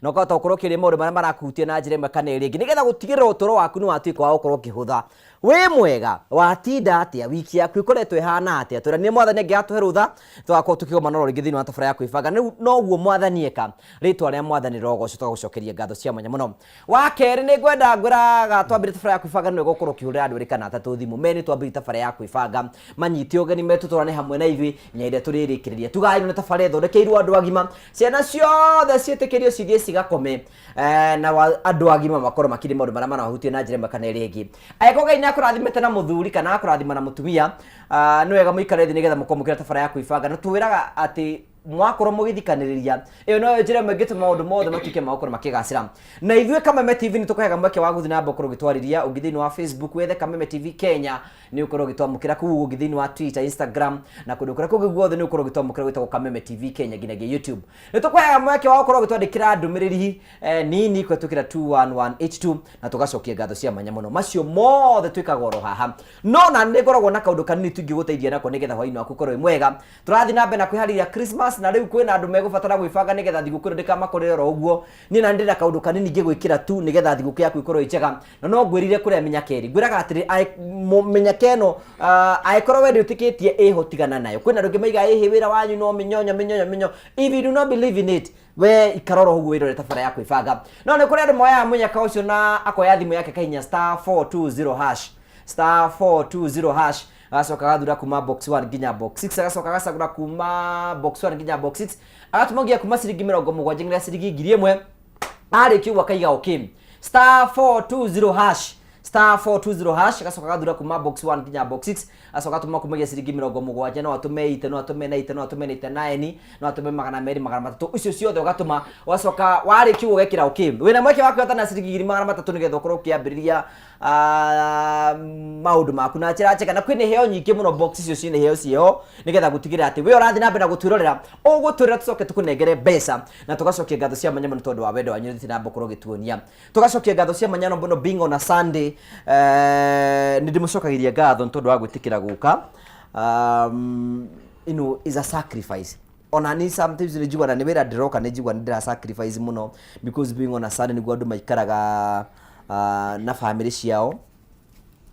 Na ũkahota gũkorwo ũkĩrĩa maũndũ marĩa marakuhutia na njĩra ĩmwe kana ĩrĩa ĩngĩ, nĩgetha gũtigĩrĩra ũtũũro waku nĩ watuĩka wa gũkorwo ũkĩhũtha. Wĩ mwega? Watinda atĩa? Wiki yaku ĩkoretwo ĩhana atĩa? Tũranie Mwathani angĩgatũhe rũtha, tũgakorwo tũkĩgomana oro rĩngĩ thĩinĩ wa tabarĩra ya kwĩbanga. Na rĩu noguo Mwathani eka, rĩtwa rĩa Mwathani rĩrogocwo, tũgagũcokeria ngatho cia mwanya mũno. Wa kerĩ, nĩ ngwenda ngwĩraga twambĩrĩrie tabarĩra ya kwĩbanga, nĩ wega ũkorwo ũkĩhũrĩra andũ erĩ kana atatũ thimũ. Me nĩ twambĩrĩrie tabarĩra ya kwĩbanga, manyite ũgeni metũtwarane hamwe na ithuĩ nginya hĩndĩ ĩrĩa tũrĩrĩkĩrĩria. Tugaga ĩno nĩ tabarĩra ĩthondekeirwo andũ agima, ciana ciothe ciĩtĩkĩrio cithiĩ cigakome, na andũ agima makorwo makĩria maũndũ marĩa marahutia na njĩra ĩmwe kana ĩrĩa ĩngĩ. Angĩkorwo Ngai nĩ akũrathimĩte na mũthuri kana akũrathima na mũtumia, nĩ wega mũikare thĩ nĩgetha mũkorwo mũkĩra tabarĩra ya kwĩbanga. Na tũwĩraga atĩ mwakorwo mũgĩthikanĩrĩria, ĩyo noyo njĩra ĩmwe ĩngĩtũma maũndũ mothe matuĩke ma gũkorwo makĩgacĩra. Na ithuĩ Kameme TV nĩ tũkũheaga mweke wa gũthiĩ na mbere gũkorwo ũgĩtwarĩria. Ũngĩ thĩinĩ wa Facebook wethe Kameme TV Kenya, nĩ ũkorwo ũgĩtwamũkĩra kũu. Ũngĩ thĩinĩ wa Twitter, Instagram na kũndũ kũrĩa kũngĩ guothe nĩ ũkorwo ũgĩtwamũkĩra, gwĩtagwo Kameme TV Kenya, nginyagia YouTube. Nĩ tũkũheaga mweke wa gũkorwo ũgĩtwandĩkĩra ndũmĩrĩri nini kũhetũkĩra 21182 na tũgacokia ngatho cia mwanya mũno. Macio mothe twĩkaga oro haha, no na nĩ ngoragwo na kaũndũ kanini tu ingĩgũteithia nako nĩgetha hwaĩ-inĩ waku ũkorwo wĩ mwega. Tũrathiĩ na mbere na kwĩharĩria Christmas, na rĩu kwĩna andũ megũbatara gwĩbanga nĩgetha thigũkũ ĩno ndĩkamakorere oro ũguo. Niĩ na ndĩna kaũndũ kanini ingĩgwĩkĩra tu nĩgetha thigũkũ yaku ĩkorwo ĩ njega. Na no ngwĩrire kũrĩa mĩnyaka ĩrĩ, ngwĩraga atĩrĩ, mĩnyaka ĩno, angĩkorwo we ndwĩtĩkĩtie ĩho, tigana nayo. Kwĩna andũ angĩ maigaga ĩhĩ wĩra wanyu no mĩnyonyo mĩnyonyo mĩnyonyo. If you do not believe in it, we ikara oro ũguo wĩrore tabara ya kwĩbanga. No nĩ kũrĩ andũ moyaga mũnyaka ũcio na akoya thimũ yake kahinya *420#, *420#, agacoka agathura kuma box 1 nginya box 6, agacoka agacagũra kuma box 1 nginya box 6, agatũma nginya kuma ciringi 70 nginya ciringi 1000. Arĩkia ũguo akaiga okay, *420#, *420#, agacoka agathura kuma box 1 nginya box 6, agacoka atũma kumagia ciringi 70. No atũme 80, no atũme 90, no atũme 99, no atũme 200, 300, icio ciothe ũgatũma. Ũgacoka warĩkia ũguo ũgekĩra okay. Wĩna mweke wa kwĩhota na ciringi 1300 nĩgetha ũkorwo ũkĩambĩrĩria maũndũ maku na njĩra njega. Na kwĩna iheo nyingĩ mũno, box icio ciĩna iheo ciĩho nĩgetha gũtigĩrĩra atĩ we ũrathiĩ na mbere na gũtwĩrorera, ũgũtwĩrora tũcoke tũkũnengere mbeca. Na tũgacokia ngatho cia mwanya mũno tondũ wa wendo wanyu ũthiĩte na mbere gũkorwo ũgĩtuonia. Tũgacokia ngatho cia mwanya mũno being on a Sunday, nĩ ndĩmũcokagĩria ngatho nĩ tondũ wa gwĩtĩkĩra gũka. Is a sacrifice. Ona ni sometimes nĩ njiguaga nĩ wĩra ndĩroka, nĩ njiguaga nĩ ndĩra sacrifice mũno, because being on a Sunday nĩguo andũ maikaraga na family ciao.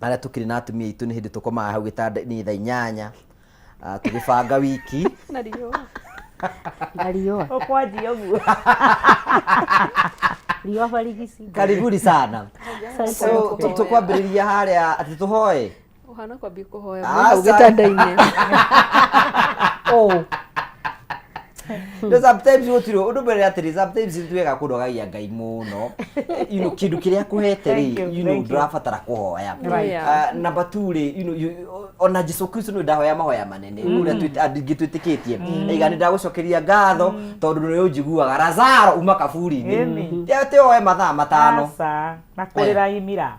Arĩa tũkĩrĩ na atumia aitũ, nĩ hĩndĩ tũkomaga hau gĩtanda-inĩ thaa 8, tũgĩbanga wiki. Na riũa. Na riũa. Ũkwanjia ũguo. Riũa barigici. Karibuni sana. Asante. So tũkwambĩrĩria harĩa atĩ tũhoe. Ũhana kwambia kũhoya Ah, hau gĩtanda-inĩ. Oh. No sometimes gũtirĩ ũndũ mbere atĩrĩ, sometimes nĩ twega kũnogagia Ngai mũno. Kĩndũ kĩrĩa akũhete rĩ, Thank you, thank you. ndũrabatara kũhoya. Right. Number two rĩ, ona Jesu Kristo nĩ ndahoya mahoya manene ũrĩa andũ aingĩ twĩtĩkĩtie. Aiga nĩ ndagũcokeria ngatho tondũ nĩ ũnjiguaga. Lazaro, uma kaburi-inĩ. Ĩni. Ti atĩ oe mathaa 5. Aca, na kũrĩra imira.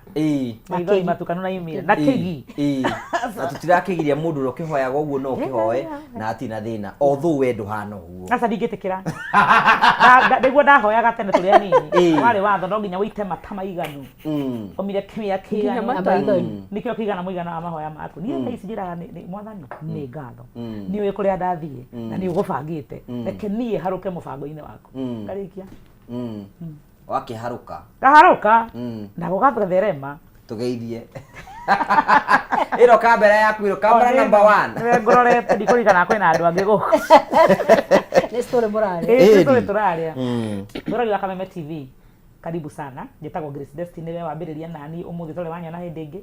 Maithori matukanu na imira na kĩgi. Ĩĩ. Na tũtirakĩgiria mũndũ ũrĩa ũkĩhoyaga ũguo, no ũkĩhoe na hatirĩ na thĩna, although we ndũhana ũguo. Aca, ndingĩtĩkĩra. Nĩguo ndahoyaga tene tũrĩ anini. Warĩ watho no nginya ũite mata maiganu, ũmire kĩmĩa Nginya kĩiganu. mata. Maithori. Nĩkĩo kĩigana mũigana wa mahoya maku. Niĩ thaa ici njĩraga nĩ Mwathani, nĩ ngatho, nĩ ũĩ kũrĩa ndathiĩ na nĩ ũgũbangĩte, reke niĩ harũke mũbango-inĩ waku. Ngarĩkia. Wakĩharũka. Ngaharũka na gũgatherema. Tũgeithie ĩno kamera yaku, ĩno kamera number one. Nĩwe ngũrorete, ndikũririkana kwĩna andũ angĩ gũkũ. Nĩ story mũrarĩa. Ĩĩ, Ĩni. tũrĩ tũrarĩa. Mũrori wa Kameme TV, karibu sana. Njĩtagwo Grace Destiny, we wambĩrĩria nani ũmũthĩ tũrĩ wanyona hĩndĩ ĩngĩ.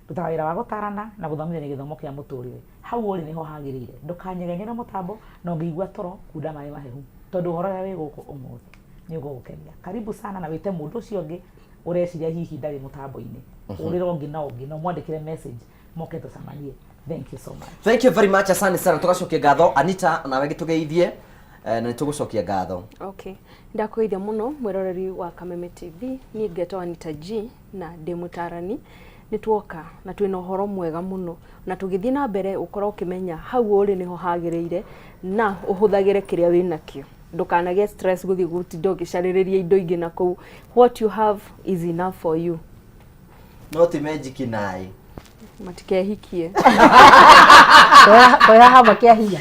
Ndutaga wĩra wa gũtarana na gũthomithania gĩthomo kĩa mũtũrĩre. Hau ũrĩ nĩho hagĩrĩire. Ndũkanyegenyere mũtambo, na ũngĩigua toro kunda maĩ mahehu, tondũ ũhoro ũrĩa wĩ gũkũ ũmũthĩ nĩ ũgũgũkenia. Karibu sana, na wĩte mũndũ ũcio ũngĩ ũreciria hihi ndarĩ mũtambo-inĩ. Ũrĩra ũngĩ na ũngĩ na ũmwandĩkĩre message moke tũcemanie. Thank you so much. Thank you very much, asante sana, tũgacokia ngatho. Anita, nawe gĩtũgeithie, na nĩ tũgũcokia ngatho. Okay. Ndakũgeithia mũno mwĩroreri wa Kameme TV. Niĩ ngetwo Anita G na ndĩ mũtarani. Nĩ tuoka na twĩna ũhoro mwega mũno, na tũgĩthiĩ na mbere ũkorwo ũkĩmenya hau ũrĩ nĩho hagĩrĩire na ũhũthagĩre kĩrĩa wĩnakĩo. Ndũkanagĩe stress gũthiĩ gũtinda ũgĩcarĩrĩria indo ingĩ na kũu. What you have is enough for you. No ti magic naĩ. Matikehikie. Kuoya hama kĩa hinya.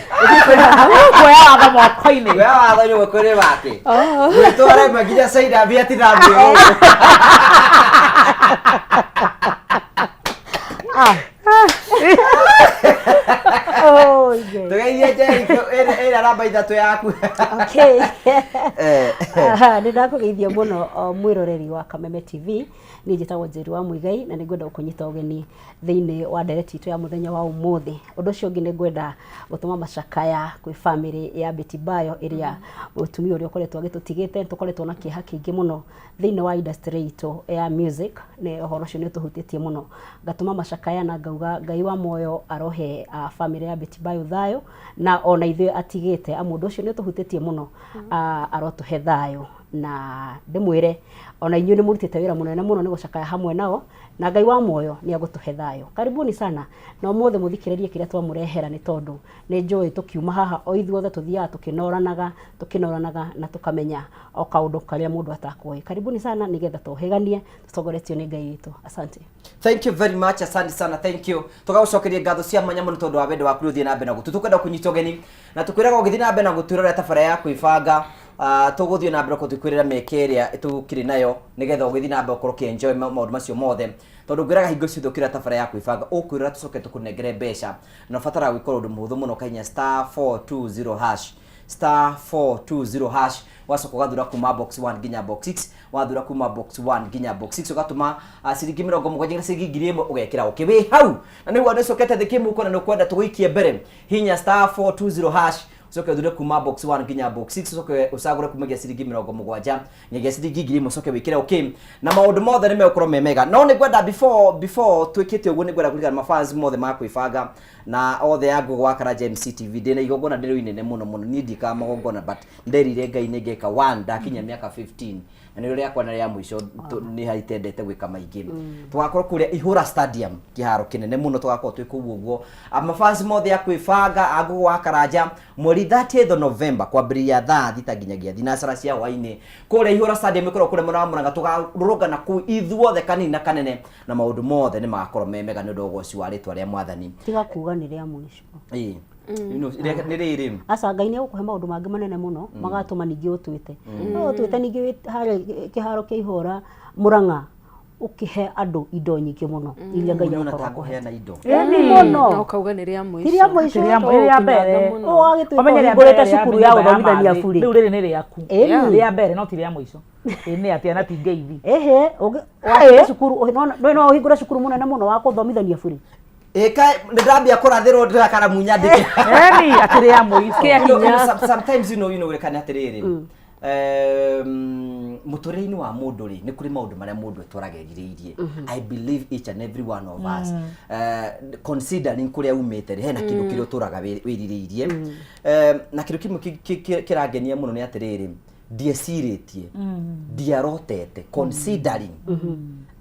Kuoya watho moko-inĩ. We watho nĩ mwĩkũrĩ wake. Gwĩtwara ĩmwe nginya China Vietnam ũguo. Ah. Oh, yeah. Tũgeithie Jericho ĩrĩa namba 3 yaku. Okay. Eh. Aha, nĩ ndakũgeithia mũno o, mwĩroreri wa Kameme TV. Niĩ njĩtagwo Njeri wa Muigai na nĩ ngwenda gũkũnyita ũgeni thĩinĩ wa ndereti itũ ya mũthenya wa ũmũthĩ. Ũndũ ũcio ũngĩ nĩ ngwenda gũtũma macakaya kwĩ bamĩrĩ ya Betty Bayo ĩrĩa mũtumia ũrĩa ũkoretwo agĩtũtigĩte. Nĩ tũkoretwo na kĩeha kĩingĩ mũno thĩinĩ wa industry itũ ya music, nĩ ũhoro ũcio nĩ ũtũhutĩtie mũno. Ngatũma macakaya na ngauga Ngai wa muoyo arohe bamĩrĩ ya Betty Bayo thayũ na ona ithuĩ atigĩte, amu ũndũ ũcio nĩ ũtũhutĩtie mũno, arotũhe thayũ. Na ndĩmwĩre ona inyuĩ nĩ mũrutĩte wĩra mũnene mũno nĩ gũcakaya hamwe nao, na Ngai wa muoyo nĩ agũtũhe thayũ. Karibuni sana na ũmũthĩ mũthikĩrĩrie kĩrĩa twamũrehera, nĩ tondũ nĩ njũĩ tũkiuma haha o ithuothe tũthiaga tũkĩnoranaga, tũkĩnoranaga na tũkamenya o kaũndũ karĩa mũndũ atakoĩ. Karibuni sana nĩgetha tũhĩganie tũtongoretio nĩ Ngai witũ. Asante. Thank you very much, asante sana, thank you. Tũgagũcokeria ngatho cia mwanya mũno tondũ wa wendo waku ũthiĩ na mbere na gũtũ. Tũkwenda kũnyita ũgeni na tũkwĩraga ũgĩthiĩ na mbere na gũtwĩrorera tabara ya kwĩbanga. Tũgũthiĩ na mbere gũtwĩrĩra mĩeke ĩrĩa tũkĩrĩ nayo nĩgetha ũgĩthiĩ na mbere ũkorwo ũkĩ-enjoy maũndũ macio mothe, tondũ ngwĩraga hingo ciothe ũkĩra tabara ya kwĩbanga ũkwĩrora tũcoke tũkũnengere mbeca, na ũbataraga gwĩka ũndũ mũhũthũ mũno, ũkahihinya star 420 hash, star 420 hash, wacoka ũgathura kuma box 1 nginya box 6, wathura kuma box 1 nginya box 6 ũgatũma ciringi 70 nginya ciringi 1000 ũgekĩra ũkĩ wĩ hau, na nĩguo nĩũcokete thĩ kĩmũhuko na nĩũkwenda tũgũikie mbere, hinya star 420 hash, ucoke uthure kuma box 1 nginya box 6, ucoke ucagure kumagia ciringi 70 nginyagia ciringi 1000, ucoke wikire okay, na maundu mothe nĩ megũkorwo me mega. No nĩ ngwenda before twĩkĩte ũguo, nĩ ngwenda kũririkana mafans mothe ma kwĩbanga na othe a Ngũgũ wa Karanja MCTV, ndĩna igongona ndĩrĩ inene mũno mũno. Niĩ ndikaga magongona, but nderire Ngai nĩ ngeka one ndakinya mĩaka 15, na nĩrĩo rĩakwa na rĩa mũico, nĩ harĩ itendete gwĩka maingĩ. Tũgakorwo kũrĩa Ihũra Stadium, kĩharo kĩnene mũno, tũgakorwo twĩ kũu ũguo. Mafans mothe a kwĩbanga a Ngũgũ wa Karanja, mweri 30 November kwambĩrĩria thaa 6 nginyagia thinacara cia hwainĩ, kũrĩa Ihũra Stadium ĩkoragwo kũrĩa mwena wa Mũrang'a. Tũkarũrũngana kũu ithuothe, kanini na kanene, na maũndũ mothe nĩ magakorwo me mega nĩ ũndũ wa ũgoci wa rĩtwa rĩa Mwathani. Tiga kuga nĩ rĩa mũico. Ĩĩ. Nĩ rĩrĩ. Aca, Ngai nĩ egũkũhe maũndũ mangĩ manene mũno magatũma ningĩ ũtwĩte, no ũtwĩte ningĩ wĩ harĩa kĩharo kĩa Ihũra Mũrang'a, ũkĩhe andũ indo nyingĩ mũno iria Ngai Ũnyona egũkorwo ta akũhete. kũheana indo. Ĩni mũno. Na ũkauga nĩ rĩa mũico. Ti rĩa mũico. Ti rĩa rĩa mbere. Ũgagĩtuĩka Ũmenye rĩa ũhingũrĩte mbere rĩa cukuru ya nyũmba ya gũthomithania mathĩ. bure. Rĩu rĩrĩ nĩ rĩaku. Ĩni. Rĩa mbere no ti rĩa mũico. Ĩ nĩ atĩa na ti ngeithi. Ehe, wakĩte cukuru, no ũhingũre cukuru mũnene mũno wa gũthomithania bure. Ĩka nĩ ndambia kũrathĩrwo ndĩrakara munya ndĩke. Ĩni atĩ rĩa mũico. Kĩa hinya. Sometimes rekane atĩrĩrĩ, mũtũrĩre-inĩ wa mũndũ rĩ, nĩ kũrĩ maũndũ marĩa mũndũ atũraga erirĩirie. I believe each and every one of us, considering kũrĩa umĩte rĩ, hena kĩndũ kĩrĩa ũtũraga wĩrirĩirie. Na kĩndũ kĩmwe kĩrangenia mũno nĩ atĩrĩrĩ, ndiecirĩtie, ndiarotete, considering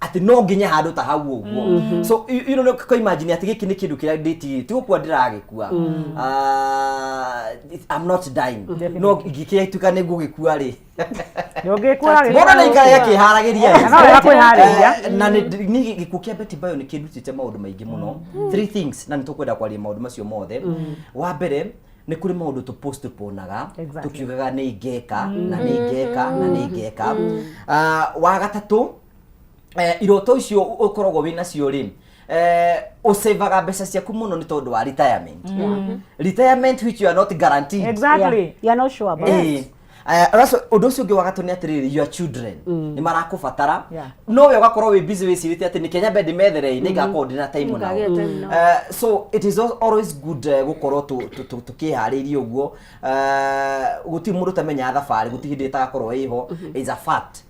atĩ no nginya handũ ta hau ũguo. So you know imagine atĩ gĩkĩ nĩ kĩndũ kĩrĩa ndĩtigĩte, ti gũkua ndĩragĩkua. I'm not dying, no ingĩgĩtuĩka nĩ ngũgĩkua rĩ, Nĩ ũngĩkua. Mũndũ nĩ aikaraga akĩharagĩria. Na no wega kwĩharĩria. Na nĩ gĩkuũ kĩa Betty Bayo nĩ kĩndutĩte maũndũ maingĩ mũno, three things, na nĩ tũkwenda kwaria maũndũ macio mothe. Wa mbere, nĩ kũrĩ maũndũ tũ postponaga tũkiugaga nĩ ingeka na nĩ ingeka na nĩ ingeka. Wa gatatũ, iroto icio ũkoragwo wĩ nacio rĩ, ũsevaga mbeca ciaku mũno nĩ tondũ wa retirement which you are not guaranteed. Exactly. You are not sure about. Aracu ũndũ ũcio ũngĩ wa gatũ nĩ atĩrĩrĩ, your children nĩ marakũbatara, no we ũgakorwo wĩ busy wĩcirĩtie atĩ nĩ Kenya mbende ndĩmethere nĩ ngakorwo ndĩna time nao. Ngagĩa time nao. So it is always good gũkorwo tũkĩharĩirie ũguo. Gũtirĩ mũndũ ũtamenyaga thabarĩ, gũtirĩ hĩndĩ ĩtagakorwo ĩho, is a fact.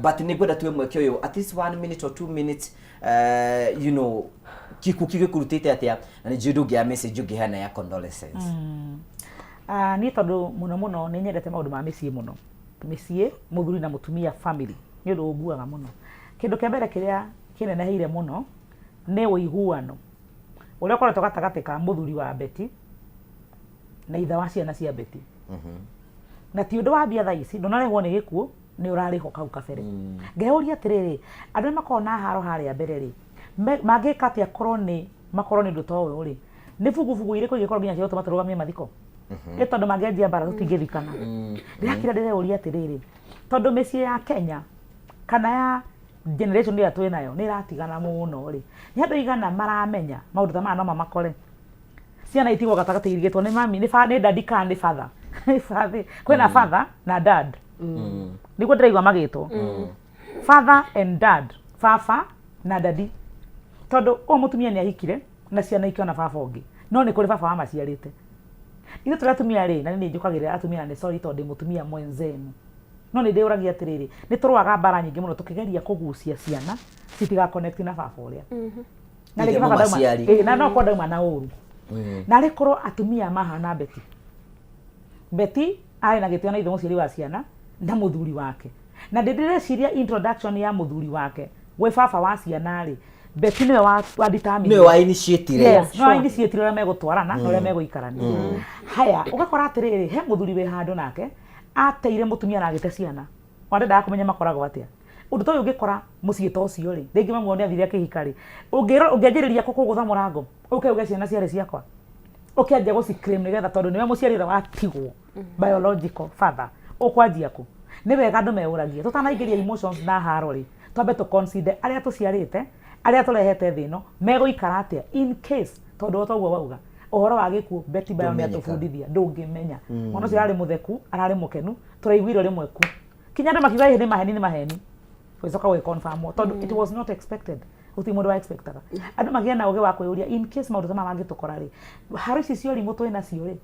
But nĩ ngwenda tuwe mweke ũyũ at least 1 minute or 2 minutes, gĩkuũ kĩu gĩkũrutĩte atĩa, na nĩ njũĩ ndũngĩaga message ũngĩheana ya condolences. Ah, niĩ tondũ mũno mũno nĩ nyendete maũndũ ma mĩciĩ mũno, mĩciĩ, mũthuri na mũtumia, family nĩ ũndũ ũnguaga mũno. Kĩndũ kĩa mbere kĩrĩa kĩneneheire mũno nĩ ũiguano ũrĩa ũkoretwo gatagatĩ ka mũthuri wa Betty na ithe wa ciana cia Betty, na ti ũndũ wa mbia thaa ici, ndũnarehwo nĩ gĩkuũ, nĩ ũrarĩho kau kabere. Ngeyũria atĩrĩrĩ, andũ arĩa makoragwo na haro harĩa mbere rĩ, Mangĩka atĩa korwo nĩ makorwo nĩ ũndũ ta ũyũ rĩ? Nĩ bugubugu irĩkũ ingĩkorwo nginya cia gũtũma tũrũgamie mathiko? Ĩ tondũ mangĩanjia mbara tũtingĩthikana. Ndĩrakira ndĩreyũria atĩrĩrĩ, tondũ mĩciĩ ya Kenya kana ya generation ĩrĩa twĩ nayo nĩ ĩratigana mũno rĩ, nĩ andũ aigana maramenya maũndũ ta maya no mamakore? Ciana itigwo gatagatĩ irigĩtwo nĩ mami, nĩ daddy kana nĩ father. Father, kwĩna father na dad. Nĩguo ndĩraigua magĩtwo. Father and dad, baba na daddy. Tondũ ũyũ mũtumia nĩ ahikire na ciana ikĩona baba ũngĩ, no nĩ kũrĩ baba wamaciarĩte. Ithuĩ tũrĩ atumia rĩ, na niĩ nĩ njũkagĩrĩra atumia na nĩ sorry tondũ ndĩ mũtumia mwenzenu. No nĩ ndĩyũragia atĩrĩrĩ, nĩ tũrũaga mbara nyingĩ mũno tũkĩgeria kũgucia ciana citiga connect na baba ũrĩa. Na Ithe rĩngĩ baba ndauma, mũmaciari. ĩĩ, na no korwo ndauma na ũru. Na arĩ korwo atumia mahana Betty. Betty arĩ na gĩtĩo na ithe mũciari wa ciana na mũthuri wake. Na ndĩ ndĩreciria introduction ya mũthuri wake gwĩ baba wa ciana rĩ, Betty nĩwe wa determine. Nĩwe wa initiate-ire. Yes, nĩwe wa initiate ũrĩa megũtwarana na ũrĩa megũikarania. Haya, ũgakora atĩrĩrĩ, he mũthuri wĩ handũ nake ateire mũtumia na agĩte ciana. Ona ndendaga kũmenya makoragwo atĩa. Ũndũ ta ũyũ ũngĩkora mũciĩ ta ũcio rĩ, rĩngĩ mamu wao nĩ athire akĩhika rĩ, ũngĩanjĩrĩria kũ kũgũtha mũrango, ũke uge ciana ciarĩ ciakwa? Ũkĩanjia gũci claim nĩgetha tondũ nĩwe mũciari ũrĩa watigwo biological father, ũkwanjia kũ? Nĩ wega andũ meyũragie, tũtanaingĩria emotions na haro rĩ, twambe tũ consider arĩa tũciarĩte, arĩa tũrehete thĩ ĩno, megũikara atĩa in case, tondũ o ta ũguo wauga, ũhoro wa gĩkuũ Betty Bayo nĩ Ndũmenyekaga. atũbundithia, ndũngĩmenya. Mwana ũcio ararĩ mũtheku, ararĩ mũkenu, tũraiguire rĩmwe ku. Kinya andũ makiuga ĩhĩ nĩ maheni, nĩ maheni. Gũgĩcoka gũgĩ confirm tondũ it was not expected. Gũtirĩ mũndũ wa expectaga. Andũ magĩe na ũgĩ wa kwĩyũria in case maũndũ ta maya mangĩtũkora rĩ, haro ici cia ũrimũ twĩ nacio rĩ,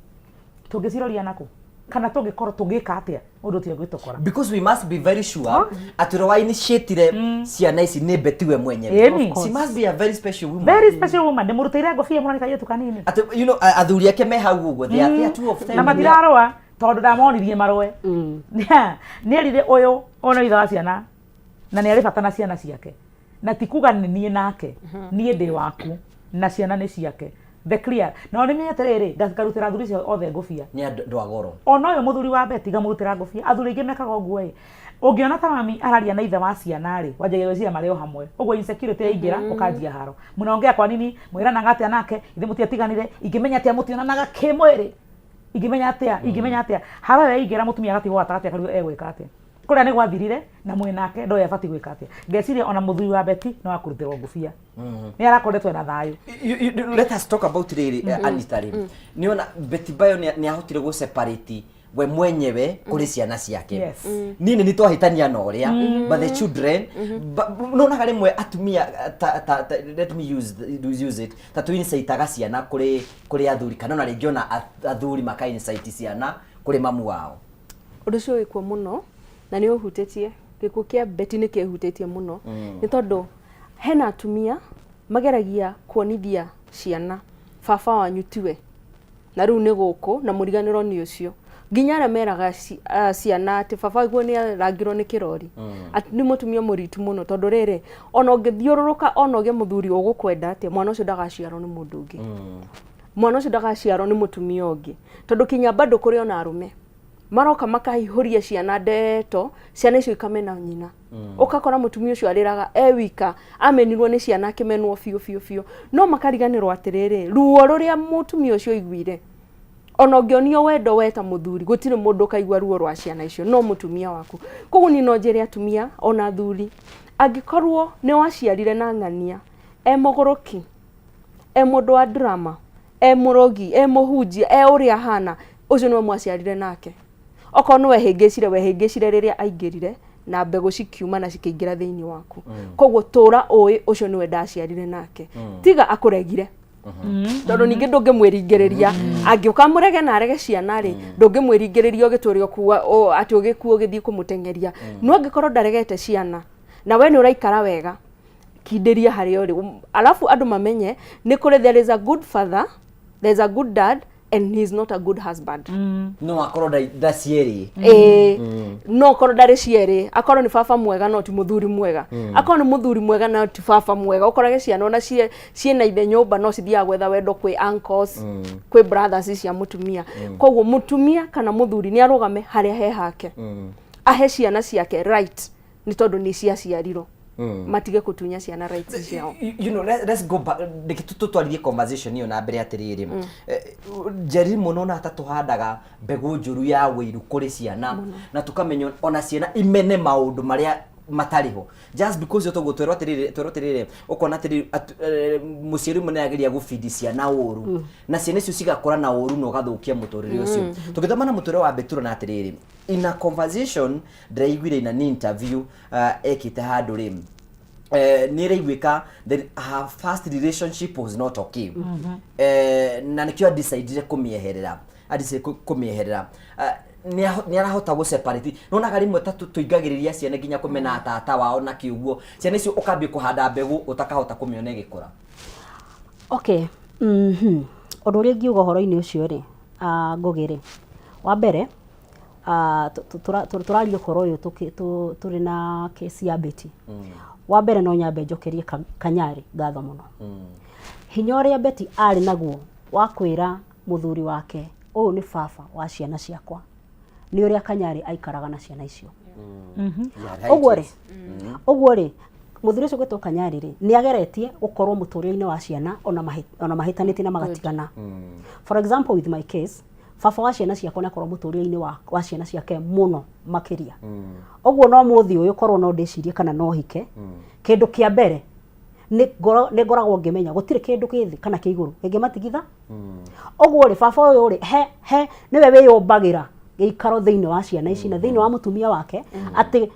tũngĩciroria nakũ? Kana tũngĩkorwo tũngĩka atĩa ũndũ ũtige gwĩtũkora? Because we must be very sure atĩ ũrĩa wa initiate-ire ciana ici nĩ Betty we mwenyewe. Ĩni. She must be a very special woman. Very special woman. Ndĩmũrutĩire ngũbia mũno nĩ kairĩtu kanini. Atĩ, you know, athuri ake me hau ũguo, they are two of them. Na matirarũa tondũ ndamonirie marũe. Nĩ erire ũyũ ona ithe wa ciana na nĩ arĩ bata na ciana ciake. Na ti kuga nĩ niĩ nake, niĩ ndĩ waku na ciana nĩ ciake. The clear. Na nĩ menye atĩrĩrĩ, ngarutĩra athuri acio othe ngũbia. Nĩ andũ a goro. Ona ũyũ mũthuri wa Betty ngamũrutĩra ngũbia. Athuri aingĩ mekaga ũguo ĩ. Ũngĩona ta mami araria na ithe wa ciana rĩ, wanjagia gwĩciria marĩ o hamwe. Ũguo insecurity yaingĩra, ũkanjia haro. Mũnaongea kwa nini? Mwĩranaga atĩa nake? Ithe mũtiatiganire? Ingĩmenya atĩa mũtionanaga kĩmwĩrĩ? Ingĩmenya atĩa? Ingĩmenya atĩa? Haro ĩyo yaingĩra mũtumia agatigwo gatagatĩ akarigwo egwĩka atĩa. Kũrĩa nĩ gwathirire na mwĩnake ndoĩ abatiĩ gwĩka atĩa. Ngeciria ona mũthuri wa Betty no akũrutĩrwo ngũbia. Nĩ arakoretwo ena thayũ. Let us talk about rĩrĩ, Anita rĩ. Nĩ ona Betty Bayo nĩ ahotire gũ separate we mwenyewe kũrĩ ciana ciake. Yes. Niĩ nĩ nĩtwahĩtania na ũrĩa, but the children, nonaga rĩmwe atumia ta, let me use it, ta tũ incitaga ciana kũrĩ athuri, kana ona rĩngĩ ona athuri maka incite ciana kũrĩ mamu wao. Ũndũ ũcio wĩkuo mũno na nĩ ũhutĩtie gĩkuũ kĩa Betty, nĩ kĩhutĩtie mũno nĩ tondũ hena atumia mageragia kuonithia ciana baba wanyu tiwe na rĩu nĩ gũkũ na mũriganĩro nĩ ũcio, nginya arĩa meraga ciana atĩ baba guo nĩ arangirwo nĩ kĩrori, atĩ nĩ mũtumia mũritu mũno, tondũ rĩrĩ ona ũngĩthiũrũrũka ona ũgĩe mũthuri ũgũkwenda atĩa, mwana ũcio ndagaciarwo nĩ mũndũ ũngĩ, mwana ũcio ndagaciarwo nĩ mũtumia ũngĩ, tondũ kinya bado kũrĩ ona arũme maroka makaihũria ciana ndeto, ciana icio ikamena nyina. Ũgakora mũtumia ũcio arĩraga e wika, amenirwo nĩ ciana, akĩmenwo biũ biũ biũ, no makariganĩrwo atĩrĩrĩ, ruo rũrĩa mũtumia ũcio aiguire, ona ũngĩonio wendo we ta mũthuri, gũtirĩ mũndũ ũkaigua ruo rwa ciana icio no mũtumia waku. Koguo niĩ no njĩre atumia ona athuri, angĩkorwo nĩ waciarire na ng'ania e mũgũrũki, e mũndũ wa drama, e mũrogi, e mũhunjia, e ũrĩa ahana, ũcio nĩwe mwaciarire nake. Okorwo nĩ wehĩngĩcire, wehĩngĩcire rĩrĩa aingĩrire na mbegũ cikiuma na cikĩingĩra thĩinĩ waku. Koguo tũra ũĩ ũcio nĩwe ndaciarire nake, tiga akũregire, tondũ ningĩ ndũngĩmwĩringĩrĩria. Angĩũka mũrege na arege ciana rĩ, ndũngĩmwĩringĩrĩria ũgĩtũre ũkua atĩ ũgĩkua ũgĩthiĩ kũmũteng'eria. No angĩkorwo ndaregete ciana na we nĩ ũraikara wega, kindĩria harĩa ũrĩ. Alafu andũ mamenye nĩ kũrĩ, there is a good father, there is a good dad and he is not a good husband. No akorwo ndacierĩ. Ĩĩ, no korwo ndarĩ cierĩ, akorwo nĩ baba mwega no ti mũthuri mwega, akorwo nĩ mũthuri mwega no ti baba mwega. Ũkorage ciana ona ciĩna ithe nyũmba no cithiaga gwetha wendo kwĩ uncles, kwĩ brothers cia mũtumia. Koguo mũtumia kana mũthuri nĩ arũgame harĩa he hake, ahe ciana ciake right, nĩ tondũ nĩ ciaciarirwo. Matige kutunya ciana rights ciao. Let's go back, reke tũtwarithie conversation ĩyo na mbere atĩrĩrĩ. Njeri mũno na ta tũhandaga mbegũ njũru ya wĩiru kũrĩ ciana na tũkamenya ona ciana imene maũndũ marĩa matarĩ ho just because toguo twerwo atĩrĩrĩ ũkona atĩrĩrĩ mũciari ũmwe nĩarageria gũbindi ciana ũru na ciana icio cigakũra na ũru na ũgathũkia mũtũrĩre ũcio. Tũgĩthoma na mũtũrĩre wa Beturo na atĩrĩrĩ, in a conversation ndĩraiguire in an interview ekĩte handũ rĩ, nĩ ĩraiguĩka that her first relationship was not okay, na nĩkĩo adecidire kũmĩeherera, adecidire kũmĩeherera. Nĩ arahota gũ separate. Nonaga rĩmwe ta tũingagĩrĩria ciana nginya kũmena tata wao na kĩũguo ciana icio ũkambia kũhanda mbegũ ũtakahota kũmĩona ĩgĩkũra. Okay. Ũndũ ũrĩa ingiuga ũhoro-inĩ ũcio rĩ, Ngũgĩ rĩ, wa mbere, tũraria ũhoro ũyũ tũrĩ na kesi ya Betty. Wa mbere no nyambe njokerie Kanyari ngatho mũno. Hinya ũrĩa Betty arĩ naguo wa kwĩra mũthuri wake ũyũ nĩ baba wa ciana ciakwa nĩ ũrĩa Kanyari aikaraga na ciana icio. Ũguo rĩ, mũthuri ũcio gwĩtwo Kanyari rĩ, nĩ ageretie gũkorwo mũtũrĩre-inĩ wa ciana ona mahĩtanĩtie na magatigana. For example, with my case, baba wa ciana ciakwa nĩ akorwo mũtũrĩre-inĩ wa ciana ciake mũno makĩria. Ũguo no mũthĩ ũyũ korwo no ndĩcirie kana no hike, kĩndũ kĩa mbere nĩ ngoragwo ngĩmenya gũtirĩ kĩndũ gĩ thĩ kana kĩ igũrũ kĩngĩmatigitha. Ũguo rĩ, baba ũyũ rĩ, he nĩwe wĩyũmbagĩra gĩikaro thĩinĩ wa ciana ici na thĩinĩ wa mũtumia wake atĩ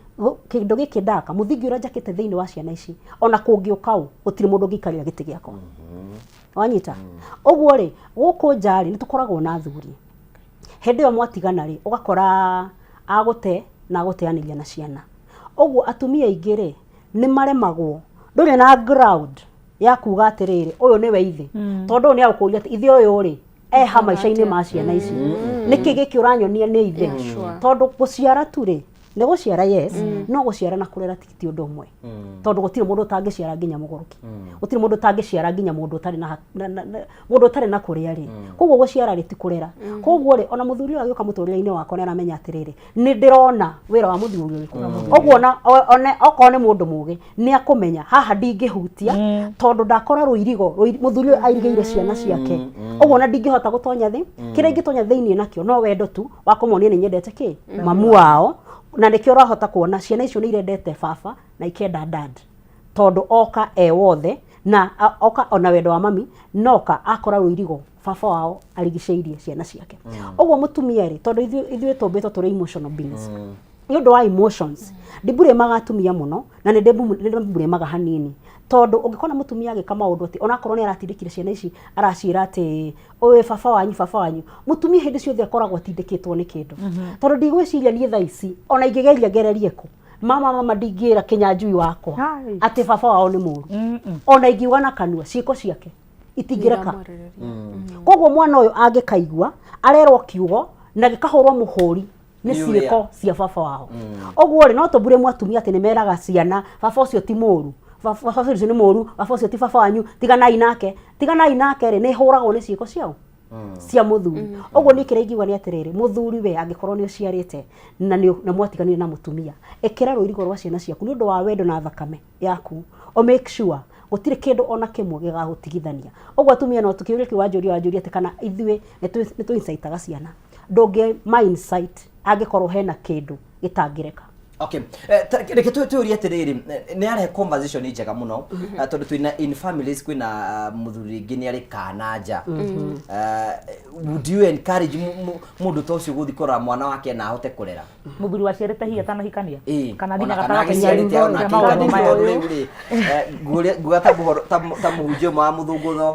kĩndũ gĩkĩ ndaka mũthingi ũrĩa njakĩte thĩinĩ wa ciana ici, ona kũngĩũka ũ, gũtirĩ mũndũ ũngĩikarĩra gĩtĩ gĩakwa. Wanyita? Ũguo rĩ, gũkũ nja rĩ, nĩ tũkoragwo na athuri hĩndĩ ĩyo mwatigana rĩ, ũgakora agũte na agũteanĩria na ciana. Ũguo atumia aingĩ rĩ, nĩ maremagwo, ndũrĩ na ground ya kuga atĩrĩrĩ, ũyũ nĩwe ithe, tondũ ũyũ nĩ agũkũria atĩ ithe ũyũ rĩ eha maica-inĩ ma ciana ici, nĩkĩ gĩkĩ ũranyonia nĩ ithe? Tondũ gũciara tu rĩ, nĩ gũciara, yes, no gũciara na kũrera ti ũndũ ũmwe, tondũ gũtirĩ mũndũ ũtangĩciara nginya mũgũrũki, gũtirĩ mũndũ ũtangĩciara nginya mũndũ ũtarĩ na, mũndũ ũtarĩ na kũrĩa rĩ. Koguo gũciara rĩ ti kũrera. Koguo rĩ, ona mũthuri ũyũ agĩũka mũtũrĩre-inĩ wakwa nĩ aramenya atĩrĩrĩ, nĩ ndĩrona wĩra wa mũthuri ũrĩkũ. Ũguo ona okorwo nĩ mũndũ mũgĩ, nĩ akũmenya haha ndingĩhutia, tondũ ndakora rũirigo mũthuri ũyũ airigĩire ciana ciake. Ũguo ona ndingĩhota gũtonya thĩ. Kĩrĩa ingĩtonya thĩiniĩ nakĩo no wendo tu wa kũmonia nĩ nyendete kĩ mamu wao, na nĩkĩo ũrahota kuona ciana icio nĩ irendete baba na ikenda dad, tondũ oka e wothe na oka ona wendo wa mami, noka akora rũirigo baba wao arigicĩirie ciana ciake. Ũguo mũtumia rĩ, tondũ ithuĩ tũmbĩtwo tũrĩ emotional beings, nĩ ũndũ wa emotions ndimburĩmaga atumia mũno na nĩ ndĩmburĩmaga hanini, tondũ ũngĩkona mũtumia agĩka maũndũ atĩ onakorwo nĩ aratindĩkire ciana ici, araciĩra atĩ ũyũ baba wanyu, baba wanyu, mũtumia hĩndĩ ciothe akoragwo atindĩkĩtwo nĩ kĩndũ, tondũ ndigwĩciria niĩ thaa ici ona ingĩgeria ngererie kũ mama mama ndingĩra kĩnyanjui wakwa Hai. atĩ baba wao nĩ mũru. Ona ingiuga na kanua, ciĩko ciake itingĩreka. Koguo mwana ũyũ angĩkaigua arerwo kiugo na gĩkahũrwo mũhũri nĩ Nĩ ũrĩa. ciĩko cia baba wao. Ũguo rĩ, no tũmbure mwatumia atĩ nĩ meraga ciana baba ũcio ti mũru, baba ũcio nĩ mũru, baba ũcio ti baba wanyu, tiganai nake, tiganai nake rĩ, nĩ hũragwo nĩ ciĩko ciao cia mũthuri. Ũguo niĩ kĩrĩa ingiuga nĩ atĩrĩrĩ, mũthuri we angĩkorwo nĩ ũciarĩte na mwatiganire na mũtumia, ĩkĩra rũirigo rwa ciana ciaku nĩ ũndũ wa wendo na thakame yaku, o make sure gũtirĩ kĩndũ ona kĩmwe gĩgagũtigithania. Ũguo atumia no tũkĩũria kĩu wanjũria atĩ kana ithuĩ nĩ tũ incitaga ciana, ndũngĩ ma incite angĩkorwo hena kĩndũ gĩtangĩreka. Okay. Reke tũrie atĩrĩrĩ, nĩ arehe conversation njega mũno, tondũ twĩna in families kwĩna mũthuri rĩngĩ nĩ arĩ kana nja. Would you encourage mũndũ ta ũcio gũthiĩ kũrora mwana wake na ahote kũrera? Mũthuri waciarĩte hihi atanahikania kana Ona nginya kana gatagatĩ agĩciarĩte ona ka maũndũ akĩhikanĩtie, maya. tondũ rĩu rĩ, nguga ta mũhunjia ũmwe wa mũthũngũtho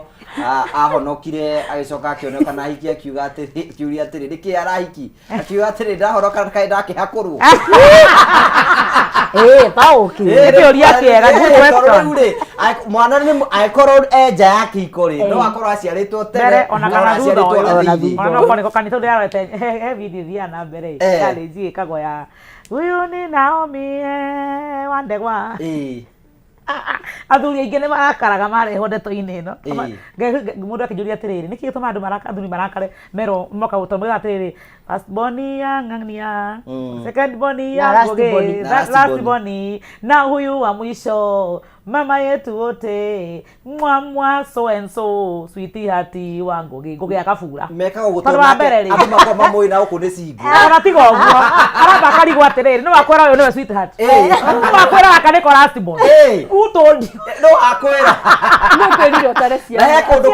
ahonokire agĩcoka akĩoneka na ahiki, akiuga atĩrĩ, akiuria atĩrĩ, nĩkĩ arahiki, akiuga atĩrĩ, ndahonoka kaĩ ndakĩhakũrwo. Ĩĩ, taũki. Nĩ kĩũria kĩega, good Tondũ question. rĩu rĩ, mwana nĩ angĩkorwo e nja ya kĩhiko rĩ, no akorwo aciarĩtwo tene mbere ona kana thutha aciarĩtwo ũyũ na Ona thĩinĩ. thutha. Ona no korwo nĩko kanitha ndĩrarorete he video ithiaga na mbere challenge ĩkagwo ya huyu ni Naomi wa Ndegwa. Athuri aingĩ nĩ marakaraga marehwo ndeto-inĩ ĩno. Ĩĩ. Mũndũ akĩnjũria atĩrĩrĩ, nĩkĩ gĩtũmaga andũ athuri marakare merwo moka gũtũ moigaga atĩrĩrĩ, first born ya ng'ania, second born ya Na last Ngũgĩ, born. Na last last born. born, na huyu wa mwisho mama yetu wote mwa mwa so and so sweetheart wa Ngũgĩ. Ngũgĩ akabura. Mekaga ũguo Tondũ wa mbere rĩ, andũ makoragwo mamũĩ na gũkũ nĩ single. Ona tiga ũguo aramba akarigwo atĩrĩrĩ, nĩ wakwĩra ũyũ nĩwe sweetheart, Ĩĩ. nĩ wakwĩra gaka nĩko last born. Ĩĩ. Who told you? No akwĩra. No kwĩrire ũtare Na he ciana. kũndũ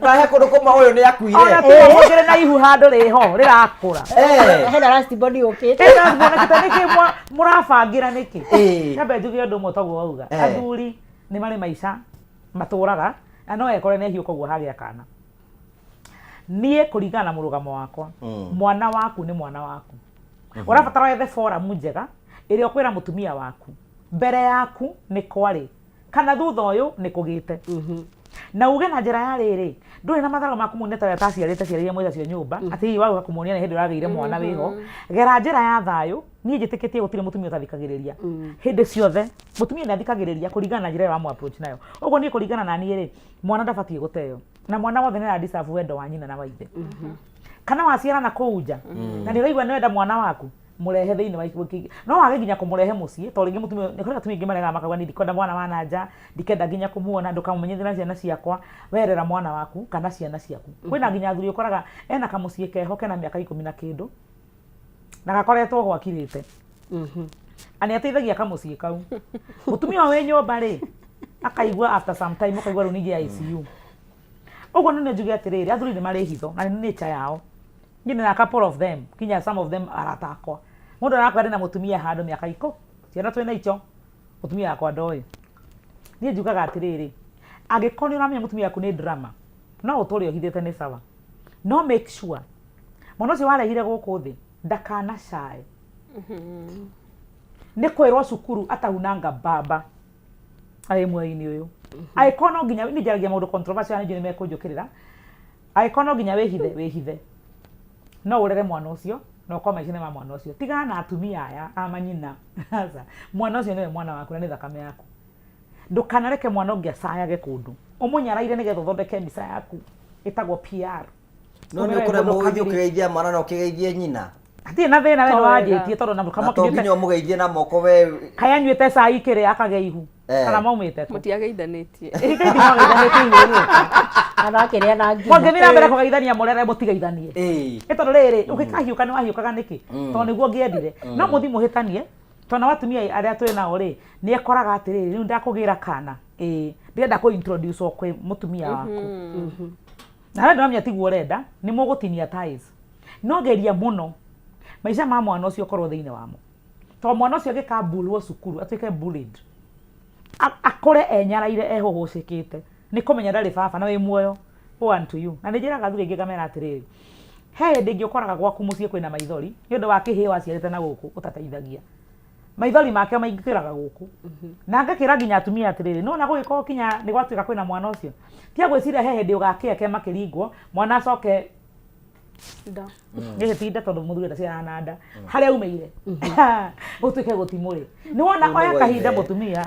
na he kũndũ kũmwe ũyũ nĩ akuire. Ona tiga ũguo ngĩrĩ na ihu handũ rĩho rĩrakũra. Eh. Hena last born yũkĩte. Ĩ, last born kĩta nĩkĩ mũrabangĩra nĩkĩ? Ĩĩ. Nyambe njuge ũndũ ũmwe toguo wauga. Eh. Athuri nĩ marĩ maica matũraga na no ekore nĩ hiũka ũguo hagĩa kana. Niĩ kũringana na mũrũgamo wakwa, mwana waku nĩ mwana waku. Ũrabatara wethe forum njega ĩrĩa ũkwĩra mũtumia waku mbere yaku nĩ kwarĩ kana thutha ũyũ nĩ kũgĩte. Na uge na njĩra ya rĩrĩ, ndũrĩ na matharũ ma kũmuonia ta ũrĩa ataciarĩte ciana iria mwĩ nacio nyũmba, atĩ hihi wagũka kũmuonia nĩ hĩndĩ ũragĩire mwana wĩho. Gera njĩra ya thayũ. Niĩ njĩtĩkĩtie gũtirĩ mũtumia ũtathikagĩrĩria hĩndĩ ciothe. Mũtumia nĩ athikagĩrĩria kũringana na njĩra ĩrĩa wamũ approach nayo. Ũguo niĩ kũringana na niĩ rĩ, mwana ndabatiĩ gũteo, na mwana wothe nĩ ara deserve wendo wa nyina na wa ithe. Kana waciara na kũu nja na nĩ ũraigua nĩ wenda mwana waku, mũrehe thĩinĩ wa no wage nginya kũmũrehe mũciĩ, tondũ rĩngĩ mũtumia, nĩ kũrĩ atumia aingĩ maregaga makauga niĩ ndikwenda mwana wa na nja, ndikenda nginya kũmuona, ndũkamũmenyithie na ciana ciakwa. Werera mwana waku kana ciana ciaku. Kwĩna nginya athuri ũkoraga ena kamũciĩ keho kena mĩaka ikũmi na kĩndũ na gakoretwo gwakirĩte na nĩ ateithagia kamũciĩ kau. Mũtumia ũyũ wĩ nyũmba rĩ, akaigua after some time ũkaigua rĩu ningĩ ICU. Ũguo nĩ njuge atĩrĩrĩ, athuri nĩ marĩ hitho na nĩ nature yao. Niĩ ndĩna couple of them, nginya some of them arata akwa. Mũndũ arakwĩra ndĩna mũtumia handũ mĩaka ikũ, ciana twĩna icio, mũtumia wakwa ndoĩ. Niĩ njugaga atĩrĩrĩ, angĩkorwo nĩ ũramenya mũtumia waku nĩ drama, no ũtũre ũhithĩte nĩ sawa. No make sure mwana ũcio warehire gũkũ thĩ ndakanacae. Nĩ kwĩrwo cukuru atahunanga baba arĩ muoyo-inĩ ũyũ. Angĩkorwo no nginya, niĩ njaragia maũndũ controversial, nĩ njũĩ nĩ mekũnjũkĩrĩra. Angĩkorwo no nginya wĩhithe, wĩhithe. No ũrere mwana ũcio na ũkorwo maica-inĩ ma mwana ũcio. Tigana na atumia aya a manyina. Aca. Mwana ũcio nĩwe mwana waku na nĩ thakame yaku. Ndũkanareke mwana ũngĩ acayage kũndũ. Ũmũnyaraire nĩgetha ũthondeke mbica yaku ĩtagwo PR. No nĩ ũkũremwo gũthiĩ ũkĩgeithia mwana na ũkĩgeithie nyina. Hatirĩ na thĩna, we To wega. nĩwanjĩtie tondũ na Na kamwe to nginya kĩnyuĩte ũmũgeithie na moko we. kaĩ anyuĩte cai kĩrĩa akagĩa ihu. Kana maumĩte kũ? Mũtiageithanĩtie. Ithuĩ tũtigeithanĩtie ihu rĩu. Kana akĩrĩa na ngima. Mũngĩthiĩ na mbere kũgeithania mũrere mũtigeithanie. Ĩĩ. Nĩ tondũ rĩrĩ, ũngĩkahiũka nĩ wahiũkaga nĩkĩ? Tondũ nĩguo ũngĩendire. No mũthiĩ mũhĩtanie, tondũ nao atumia arĩa twĩ nao rĩ, nĩ ekoraga atĩrĩrĩ, rĩu ndakũgĩra kana, ĩĩ, ndĩrenda kũ introduce wo kwĩ mũtumia waku. Na harĩa ndĩramenya tiguo ũrenda, nĩ mũgũtinia ties. No geria mũno maica ma mwana ũcio ũkorwo thĩinĩ wamo. Tondũ mwana ũcio angĩkambulwo cukuru, atuĩke bullied, akũre enyaraire ehũhũcĩkĩte, nĩ kũmenya ndarĩ baba na wĩ muoyo, woe unto you. Na nĩ njĩraga athuri aingĩ ngamera atĩrĩrĩ, he hĩndĩ ĩngĩ ũkoraga gwaku mũciĩ kwĩna maithori nĩ ũndũ wa kĩhĩĩ waciarĩte na gũkũ ũtateithagia. Maithori make maingĩraga gũkũ. Na ngakĩra nginya atumia atĩrĩrĩ, nĩwona gũgĩkorwo kinya nĩ gwatuĩka kwĩna mwana ũcio, tiga gwĩciria he hĩndĩ ũgakĩa kĩama kĩringwo, mwana acoke Nda. Gĩkĩ ti nda tondũ mũthuri ndaciaraga na nda. Harĩa aumĩire gũtuĩke gũtimũrĩ. Nĩ wona Rĩu oya nĩguo kahinda ithe. mũtumia.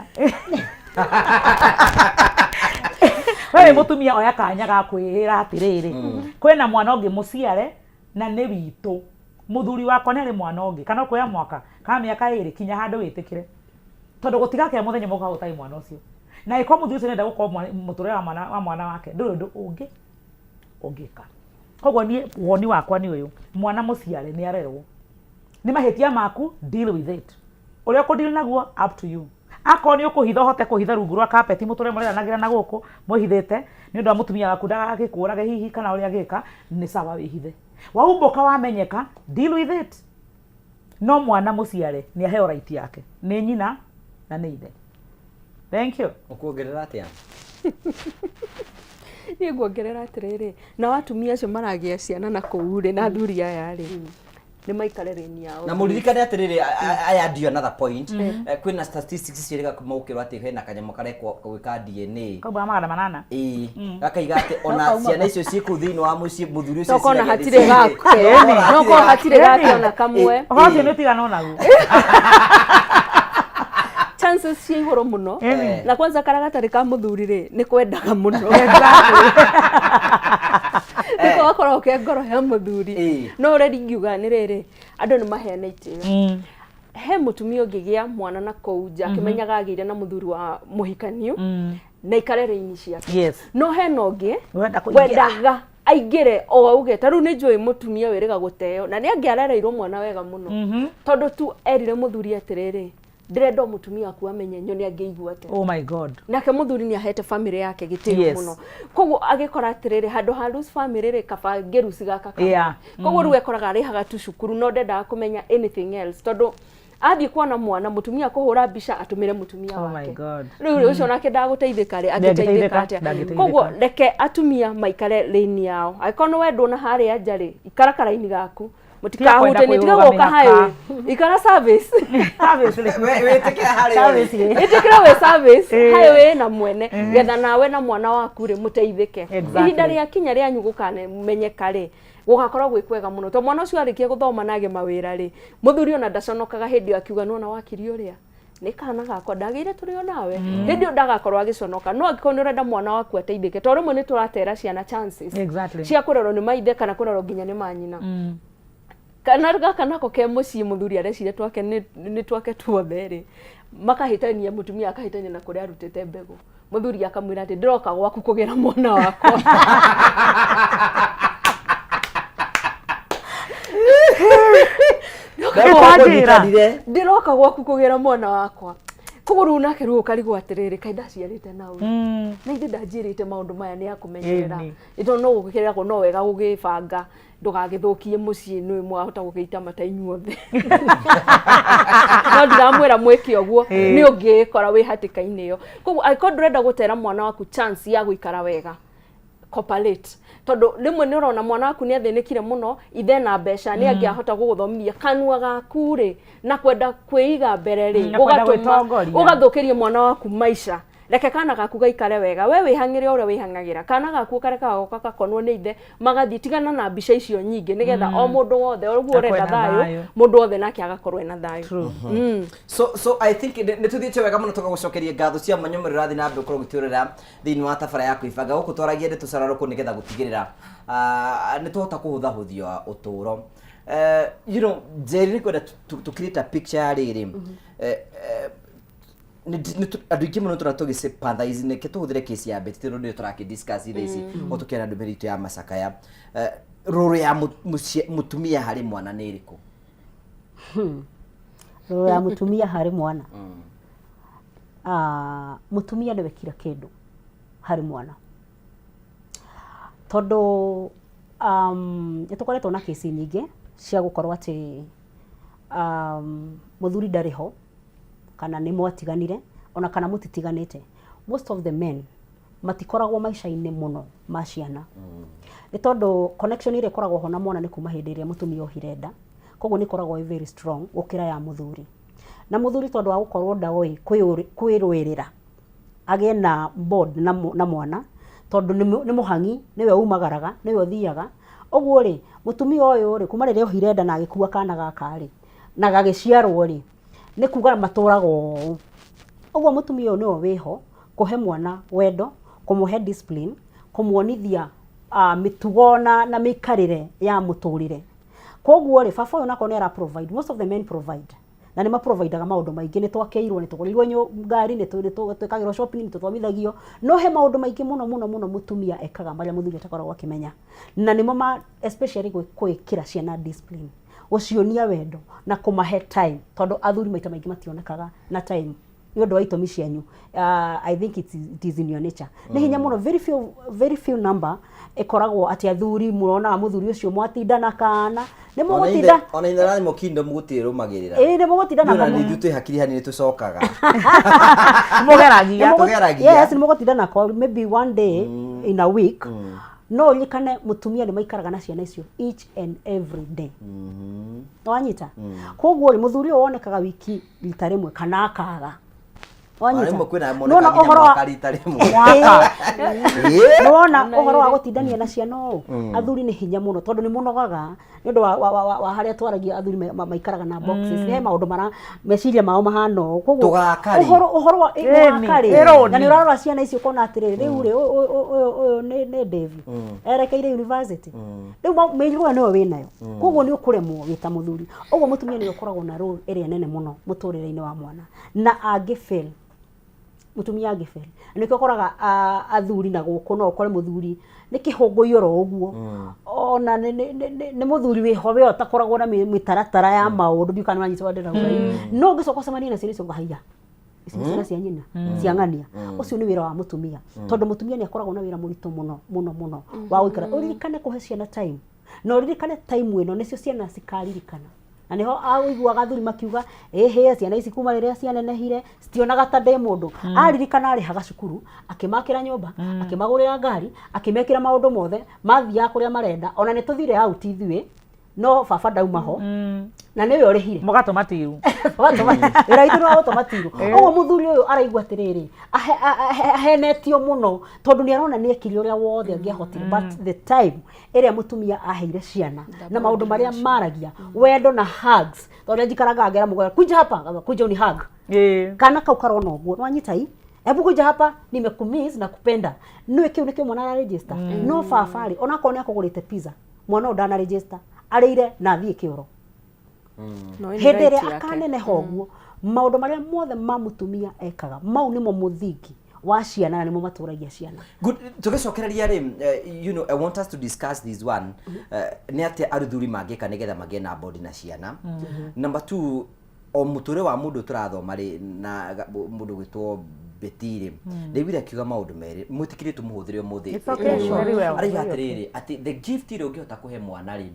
We wĩ mũtumia oya kanya ga kwĩra atĩrĩrĩ, kwĩna mwana ũngĩ mũciare na nĩ witũ. Mũthuri wakwa nĩ arĩ mwana ũngĩ, kana ũkuoya mwaka kana mĩaka ĩrĩ kinya handũ wĩtĩkĩre. Tondũ gũtigakĩa mũthenya ũmwe ũgakorwo ũtarĩ mwana ũcio. Na angĩkorwo mũthuri ũcio nĩarenda gũkorwo mũtũrĩre wa mwana wake, ndũrĩ ũndũ ũngĩ ũngĩka. Koguo niĩ woni wakwa nĩ ũyũ, mwana mũciare nĩ arerwo. Nĩ mahĩtia maku, deal with it. Ũrĩa ũkũ deal naguo, up to you. Akorwo nĩ ũkũhitha ũhote kũhitha rungu rwa carpet mũtũre mũreranagĩra na gũkũ mwĩhithĩte nĩ ũndũ wa mũtumia waku ndagagĩkũrage hihi kana ũrĩa angĩka, nĩ sawa wĩhithe. Waumbũka wamenyeka, deal with it. No mwana mũciare nĩ aheo right yake, nĩ nyina na nĩ ithe. Thank you. Ũkuongerera atĩa? Niĩ nguongerera atĩrĩrĩ, nao atumia acio maragĩa ciana na kũu rĩ, na athuri aya rĩ, nĩ maikare rĩni yao. Na mũririkane atĩrĩrĩ, I add you another point. Kwĩna statistics ciĩrĩga kuma gũkĩrwo atĩ hena kanyamũ karekwo gwĩka DNA. Kauga 800. Ĩĩ, gakaiga atĩ ona ciana icio ciĩ kũu thĩinĩ wa mũciĩ mũthuri ũcio Tokorwo ona eciragia hatirĩ nĩ gake, ciake. no korwo hatirĩ gake ona kamwe. Ũhoro ũcio nĩ ũtigana onaguo. Chances Skills cia igũrũ mũno. Na kwanza karĩa gatarĩ ka mũthuri rĩ, nĩ kwendaga mũno. Nĩko gakoragwo ke ngoro ya mũthuri. No ũrĩa ingiuga nĩ rĩrĩ, andũ nĩ maheane itĩo. He mũtumia ũngĩgĩa mwana na kũu nja akĩmenyaga agĩire na mũthuri wa mũhikanio na ikare raini ciake. No hena ũngĩ Wenda kũingĩra. Wendaga aingĩre o auge ta rĩu nĩ njũĩ mũtumia wĩrĩga gũteo na nĩ angĩarereirwo mwana wega mũno tondũ tu erire mũthuri atĩrĩrĩ, ndĩrenda o mũtumia waku amenye nyone angĩigua atĩa. Oh my God. Nake mũthuri nĩ ahete family yake gĩtĩo mũno, koguo agĩkora atĩrĩrĩ, handũ ha lose family rĩ, kaba ngĩruci gaka kamwe. Koguo rĩu ekoraga arĩhaga tu cukuru no ndendaga kũmenya anything else, tondũ athiĩ kuona mwana mũtumia kũhũra mbica atũmĩre mũtumia Oh my wake. God. Rĩu rĩ, ũcio nake ndagũteithĩka rĩ, angĩteithĩka Ndangĩteithĩka, atĩa? ndangĩteithĩka. Koguo reke atumia maikare lane yao. Angĩkorwo nĩ wendwo na harĩa nja rĩ, ikara karaini gaku, mũtikahutanie, tiga kwĩrũga gũka mĩhaka. highway, ikara service. Service rĩ. Wĩtĩkĩra harĩa ũrĩ. Service rĩ. Ĩtĩkĩra wĩ service highway na mwene, getha nawe na mwana waku rĩ mũteithĩke. Ihinda rĩa kinya rĩanyu gũkamenyeka rĩ, gũgakorwo gwĩ kwega mũno, tondũ mwana ũcio arĩkia gũthoma na agĩe mawĩra rĩ, mũthuri ona ndaconokaga hĩndĩ ĩyo akiuga nĩwona wakiri ũrĩa nĩ kana gakwa ndagĩire tũrĩ o nawe, hĩndĩ ĩyo ndagakorwo agĩconoka. No angĩkorwo nĩ ũrenda mwana waku ateithĩke, tondũ rĩmwe nĩ tũratera ciana chances cia kũrerwo nĩ maithe kana kũrerwo nginya nĩ manyina. Kana gaka nako ke mũciĩ mũthuri areciria twake nĩ twake tuothe rĩ, makahĩtania, mũtumia akahĩtania na kũrĩa arutĩte mbegũ, mũthuri akamwĩra atĩ ndĩroka gwaku kũgĩra mwana wakwa. Ndĩkwanjĩra. Ndĩroka gwaku kũgĩra mwana wakwa. Koguo rĩu nake rĩu ũkarigwo atĩrĩrĩ, kaĩ ndaciarĩte na ũyũ na ithe ndanjĩrĩte maũndũ maya nĩ akũmenyerera. Ĩtondũ no gũkĩragwo no wega gũgĩbanga ndũgagĩthũkie mũciĩ, nĩ mwahota gũgĩita mata inyuothe. No ndiramwĩra mwĩke ũguo, nĩ ũngĩkora wĩ hatĩka-inĩ ĩyo. Koguo angĩkorwo ndũrenda gũtera mwana waku chance ya gũikara wega, cooperate, tondũ rĩmwe nĩ ũrona mwana waku nĩ athĩnĩkire mũno, ithe na mbeca nĩ angĩahota gũgũthomithia, kanua gaku rĩ na kwenda kwĩiga mbere rĩ, Na kwenda ũgatũma gwĩtongoria. ũgathũkĩria mwana waku maica. Reke kana gaku gaikare wega, we wĩhang'ĩre o ũrĩa wĩhang'agĩra, kana gaku ũkareka gagoka gakonwo nĩ ithe magathiĩ. Tigana na mbica icio nyingĩ, nĩgetha o mũndũ wothe ũguo Akorwo ũrenda ena thayũ, thayũ. Mũndũ wothe nake agakorwo ena thayũ. True. So I think nĩ tũthiĩte wega mũno, tũgagũcokeria ngatho cia mwanya mũrĩ ũrathiĩ na mbere gũkorwo ũgĩtwĩrorera thĩinĩ wa tabara ya kwĩbanga. Gũkũ twaragia ndeto cararũkũ nĩgetha gũtigĩrĩra nĩ twahota kũhũthahũthia ũtũũro. Njeri, nĩ kwenda tũ create a picture ya rĩrĩ. Andũ aingĩ mũno tũra tũgĩ sympathize, nĩkĩ tũhũthĩre case ya Betty tondũ nĩyo tũrakĩ discuss thaa ici o tũkĩona ndũmĩrĩri itũ ya macakaya. Rũrũ ya mũtumia harĩ mwana nĩ ĩrĩkũ? Rũrũ ya mũtumia harĩ mwana. Ah, mũtumia nĩwe kira kĩndũ harĩ mwana, tondũ nĩ tũkoretwo na kĩci nyingĩ cia gũkorwo atĩ mũthuri ndarĩ ho kana nĩ mwatiganire ona kana mũtitiganĩte. Most of the men matikoragwo maica-inĩ mũno ma ciana, nĩ tondũ connection ĩrĩa ĩkoragwo ho na mwana nĩ kuma hĩndĩ ĩrĩa mũtumia ohire nda, koguo nĩ ĩkoragwo ĩ very strong gũkĩra ya mũthuri. Na mũthuri tondũ wa gũkorwo ndoĩ kwĩrũĩrĩra agĩe na bond na mwana, tondũ nĩ mũhang'i, nĩwe umagaraga, nĩwe ũthiaga ũguo rĩ, mũtumia ũyũ rĩ, kuma rĩrĩa ohire nda na agĩkua kana gaka rĩ, na gagĩciarwo rĩ, nĩ kuga matũraga ũũ ũguo. Mũtumia ũyũ nĩwe wĩho kũhe mwana wendo, kũmũhe discipline, kũmuonithia mĩtugo na mĩikarĩre ya mũtũrĩre. Koguo rĩ, baba ũyũ onakorwo nĩ ara provide, most of the men provide na nĩ maprovidaga maũndũ maingĩ, nĩ twakĩirwo, nĩ tũgũrĩirwo ngari, nĩ twĩkagĩrwo shopping, nĩ tũthomithagio, no he maũndũ maingĩ mũno mũno mũno mũtumia ekaga marĩa mũthuri atakoragwo akĩmenya, na nĩmo ma especially gwĩkĩra ciana discipline, gũcionia wendo na kũmahe time, tondũ athuri maita maingĩ mationekaga na time nĩ ũndũ wa itũmi cianyu. I think it is in your nature. Nĩ hinya mũno, very few number ĩkoragwo atĩ athuri mũronaga mũthuri ũcio mwatinda na kana nĩ mũgũtinda. Ona ithe rathimo kingdom gũtirĩ rũmagĩrĩra. Ĩĩ, nĩ mũgũtinda na na ithuĩ twĩ hakiri hanini tũcokaga. Mũgeragia. Tũgeragia. Yes, nĩ mũgũtinda nako maybe one day in a week, no ũririkane mũtumia nĩ maikaraga na ciana icio each and every day. Wanyita? Koguo rĩ, mũthuri ũyũ wonekaga wiki rita rĩmwe kana akaga. Wanyita? Rĩmwe kwĩna Nĩwona monekaga nginya ũhoro wa- mwaka rita rĩmwe. Mwaka. Ĩĩ. Nĩwona ũhoro wa gũtindania na ciana ũũ, athuri nĩ hinya mũno tondũ nĩ mũnogaga nĩ ũndũ wa, wa, wa, wa, wa harĩa twaragia athuri maikaraga na boxes. He maũndũ mara meciria mao mahana ũũ. Koguo Tũgaka rĩ? ũhoro ũhoro wa ĩ, Ĩni, mũgaka rĩ? ĩrũni. Na nĩ ũrarora ciana ici ũkona atĩrĩrĩ, rĩu rĩ, ũyũ ũyũ ũyũ nĩ nĩ Dave erekeire university. Rĩu mĩrigo ĩyo nĩyo wĩnayo, koguo nĩ ũkũremwo wĩ ta mũthuri. Ũguo mũtumia nĩwe ũkoragwo na role ĩrĩa nene mũno mũtũrĩre-inĩ wa mwana, na angĩ fail, mũtumia angĩ fail, nĩkĩo ũkoraga athuri na gũkũ no ũkore mũthuri nĩ kĩhũngũi oro ũguo, ona nĩ mũthuri wĩho we ũtakoragwo na mĩtaratara ya maũndũ. Ndiũĩ kana nĩwanyita ũrĩa ndĩrauga. No ũngĩcoka ũcemanie na ciana icio ũkauga, haiya, ici nĩ ciana cia nyina cia ng'ania. Ũcio nĩ wĩra wa mũtumia, tondũ mũtumia nĩ akoragwo na wĩra mũritũ mũno mũno mũno wa gũikara. Ũririkane kũhe ciana time, na ũririkane time ĩno nĩcio ciana cikaririkana, na nĩho ũiguaga athuri makiuga, ĩhĩ, ciana ici kuma rĩrĩa cianenehire citionaga ta ndĩ mũndũ. Aririkana arĩhaga cukuru, akĩmakĩra nyũmba, akĩmagũrĩra ngari, akĩmekĩra maũndũ mothe, mathiaga kũrĩa marenda, ona nĩ tũthire out ithuĩ, no baba ndauma ho, na nĩwe ũrĩhire. Mũgatũma tiru. Wĩra witũ nĩ wa gũtũma tiru. Ũguo mũthuri ũyũ araigua atĩrĩrĩ, ahenetio mũno, tondũ nĩ arona nĩ ekire ũrĩa wothe angĩahotire, but the time ĩrĩa mũtumia aheire ciana na maũndũ marĩa maragia, wendo na hugs, tondũ njikaraga ngera mũgwara, kuja hapa, kuja uni hug. Kana kau karona ũguo nwanyita i, hebu kuja hapa, nimekumiss na kupenda. Nĩwe kĩu nĩkĩo mwana araregister. No baba rĩ, onakorwo nĩ akũgũrĩte pizza, mwana ũyũ ndana register, arĩire na athiĩ kĩoro. No ĩno Hĩndĩ right ĩrĩa yake. akaneneha ũguo, maũndũ marĩa mothe ma mũtumia ekaga, mau nĩmo mũthingi wa ciana na nĩmo matũragia ciana. Good. Tũgĩcokereria rĩ, I want us to discuss this one. Nĩ atĩa athuri mangĩka nĩgetha magĩe na bond na ciana? Number two, o mũtũrĩre wa mũndũ tũrathoma rĩ, na mũndũ gwĩtwo Betty rĩ, ndaiguire akiuga maũndũ merĩ, mwĩtĩkĩrie tũmũhũthĩre ũmũthĩ. It's okay, very well. Arauga Very okay. atĩrĩrĩ, atĩ the gift ĩrĩa ũngĩhota kũhe mwana rĩ,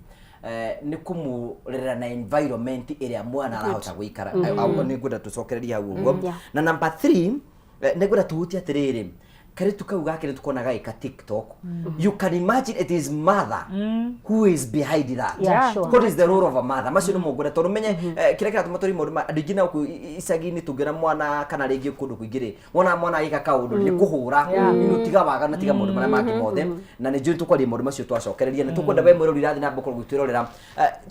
nĩ kũmũrera na environment ĩrĩa mwana arahota gũikara. Nĩ ngwenda tũcokererie hau ũguo. Na number 3, nĩ ngwenda tũhutie atĩrĩrĩ, kairĩtu kau gake nĩ tukona gagĩka TikTok. You can imagine it is mother who is behind that. Yeah, sure. What is the role of a mother? Macio nĩmo ngwenda tondũ menye kĩrĩa kĩratũma tũri maũndũ andũ aingĩ na gũkũ icagi-inĩ tũngĩona mwana kana rĩngĩ kũndũ kũingĩ rĩ, wona mwana agĩka kaũndũ nĩ kũhũra, ino tiga waganu na tiga maũndũ marĩa mangĩ mothe. Na nĩ njũĩ tũkwaria maũndũ macio twacokereria. Nĩ tũkwenda we mwĩrori ũrathiĩ na mbere gũkorwo ũgĩtwĩrorera,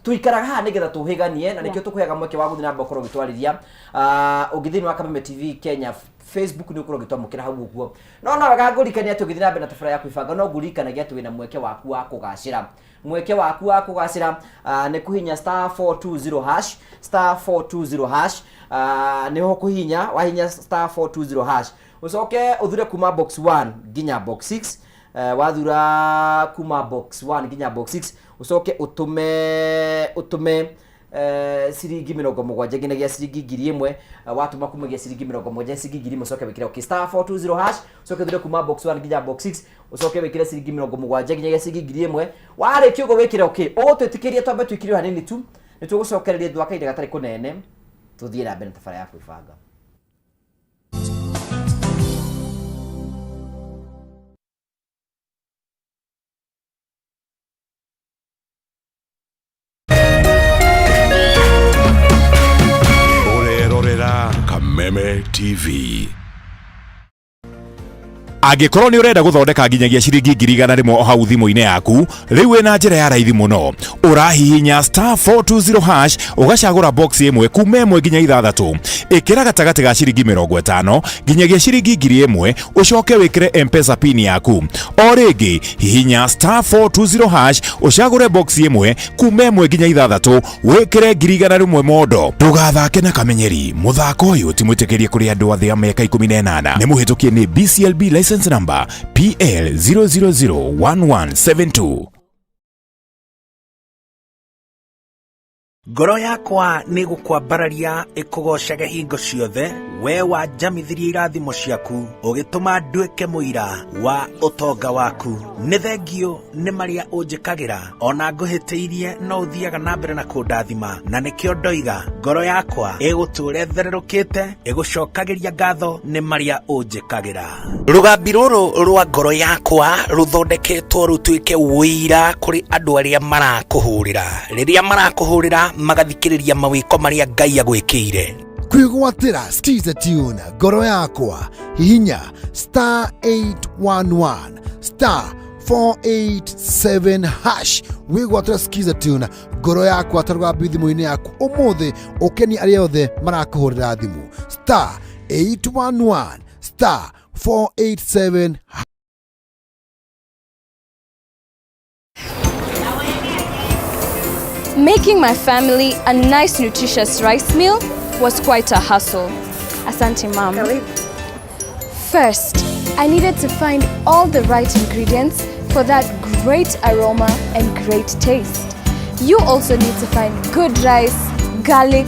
tũikaraga haha nĩgetha tũhĩganie, na nĩkĩo tũkũheaga mweke wa gũthiĩ na mbere gũkorwo ũgĩtwarĩria. Ũngĩthiĩ thĩinĩ wa Kameme TV Kenya Facebook nĩ ũkorwo ũgĩtwamũkĩra hau ũguo. No no wega ngũririkanie atĩ ũgĩthiĩ na mbere na tabarĩra ya kwĩbanga, no ngũririkanagia atĩ wĩna mweke waku wa kũgacĩra. Mweke waku wa kũgacĩra nĩ kũhihinya star 420 hash, star 420 hash, nĩho kũhihinya, wahihinya star 420 hash, ũcoke ũthure kuma box 1 nginya box 6. Wathura kuma box 1 nginya box 6, ũcoke ũtũme ciringi 70 nginyagia ciringi 1000. Watũma kumagia ciringi 70 ciringi 1000, ũcoke wĩkĩre okay star 420 hash, ũcoke ũthure kuma box 1 nginya box 6, ũcoke wĩkĩre ciringi 70 nginyagia ciringi 1000. Warĩkia ũguo wĩkĩre okay. Ũgũtwĩtĩkĩria twambe twĩkire o hanini tu, nĩ tũgũcokereria thutha wa kahinda gatarĩ kũnene, tũthiĩ na mbere na tabarĩra ya kwĩbanga. Ũrerorera Kameme TV. Angĩkorwo nĩ ũrenda gũthondeka nginyagia ciringi 100,000 o hau thimũ-inĩ yaku, rĩu wĩna njĩra ya raithi mũno. Ũrahihinya star 420 hash, ũgacagũra box ĩmwe kuma 1 nginya 6, ĩkĩra gatagatĩ ga ciringi 50 nginyagia ciringi 1000, ũcoke wĩkĩre M-Pesa pin yaku. O rĩngĩ hihinya star 420 hash, ũcagũre box ĩmwe kuma 1 nginya 6, wĩkĩre 100,000 mondo. Ndũgathake na kamenyeri, mũthako ũyũ ti mwĩtĩkĩrie kũrĩ andũ athĩ a mĩaka 18. Nĩ mũhĩtũkie nĩ BCLB license number PL 0001172. Ngoro yakwa nĩ gũkwambararia ĩkũgocage hingo ciothe, we wanjamithirie irathimo ciaku, ũgĩtũma nduĩke mũira wa ũtonga waku. Nĩ thengio nĩ marĩa ũnjĩkagĩra, ona ngũhĩtĩirie no ũthiaga na mbere na kũndathima, na nĩkĩo ndoiga ngoro yakwa ĩgũtũũra ĩthererũkĩte, ĩgũcokagĩria ngatho nĩ marĩa ũnjĩkagĩra. Rũgambi rũrũ rwa ngoro yakwa rũthondeketwo rũtuĩke ũira kũrĩ andũ arĩa marakũhũrĩra. Rĩrĩa marakũhũrĩra magathikĩrĩria mawĩko marĩa Ngai agwĩkĩire. Kwĩgwatĩra Skiza Tune ngoro yakwa, hihinya star 811 star 487 hash wĩgwatĩra Skiza Tune ngoro yakwa tarũgambi thimũ-inĩ yaku ũmũthĩ, ũkenie arĩa othe marakũhũrĩra thimũ. Star 811 star 487. Making my family a nice nutritious rice meal was quite a hustle. Asante, Mom. First, I needed to find all the right ingredients for that great aroma and great taste. You also need to find good rice, garlic,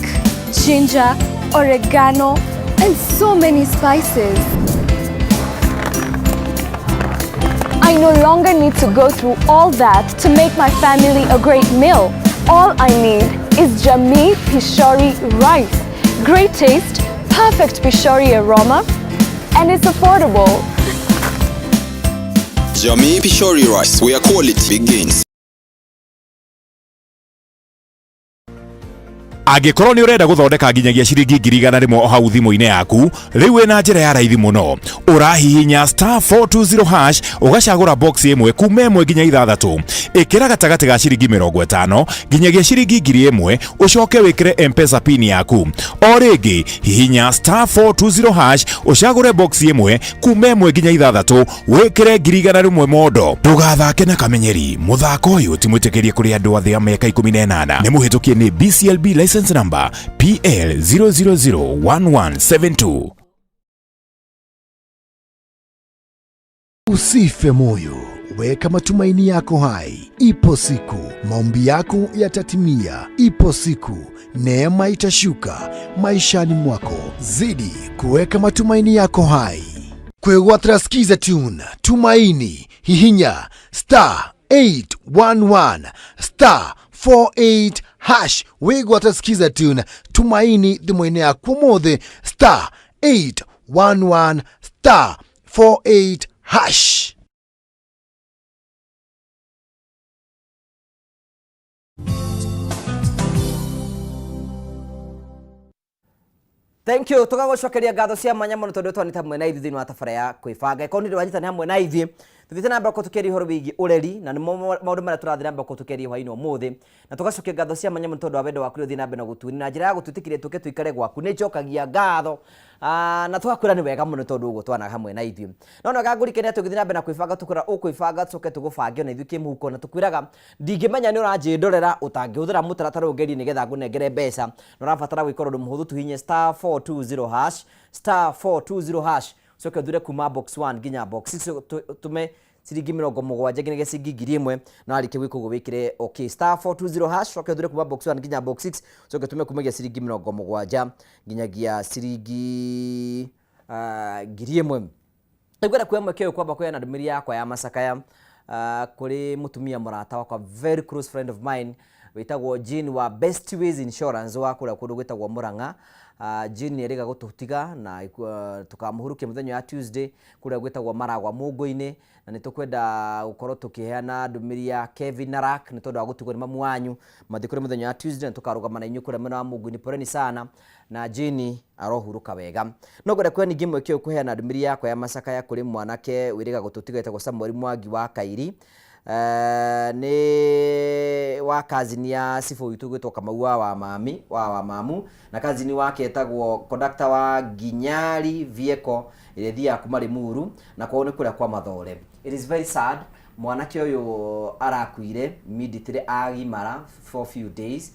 ginger, oregano, and so many spices. I no longer need to go through all that to make my family a great meal. All I need is Jamii Pishori rice. Great taste, perfect Pishori aroma, and it's affordable. Jamii Pishori rice, where quality begins. Angĩkorwo nĩ ũrenda gũthondeka nginyagia ciringi 100,000 o hau thimũ-inĩ yaku, rĩu wĩna njĩra ya raithi mũno. Ũrahihinya star 420 hash, ũgacagũra box ĩmwe kuma ĩmwe nginya ithathatũ, ĩkĩra gatagatĩ ga ciringi 50 nginyagia ciringi 1000, ũcoke wĩkĩre M-Pesa pin yaku. O rĩngĩ hihinya star 420 hash, ũcagũre box ĩmwe kuma ĩmwe nginya ithathatũ, wĩkĩre 100,000 mondo. Ndũgathake na kamenyeri, mũthako ũyũ ti mwĩtĩkĩrie kũrĩ andũ athĩ a mĩaka 18. Nĩ mũhĩtũkie nĩ BCLB license number PL 0001172. Usife moyo, weka matumaini yako hai. Ipo siku maombi yako yatatimia. Ipo siku neema itashuka maishani mwako. Zidi kuweka matumaini yako hai. Kwĩgwatĩra Skiza Tune Tumaini, hihinya star 811 star 48 hash wĩgwatĩra Skiza Tune Tumaini thimũ-inĩ yaku ũmũthĩ, star 811 star 48 hash. Thank you. Tũgagũcokeria ngatho cia mwanya mũno tondũ twanĩte hamwe na ithuĩ thĩinĩ wa tabara ya kwĩbanga. Ĩkorwo nĩ ũndũ wanyitane hamwe na ithuĩ, tũthiĩte na mbere gũkorwo tũkĩaria ũhoro wĩgiĩ ũreri na nĩmo maũndũ marĩa tũrathiĩ na mbere gũkorwo tũkĩaria hwaĩ-inĩ ũmũthĩ, na tũgacokia ngatho cia mwanya mũno tondũ wa wendo waku ũrĩa ũthiĩ na mbere na gũtuonia na njĩra ya gũtwĩtĩkĩria tũke tũikare gwaku. Nĩ njokagia ngatho na tũgakwĩra nĩ wega mũno tondũ ũguo twana hamwe na ithuĩ. No nĩ wega ngũrikania tũgĩthiĩ na mbere na kwĩbanga, tũkwĩra ũkwĩbanga tũcoke tũgũbange ona ithuĩ kĩmũhuko, na tũkwĩraga ndingĩmenya nĩ ũranjĩndorera ũtangĩhũthĩra mũtaratara ũyũ ngerie nĩgetha ngũnengere mbeca, na ũrabatara gwĩka ũndũ mũhũthũ, tuhinye star 420 hash, star 420 hash, ũcoke ũthure kuma box 1 nginya box 6, ũtũme ciringi 70 nginyagia ciringi 1000, na warĩkia gwĩka ũguo wĩkĩre okay. Star 420 hash, ũcoke ũthure kuma box 1 nginya box 6, ũcoke ũtũme kumagia ciringi 70 nginyagia ciringi 1000. Nĩngwenda kuoya mweke ũyũ kwamba kũheana ndũmĩrĩri yakwa ya macakaya kũrĩ mũtumia mũrata wakwa, very close friend of mine, wĩtagwo Jean wa Best Ways Insurance wa kũrĩa kũndũ gwĩtagwo Murang'a. Jean nĩ erĩga gũtũtiga na tũkamũhurukia mũthenya wa Tuesday kũrĩa gwĩtagwo Maragwa Mũngũ-inĩ, na nĩ tũkwenda gũkorwo tũkĩheana ndũmĩrĩri ya Kevin na Rack nĩ tondũ wa gũtigwo nĩ mamu wanyu mathiko nĩ mũthenya wa Tuesday, na tũkarũgama na inyuĩ kũrĩa mwena wa Mũngũ-inĩ. Poleni sana na Jean arohurũka wega. No ngwenda kuoya ningĩ mweke ũyũ kũheana ndũmĩrĩri yakwa ya macakaya kũrĩ mwanake wĩrĩga gũtũtiga wĩtagwo Samuel Mwangi wa Kairi. Nĩ wa cousin ya cibũ witũ gwĩtwo Kamau wa Wamami wa Wamamu, na cousin wake etagwo conductor wa Nginyari Vieko ĩrĩa ĩthiaga kuma Limuru, na kwao nĩ kũrĩa kwa Mathore. It is very sad, mwanake ũyũ arakuire immediately agimara for few days.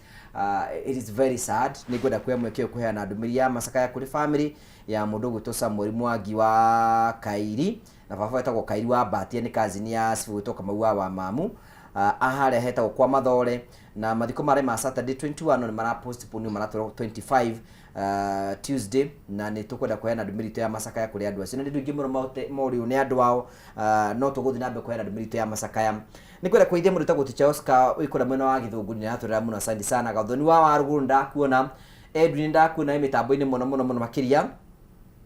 It is very sad. Nĩ ngwenda kuoya mweke ũyũ kũheana ndũmĩrĩri ya macakaya kũrĩ family ya mũndũ ũgwĩtwo Samuel Mwangi wa Kairi, na baba wetagwo Kairi wa Mbatia, nĩ cousin ya cibũ gwĩtwo Kamau wa Wamamu, aharĩa hetagwo kwa Mathore, na mathiko marĩ ma Saturday 21, no nĩ mara postpone, maratwarwo 25 Tuesday, na nĩ tũkwenda kũheana ndũmĩrĩri itũ ya macakaya kũrĩ andũ acio, na nĩ andũ aingĩ mũno morĩirwo nĩ andũ ao. No tũgũthiĩ na mbere kũheana ndũmĩrĩri itũ ya macakaya. Nĩ kwenda kũgeithia mũndũ wĩtagwo Teacher Oscar wĩ kũrĩa mwena wa Gĩthũngũri, nĩ aratwĩrora mũno, asante sana. Gathoni wa Warũgũrũ nĩndakuona, Edwin nĩndakuona wĩ mĩtambo-inĩ mũno mũno mũno makĩria,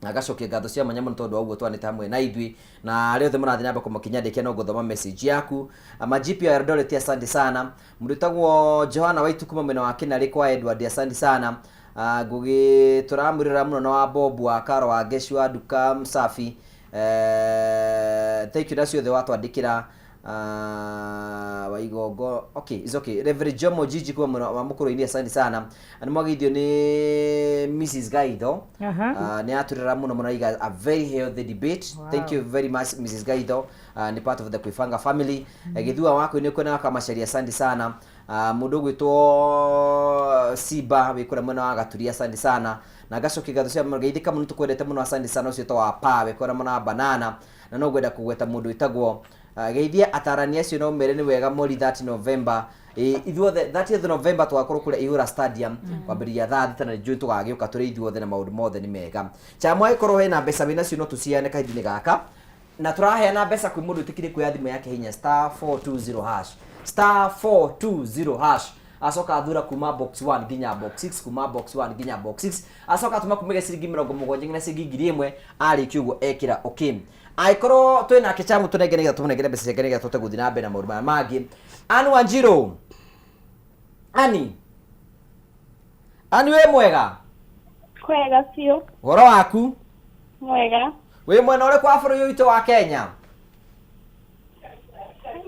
na ngacokia ngatho cia mwanya mũno tondũ wa ũguo twanĩte hamwe na ithuĩ, na arĩa othe mũrathiĩ na mbere kũmũkinyandĩkia no ngũthoma message yaku. Majipi ya Eldoret, asante sana. Mũndũ wĩtagwo Johanna Waitu kuma mwena wa Kĩnarĩ kwa Edward, asante sana. Ah, Ngũgĩ tũramwĩrora mũno na wa Bob wa Karo wa Ngeci wa Nduka Msafi. Eh, thank you na ciothe watwandĩkĩra. Ah, Waigongo okay, it's okay. Reverend Jomo Jiji kuma mwena wa Mũkũrũ-inĩ, asante sana. Nĩ mwageithio nĩ Mrs. Gaitho. Ah, nĩ atwĩrora mũno mũno aiga a very healthy debate. Thank you very much Mrs. Gaitho. Ah, nĩ part of the Kwĩbanga family. Eh, Gĩthua waku nĩ kwena kamacaria, asante sana. Ah, mũndũ ũgwĩtwo Simba wĩ kũrĩa mwena wa Gaturia, asante sana. Na ngacokia ngatho cia geithĩka mũno, tũkwendete mũno, asante sana. Ũcio wa pa wĩ kũrĩa mwena wa Banana. Na no ngwenda kũgweta mũndũ wĩtagwo geithia atarani acio no mere nĩ wega mweri 30 November. Ĩ, ithuothe 30th November tũgakorwo kũrĩa Ihũra Stadium kwambĩrĩria thaa 6 na nĩnjũĩ tũgagĩũka tũrĩ ithuothe na maũndũ mothe nĩ mega. Chama ĩkorwo hena mbeca wĩnacio no tũciheane kahinda-inĩ gaka, na tũraheana mbeca kwĩ mũndũ wĩtĩkĩrie kuoya thimũ yake hinya star 420 hash, star 420 hash, acoka athura kuma box 1 nginya box 6, kuma box 1 nginya box 6, acoka atũma kuma ciringi 70 nginya ciringi 1000. Arĩkia ũguo ekĩra okay. Angĩkorwo twĩ nake chamu tũnenge nĩgetha tũmũnengere mbeca ciake nĩgetha tũhote gũthiĩ na mbere na maũndũ maya mangĩ. Ann Wanjiru, Ani, Ani, wĩ mwega? Kwega biũ. Ũhoro waku? Mwega. Wĩ mwena ũrĩkũ wa bũrũri ũyũ witũ wa Kenya?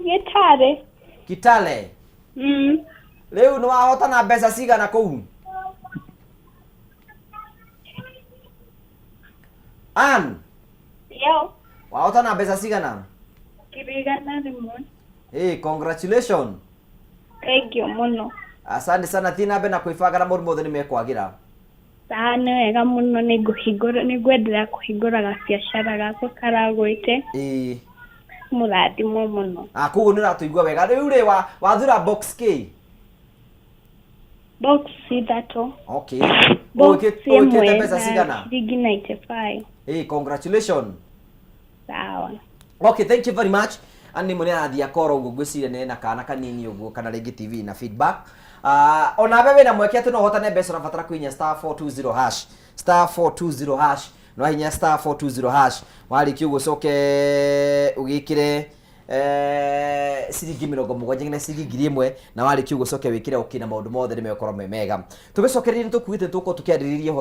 Gĩtarĩ. Kitale. Rĩu nĩ wahotana mbeca cigana kũu, Ann? Yo. Wahotana mbeca cigana? 100,000. Hey, congratulations. Thank you mũno. Asante sana, thiĩ na mbere na kwĩbanga na maũndũ mothe nĩ mekwagĩra. Sawa, nĩ wega mũno. Nĩ ngũhingũra, nĩ ngwendelea kũhingũra gabiacara gakwa karagwĩte. Mũrathimwo mũno. Ah, koguo nĩ ũratũigua wega. Rĩu rĩ wathura box k? Box ithatũ. Okay. Box Ũgĩkĩte ĩmwe mbeca na cigana? ciringi 95. Hey, congratulations. Sawa. Okay, thank you very much. Ani mũne arathiĩ akora ũguo, ngwĩciria nĩ na kana kanini ũguo kana rĩngĩ TV na feedback. Onawe wĩna mweke atĩ no ũhotane mbeca, ũrabatara kũhinya star 420 hash, star 420 hash. No hinya star 420 hash, warĩkia ũguo ũcoke ũgĩkĩre ciringi 70 nginya ciringi 1000, na warĩkia ũguo ũcoke wĩkĩre okay na maũndũ mothe nĩ megũkorwo me mega. Tũgĩcokereria nĩ tũkuĩte tũkorwo tũkĩarĩrĩria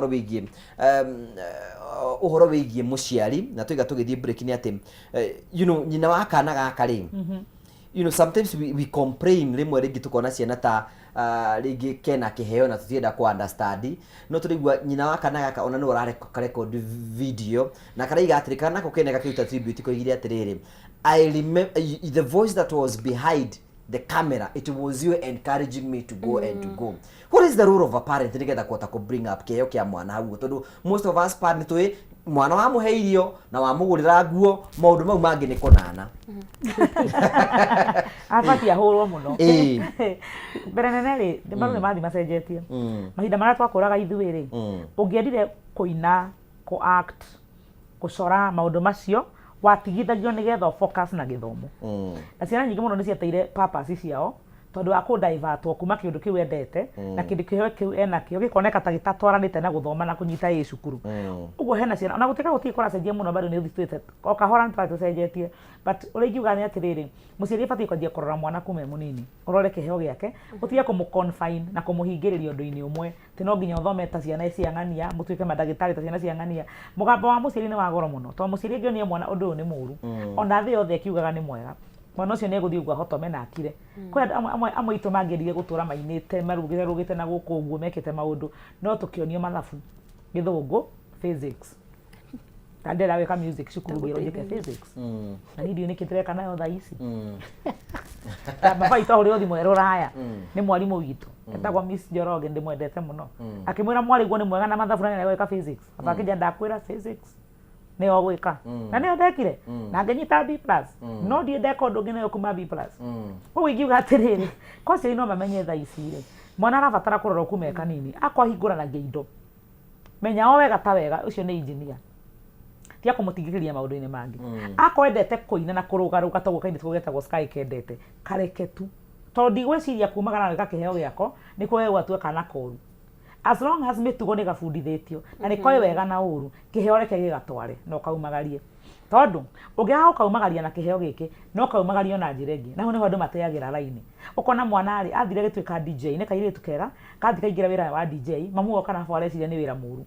ũhoro wĩgiĩ mũciari, na tũiga tũgĩthiĩ break nĩ atĩ nyina wa kana gaka rĩ, sometimes we complain rĩmwe rĩngĩ tũkona ciana ta rĩngĩ kena kĩheo na tũtienda kũ understand, no tũraigua nyina wa kana gaka ona nĩwe ũrarecord video na karaiga atĩrĩ kana nako kene gakĩruta tribute koigire atĩrĩrĩ, "I remember the voice that was behind the camera, it was you encouraging me to go and to go." What is the role of a parent nĩgetha kũhota kũ bring up kĩheo kĩa mwana hau? Tondũ most of us parent tũĩ mwana wamũhe irio na wamũgũrĩra nguo, maũndũ mau mangĩ nĩ kũnana. Abatiĩ ahũrwo mũno. Mbere nene rĩ, marũ nĩ mathiĩ macenjetie. Mahinda marĩa twakũraga ithuĩ rĩ, ũngĩendire kũina, kũ act, gũcora, maũndũ macio watigithagio nĩgetha focus na gĩthomo. Na ciana nyingĩ mũno nĩ ciateire purpose ciao tondũ wa kũdivertwo kuma kĩũndũ kĩu endete na kĩndũ kĩo kĩu enakĩo gĩkoneka ta gĩtatwaranĩte na gũthoma na kũnyita ĩ cukuru. Ũguo hena ciana ona gũtuĩka gũtirĩ kũracenjia mũno, bado nĩ ũthitũĩte o kahora, nĩ tũrathiĩ tũcenjetie, but ũrĩa ingiuga nĩ atĩrĩrĩ, mũciari abatiĩ kwanjia kũrora mwana kuma e mũnini, ũrore kĩheo gĩake, ũtige kũmũ confine na kũmũhingĩrĩria ũndũ-inĩ ũmwe atĩ no nginya ũthome ta ciana cia ng'ania, mũtuĩke mandagĩtarĩ ta ciana cia ng'ania. Mũgambo wa mũciari nĩ wa goro mũno, tondũ mũciari angĩonia mwana ũndũ ũyũ nĩ mũru, ona thĩ yothe ĩkiugaga nĩ mwega, mwana ũcio nĩ egũthiĩ ũguo ahotome na akire. Kwĩ andũ amwe aitũ mangĩendire gũtũra mainĩte, marugĩte rugĩte na gũkũ ũguo mekĩte maũndũ, no tũkĩonio mathabu, gĩthũngũ, physics. Ta ndĩrenda gwĩka music cukuru, ngĩrwo njĩke physics, na niĩ ndiũĩ nĩkĩ ndĩreka nayo thaa ici. Baba witũ ahũrĩrwo thimũ e rũraya nĩ mwarimũ witũ etagwo Miss Njoroge, ndĩmwendete mũno, akĩmwĩra mwarĩguo nĩ mwega na mathabu na nĩarenda gwĩka physics. Baba akĩnjĩra, ndakwĩra physics nĩyo gwĩka, na nĩyo ndekire na ngĩnyita B plus, no ndiĩ ndeka ũndũ ũngĩ nayo kuma B plus. Koguo ingiuga atĩrĩrĩ, kwa aciari no mamenye thaa ici rĩ, mwana arabatara kũrorwo kuma e kanini, akwahingũranagia indo, menya o wega ta wega ũcio nĩ engineer, tiga kũmũtigithĩria maũndũ-inĩ mangĩ. Akorwo endete kũina na kũrũgarũga toguo kairĩtu getagwo Sky kendete, kareke tu, tondũ ndigwĩciria kumagara na gwĩka kĩheo gĩako nĩkuo gegwatua kana koru. As long as mĩtugo nĩ gabundithĩtio na nĩ koĩ wega na ũru, kĩheo reke gĩgatware na ũkaumagarie. Tondũ ũngĩaga gũkaumagaria na kĩheo gĩkĩ, no kaumagario na njĩra ĩngĩ. Na hau nĩho andũ mateagĩra raini. Ũkona mwana rĩ, athire agĩtuĩka DJ, nĩ kairĩtu kega, kathiĩ kaingĩra wĩra wa DJ, mamu wao kana baba areciria nĩ wĩra mũru.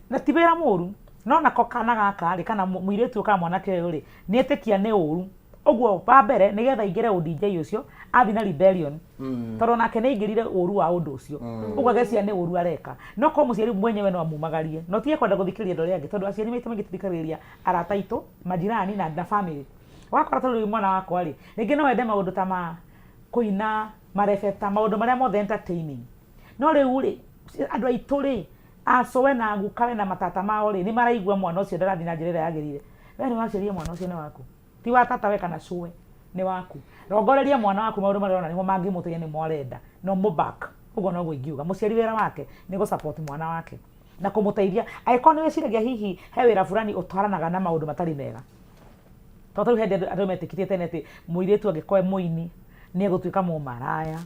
Na ti wĩra mũru, no nako kana gaka rĩ, kana mũirĩtu ũyũ kana mwanake ũyũ rĩ, nĩ etĩkia nĩ ũru. Ũguo wa mbere nĩgetha aingĩre ũ DJ ũcio, athiĩ na rebellion. Tondũ onake nĩ aingĩrire ũru wa ũndũ ũcio. Ũguo ageciria nĩ ũru areka. No korwo mũciari mwenyewe no amumagarie. Na ũtige kwenda gũthikĩrĩria andũ arĩa angĩ tondũ aciari maita maingĩ tũthikagĩrĩria arata aitũ, majirani na, na family. Wakora ta rĩu mwana wakwa rĩ, rĩngĩ no ende maũndũ ta ma kũina, marebeta, maũndũ marĩa mothe entertaining. No rĩu rĩ, andũ aitũ rĩ, acũwe na gukawe na matata mao rĩ, nĩ maraigua mwana ũcio ndarathiĩ na njĩra ĩrĩa yagĩrĩire. We nĩ waciarire mwana ũcio nĩ waku. Ti wa tata we kana cũwe, nĩ waku. Rongoreria mwana waku maũndũ marĩa ũrona nĩmo mangĩmũteithia nĩmo arenda, na ũmũ back. Ũguo noguo ingiuga. Mũciari wĩra wake nĩ gũ support mwana wake na kũmũteithia. Angĩkorwo nĩ wĩciragia hihi he wĩra fulani ũtwaranaga na maũndũ matarĩ mega. Tondũ ta rĩu he hĩndĩ andũ metĩkĩtie tene atĩ mũirĩtu angĩkorwo e mũini nĩ egũtuĩka mũmaraya,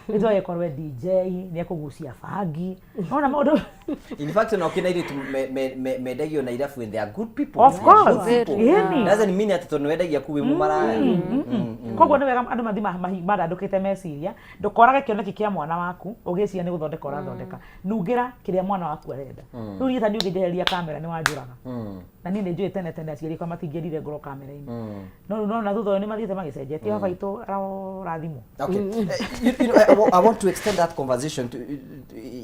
mũirĩtu angĩkorwo e DJ nĩ ekũgucia bangi. Nĩwona maũndũ In fact, no kina airĩtu mendagio na irabu and they are good people. Of They are good course. people. Ĩni. Doesn't mean atĩ tondũ nĩwendagia kuu wĩ mũmaraya. Koguo nĩ wega andũ mathiĩ mathandũkĩte meciria, ndũkorage kĩoneki kĩa mwana waku ũgĩciria nĩ gũthondeka ũrathondeka. Nungĩra kĩrĩa mwana waku arenda. Rĩu niĩ ta niĩ ũngĩnjehereria kamera nĩ wanjũraga. Na niĩ nĩ njũĩ tene tene aciari akwa matingĩendire ngorwo kamera-inĩ. No rĩu nona thutha ũyũ nĩ mathiĩte magĩcenjetie baba witũ arorathimwo. Okay. I want to extend that conversation to,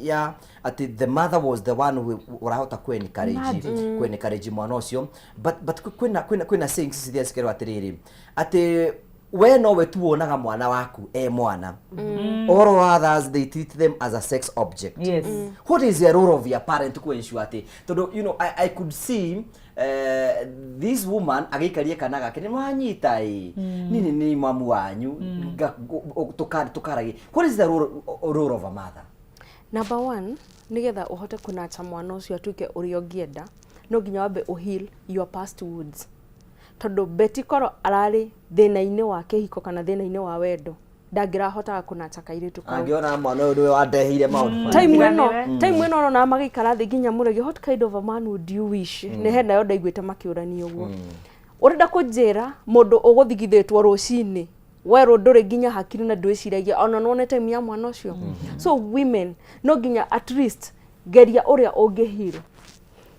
yeah, atĩ the mother was the one who ũrahota ku encourage ku encourage mwana ũcio, but kwĩna sayings iria cikerwo atĩrĩrĩ atĩ we nowe tu wonaga mwana waku e mwana, all others they treat them as a sex object. What is the role of your parent ku ensure atĩ tondũ I could see this woman agĩikaria kana gake nĩ mwanyita ĩ nini nĩ mamu wanyu tũkaragie, what is the role of a mother? Number one, nĩgetha ũhote kũnacha mwana ũcio atuĩke ũrĩa ũngĩenda, no nginya wambe ũheal your past wounds. Tondũ Betty korwo ararĩ thĩna-inĩ wa kĩhiko kana thĩna-inĩ wa wendo, ndangĩrahotaga kũnacha kairĩtu kau. Angĩona mwana ũyũ nĩwe wandeheire maũndũ maya. Time ĩno Tiganĩre. Time ĩno ũrona magĩikara thĩ nginya mũregi, what kind of a man would you wish? Nĩ he nayo ndaiguĩte makĩũrania ũguo. Ũrenda kũnjĩra mũndũ ũgũthigithĩtwo rũcinĩ werwo ndũrĩ nginya hakiri na ndwĩciragia ona nĩwone time ya mwana ũcio? So women, no nginya at least geria ũrĩa ũngĩ heal,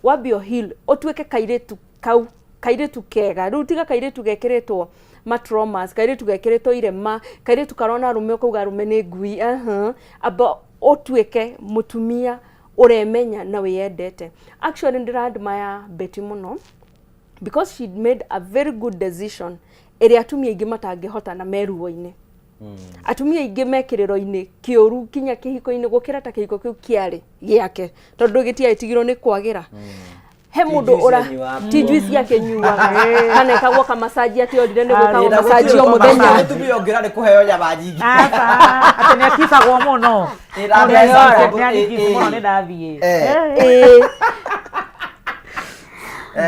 wambie heal ũtuĩke kairĩtu kau, kairĩtu kega. Rĩu tiga kairĩtu gekĩrĩtwo matraumas, kairĩtu gekĩrĩtwo irema, kairĩtu karona arũme ũkauga arũme nĩ ngui. Amba ũtuĩke mũtumia ũremenya na wĩyendete. Actually, ndĩra admire Betty mũno because she made a very good decision ĩrĩa atumia aingĩ matangĩhota na meruo-inĩ. Atumia aingĩ me kĩrĩro-inĩ kĩũru kinya kĩhiko-inĩ gũkĩra ta kĩhiko kĩu kĩarĩ gĩake, tondũ gĩtiagĩtigirwo nĩ kwagĩra he mũndũ juice ũra anyuaga. Ti juice akĩnyuaga kana ĩkagwo kamacaji atĩ orire nĩ gwĩkagwo Na macaji o gũtirĩ mũthenya. Mũtumia ũngĩra nĩ kũheo nyama nyingĩ. Aca, atĩ nĩ akicagwo mũno. Ĩ, na mbeca. Nĩ andikici mũno nĩ ndathiĩ. Ĩĩ.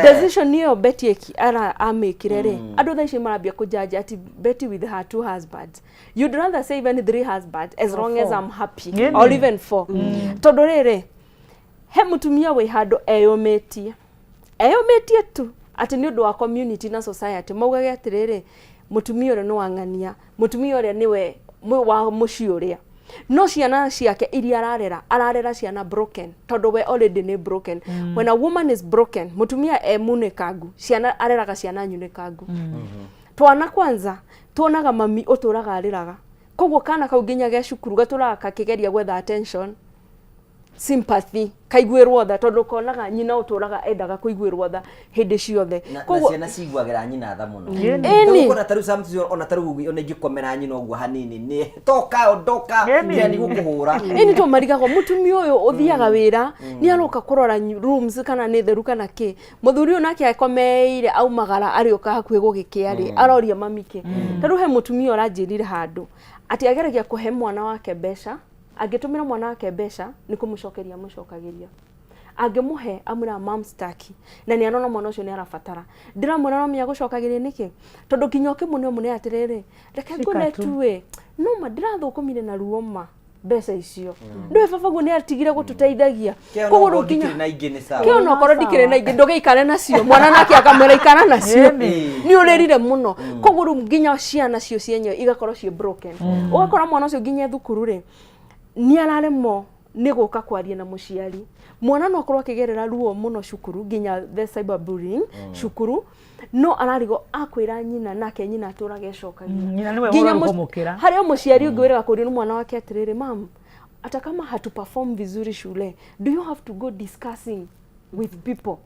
Decision ĩyo Betty eki ara amĩkire rĩ, andũ thaa ici marambia kũjudge atĩ Betty with her two husbands, you'd rather say even three husbands as long as four. I'm happy, Ĩni. or even four. Tondũ rĩrĩ, he mũtumia wĩ handũ eyũmĩtie, eyũmĩtie tu atĩ nĩ ũndũ wa community na society maugage atĩrĩrĩ, mũtumia ũrĩa nĩ wang'ania, mũtumia ũrĩa nĩwe wa mũciĩ ũrĩa, no ciana ciake iria ararera, ararera ciana broken, tondũ we already nĩ broken. When a woman is broken, mũtumia e munĩkangu, ciana areraga ciana nyunĩkangu. Twana kwanza tuonaga mami ũtũraga arĩraga, koguo kana kau nginya ge cukuru gatũraga kakĩgeria gwetha attention, sympathy, kaiguĩrwo tha, tondũ konaga nyina ũtũraga endaga kũiguĩrwo tha hĩndĩ ciothe. Na ciana ciguagĩra nyina tha mũno. Ĩni. Ona tarĩu sometimes, ona tarĩu ona ingĩkomera nyina ũguo hanini, nĩ toka ondoka nginya nĩ gũkũhũra. Ĩni to marigagwo mũtumia ũyũ ũthiaga wĩra nĩ aroka kũrora rooms kana nĩ theru kana kĩ. Mũthuri ũyũ nake akomeire, aumagara arĩũka hakuhĩ gũgĩkĩa rĩ, aroria mami kĩ. Ta rĩu he mũtumia ũranjĩrire handũ atĩ ageragia kũhe mwana wake mbeca, angĩtũmĩra mwana wake mbeca nĩ kũmũcokeria amũcokagĩria, angĩmũhe amwĩraga, "Mam, staki," na nĩ arona mwana ũcio nĩ arabatara. Ndĩramwĩra no menya gũcokagĩria nĩkĩ, tondũ nginya ũkĩmũne ũmũne atĩrĩrĩ, reke ngũne tu. Tu ĩ noma ndĩrathũkũmire na ruo ma. Mbeca icio ndũĩ baba guo nĩ atigire gũtũteithagia. Kĩo Koguo no rĩu nginya ndikĩrĩ na ingĩ nĩ sawa. Kĩo no korwo ndikĩrĩ na ingĩ, ndũgĩikare nacio. Mwana nake akamwĩra ikara nacio, nĩ ũrĩrire mũno. Koguo rĩu nginya ciana cio cienyewe igakorwo ciĩ broken. Ũgakora mwana ũcio nginya thukuru rĩ, nĩ araremwo nĩ gũka kwaria na mũciari. Mwana no akorwo akĩgerera ruo mũno cukuru, nginya the cyber bullying cukuru, no ararigwo akwĩra nyina, nake nyina atũraga ecokagia. Nyina nĩwe Nginya ũroru kũmũkĩra. Harĩ o mũciari ũngĩ wĩraga kũrio nĩ mwana wake atĩrĩrĩ, "Mam, hata kama hatu perform vizuri shule, do you have to go discussing with people?"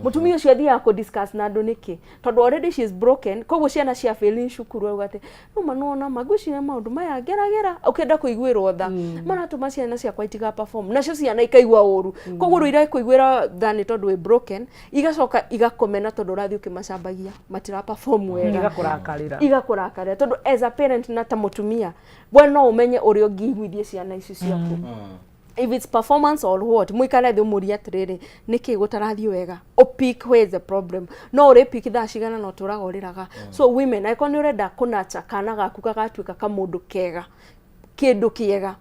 Mũtumia ũcio athiaga kũ discuss na andũ nĩkĩ? Tondũ already she is broken. Koguo ciana cia failing cukuru, auga atĩ noma nona ma ngwĩciria maũndũ maya ngeragĩra ũkĩenda kũiguĩrwo tha maratũma ciana ciakwa itiga perform, nacio ciana ikaigua ũru. Koguo rĩu irekũiguĩra tha nĩ tondũ wĩ broken, igacoka igakomena tondũ ũrathiĩ ũkĩmacambagia matira perform wega. Igakũrakarĩra. Igakũrakarĩra, tondũ as a parent na ta mũtumia we no ũmenye ũrĩa ũngĩiguithia ciana ici ciaku, if it's performance or what. Mũikare thĩ ũmũrie atĩrĩrĩ, nĩkĩ gũtarathiĩ wega? Ũpick where is the problem. No ũrĩ pick thaa cigana na ũtũraga ũrĩraga. So women, angĩkorwo nĩ ũrenda kũnacha kana gaku gagatuĩka kamũndũ kega, kĩndũ kĩega,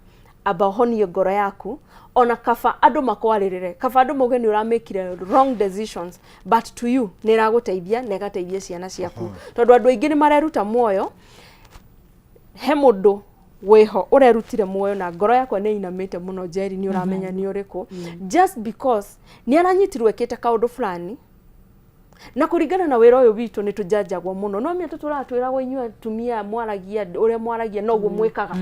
amba ũhonie ngoro yaku. Ona kaba andũ makwarĩrĩre, kaba andũ mauge nĩ ũramĩkire wrong decisions, but to you nĩ ĩragũteithia na ĩgateithia ciana ciaku, tondũ andũ aingĩ nĩ mareruta muoyo. He mũndũ wĩho ũrerutire muoyo na ngoro yakwa nĩ inamĩte mũno. Njeri, nĩ ũramenya nĩ ũrĩkũ, just because nĩ aranyitirwo ĩkĩte kaũndũ fulani. Na kũringana na wĩra ũyũ witũ, nĩ tũjanjagwo mũno. No mĩa tũtũraga twĩragwo, inyuĩ atumia mwaragia ũrĩa mwaragia noguo mwĩkaga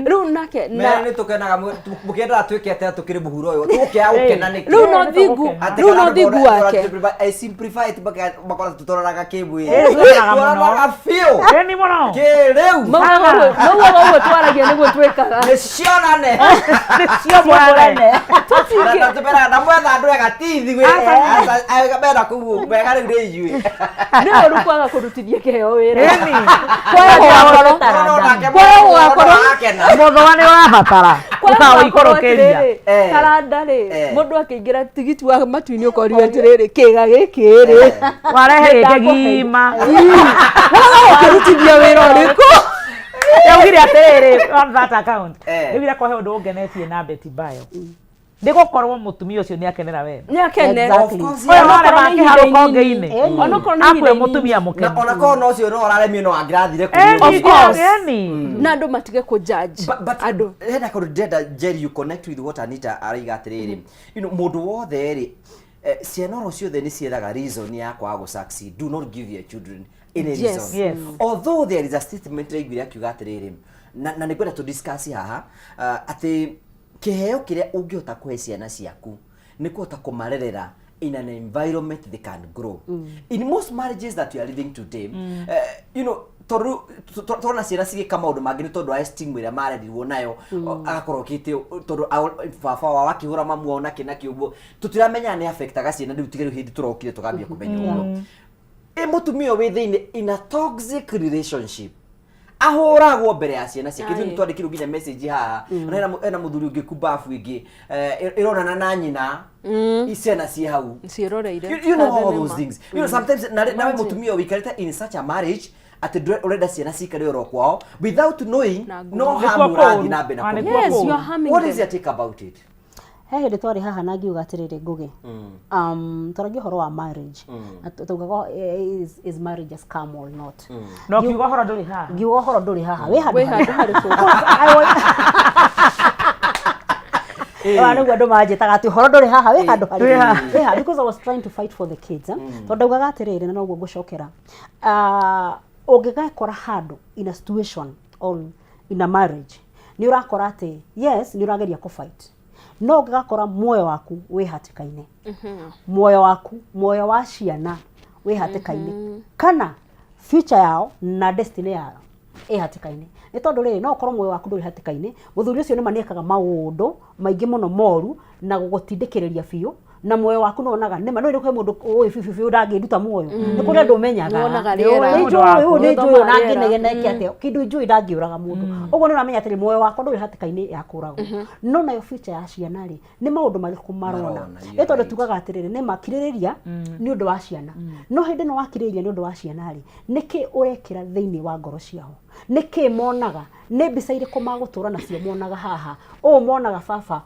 rĩu nake Mera na nĩ tũkenaga mũkĩendaga twĩke atĩa tũkĩrĩ mũhuro ũyũ tũgũkĩaga gũkena nĩkĩ? Rĩu no thingu. Atĩ Rĩu no kana thingu wake. I simplify it makora tũtororaga kĩmwĩrĩ. Eh, tũroraga mũno. Tũroraga biũ. Ĩni mũno. Kĩrĩu. Maugaga ũguo twaragia nĩguo twĩkaga. Nĩ cionane. Nĩcio mwarane. Na tũmeraga na mwetha andũ ega ti ithuĩ. Aca, mena kũu wega rĩu nĩ ithuĩ. Nĩ ũru kwaga kũrutithia kĩheo wĩra. Ĩni. Kwaga gũgakorwo No, no, nake Kwaga mũndũ gũgakorwo- akena. Mũthũa nĩ ũrabatara. Kwaga Ũkaũikũrũkĩria. gũgakorwo atĩrĩrĩ, Eh. taranda rĩ, mũndũ akĩingĩra tigiti wa matu-inĩ ũkorio atĩrĩrĩ, kĩga gĩkĩ rĩ, Warehe gĩkĩ gima. Waga gũkĩrutithia wĩra ũrĩkũ? Yaugire atĩrĩrĩ, on that account. Eh. Rĩu irakohe ũndũ ũngenetie na Betty Bayo. Nĩ gũkorwo mũtumia ũcio nĩ akenera wendo. Nĩ akene. Exactly. Of course, Ũyũ yeah. warema Onokorwo nĩ akĩharũka ihinda ũngĩ-inĩ. inini. Onokorwo nĩ Akue ihinda mũtumia Na mũkenu. ona korwo no ũcio no ũraremio no angĩrathire kũrĩ Ĩni, Of course. ĩni. Na andũ matige kũ judge But andũ. Hena kaũndũ ndĩrenda Jerry, you connect with what Anita araiga atĩrĩrĩ, mũndũ wothe rĩ, ciana oro ciothe nĩ ciethaga reason ya kwaga gũ succeed. Do not give your children any reason. Although there is a statement ndaiguire akiuga atĩrĩrĩ, na nĩ ngwenda tũ discuss haha, atĩ kĩheo kĩrĩa ũngĩhota kũhe ciana ciaku nĩ kũhota kũmarerera in an environment they can grow. In most marriages that we are living today, tondũ tũrona ciana cigĩka maũndũ mangĩ nĩ tondũ wa esteem ĩrĩa marerirwo nayo. Agakorwo okĩte tondũ baba wao akĩhũra mamu wao nakĩ nakĩ ũguo, tũtiramenya nĩ affectaga ciana. Rĩu tiga rĩu hĩndĩ tũrokire tũkambia kũmenya ũguo. Ĩ mũtumia ũyũ wĩ thĩinĩ in a toxic relationship ahũragwo mbere ya ciana ciake. Ithuĩ nĩtwandĩkirwo nginya message haha na hena mũthuri ũngĩ kumbabu ĩngĩ, ĩronana na nyina, ciana ciĩ hau ciĩroreire. You know all Thenema. Those things, sometimes nawe mũtumia ũikarĩte in such a marriage atĩ ũrenda ciana cikare oro kwao without knowing Na no ngumo. harm Nĩkuo ũrathiĩ kũũru. na mbere na Ah, nĩkuo kũmĩka. Yes, you kũũru. are harming What them. is your take about it? He hĩndĩ twarĩ haha na ngiuga atĩrĩrĩ, Ngũgĩ, twaragia ũhoro wa marriage na taugaga, is marriage a scam or not? Na ũkiuga ũhoro ndũrĩ haha. Ngiuga ũhoro ndũrĩ haha, wĩ handũ Wĩ handũ harĩkũ? Ĩyo nĩguo andũ manjĩtaga atĩ ũhoro ndũrĩ haha, wĩ handũ Wĩ haha. harĩ wĩ haha, because I was trying to fight for the kids, eh? Tondũ ndaugaga atĩrĩrĩ, na noguo ngũcokera, ũngĩgekora handũ in a situation or in a marriage nĩ ũrakora atĩ yes, nĩ ũrageria kũ fight, no ũngĩgakora muoyo waku wĩ hatĩka-inĩ, muoyo waku, muoyo wa ciana wĩ hatĩka-inĩ, kana future yao na destiny yao ĩ hatĩka-inĩ, nĩ tondũ rĩrĩ, no ũkorwo muoyo waku ndũrĩ hatĩka-inĩ, mũthuri ũcio nĩma nĩekaga maũndũ maingĩ mũno moru na gũgũtindĩkĩrĩria biũ, na muoyo waku nĩwonaga nĩma no kwĩ mũndũ ũĩ biũ biũ biũ ndangĩnduta muoyo. Nĩ kũrĩ andũ ũmenyaga. Nĩwonaga rĩera. Nĩ njũĩ ũyũ, nĩ njũĩ ona Nĩũthomaga rĩera. angĩnegena eke atĩa kĩndũ njũĩ ndangĩũraga mũndũ. Ũguo nĩ ũramenya atĩrĩ, muoyo wakwa ndũrĩ hatĩka-inĩ ya kũragwo, no nayo future ya ciana rĩ, nĩ maũndũ marĩkũ marona? Marona, Ĩ you're tondũ right. tugaga atĩrĩrĩ, nĩ makirĩrĩria nĩ ũndũ wa ciana, no hĩndĩ ĩno wakirĩrĩria nĩ ũndũ wa ciana rĩ, nĩkĩ ũrekĩra thĩinĩ wa ngoro ciao? Nĩkĩ monaga? Nĩ mbica irĩkũ magũtũra nacio monaga haha? Ũũ monaga baba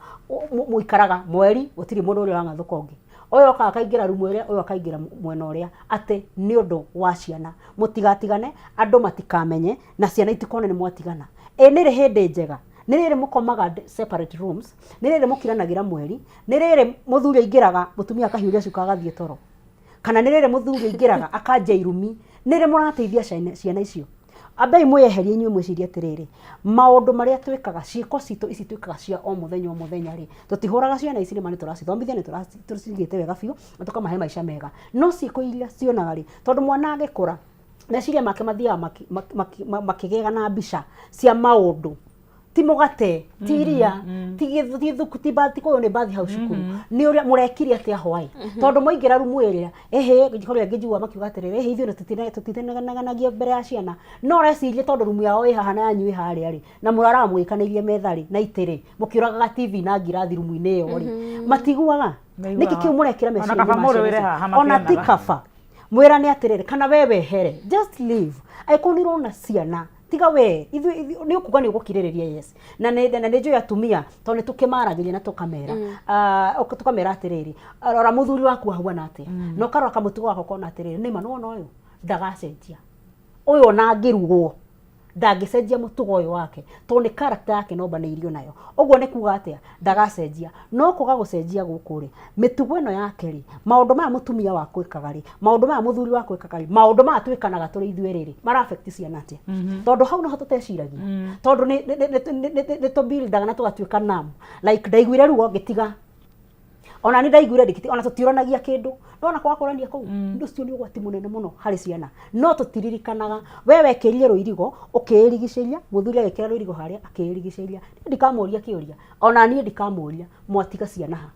mũikaraga mweri gũtirĩ mũndũ ũrĩa ũrang'athũka ũngĩ. Ũyũ okaga akaingĩra rumu ĩrĩa, ũyũ akaingĩra mwena ũrĩa, atĩ nĩ ũndũ wa ciana. Mũtigatigane, andũ matikamenye, na ciana itikone nĩ mwatigana. Ĩ nĩ rĩ hĩndĩ njega? Nĩ rĩrĩ mũkomaga separate rooms, nĩ rĩrĩ mũkiranagĩra mweri, nĩ rĩrĩ mũthuri aingĩraga mũtumia akahiũria cuka agathiĩ toro. Kana nĩ rĩrĩ mũthuri aingĩraga akanjia irumi, nĩ rĩ mũrateithia ciana icio? Ambai mwĩyeherie inyuĩ mwĩcirie atĩrĩrĩ, maũndũ marĩa twĩkaga, ciĩko citũ ici twĩkaga cia o mũthenya o mũthenya rĩ, tũtihũraga ciana ici nĩma nĩ tũracithomithia, nĩ tũcigĩte wega biũ na tũkamahe maica mega. No ciĩko iria cionaga rĩ, tondũ mwana agĩkũra, meciria make mathiaga makĩgĩaga na mbica cia maũndũ ti mũgate ti iria ti ti thuku ti bathi kũyũ nĩ bathi hau cukuru nĩ ũrĩa mũrekire atĩa hwaĩ tondũ mwaingĩra rumu ĩrĩa ĩhĩ kũrĩa ngĩnjigua makiuga atĩrĩrĩ ĩhĩ ithuĩ tũtinegenagia mbere ya ciana no ũreciria tondũ rumu yao ĩ haha na yanyu ĩ harĩa rĩ na mũraraga mũgĩkanĩirie metha rĩ na itĩ rĩ mũkĩũragaga TV na ngirathi rumu-inĩ ĩyo rĩ matiguaga nĩkĩ kĩu mũrekĩra Ona meciria-inĩ kaba ma ciana mũrũĩre icio? haha Ona ti mationaga. kaba mwĩrane atĩrĩrĩ kana we wehere just leave angĩkorwo nĩ ũrona ciana tiga we ithuĩ nĩ ũkuga nĩ ũgũkirĩrĩria yes na nĩ na nĩ njũĩ atumia tondũ nĩ tũkĩmaragĩria na tũkamera Ah, tũkamera atĩrĩrĩ rora mũthuri waku ahuana atĩa na ũkarora kamũtugo gaka ũkona atĩrĩrĩ nĩma nĩwona ũyũ ndagacenjia ũyũ ona angĩrugwo ndangĩcenjia mũtugo ũyũ wake tondũ nĩ character yake no mbanĩirio nayo ũguo nĩ kuga atĩa ndagacenjia no kwaga gũcenjia gũkũ rĩ mĩtugo ĩno yake rĩ maũndũ maya mũtumia waku ĩkaga rĩ maũndũ maya mũthuri waku ĩkaga rĩ maũndũ maya twĩkanaga tũrĩ ithuĩ rĩ mara affect ciana atĩa tondũ hau noho tũteciragia tondũ nĩ tũbuildaga na tũgatuĩka numb like ndaiguire ruo ngĩtiga ona nĩ ndaiguire ndikiti ona tũtiũranagia kĩndũ nona kwaga kũrania kũu ũcio nĩ ũgwati mũnene mũno harĩ ciana no tũtiririkanaga we wekĩrire rũirigo ũkĩĩrigicĩria mũthuri agĩkĩra rũirigo harĩa akĩĩrigicĩria ndikamũria kĩũria ona niĩ ndikamũria mwatiga ciana ha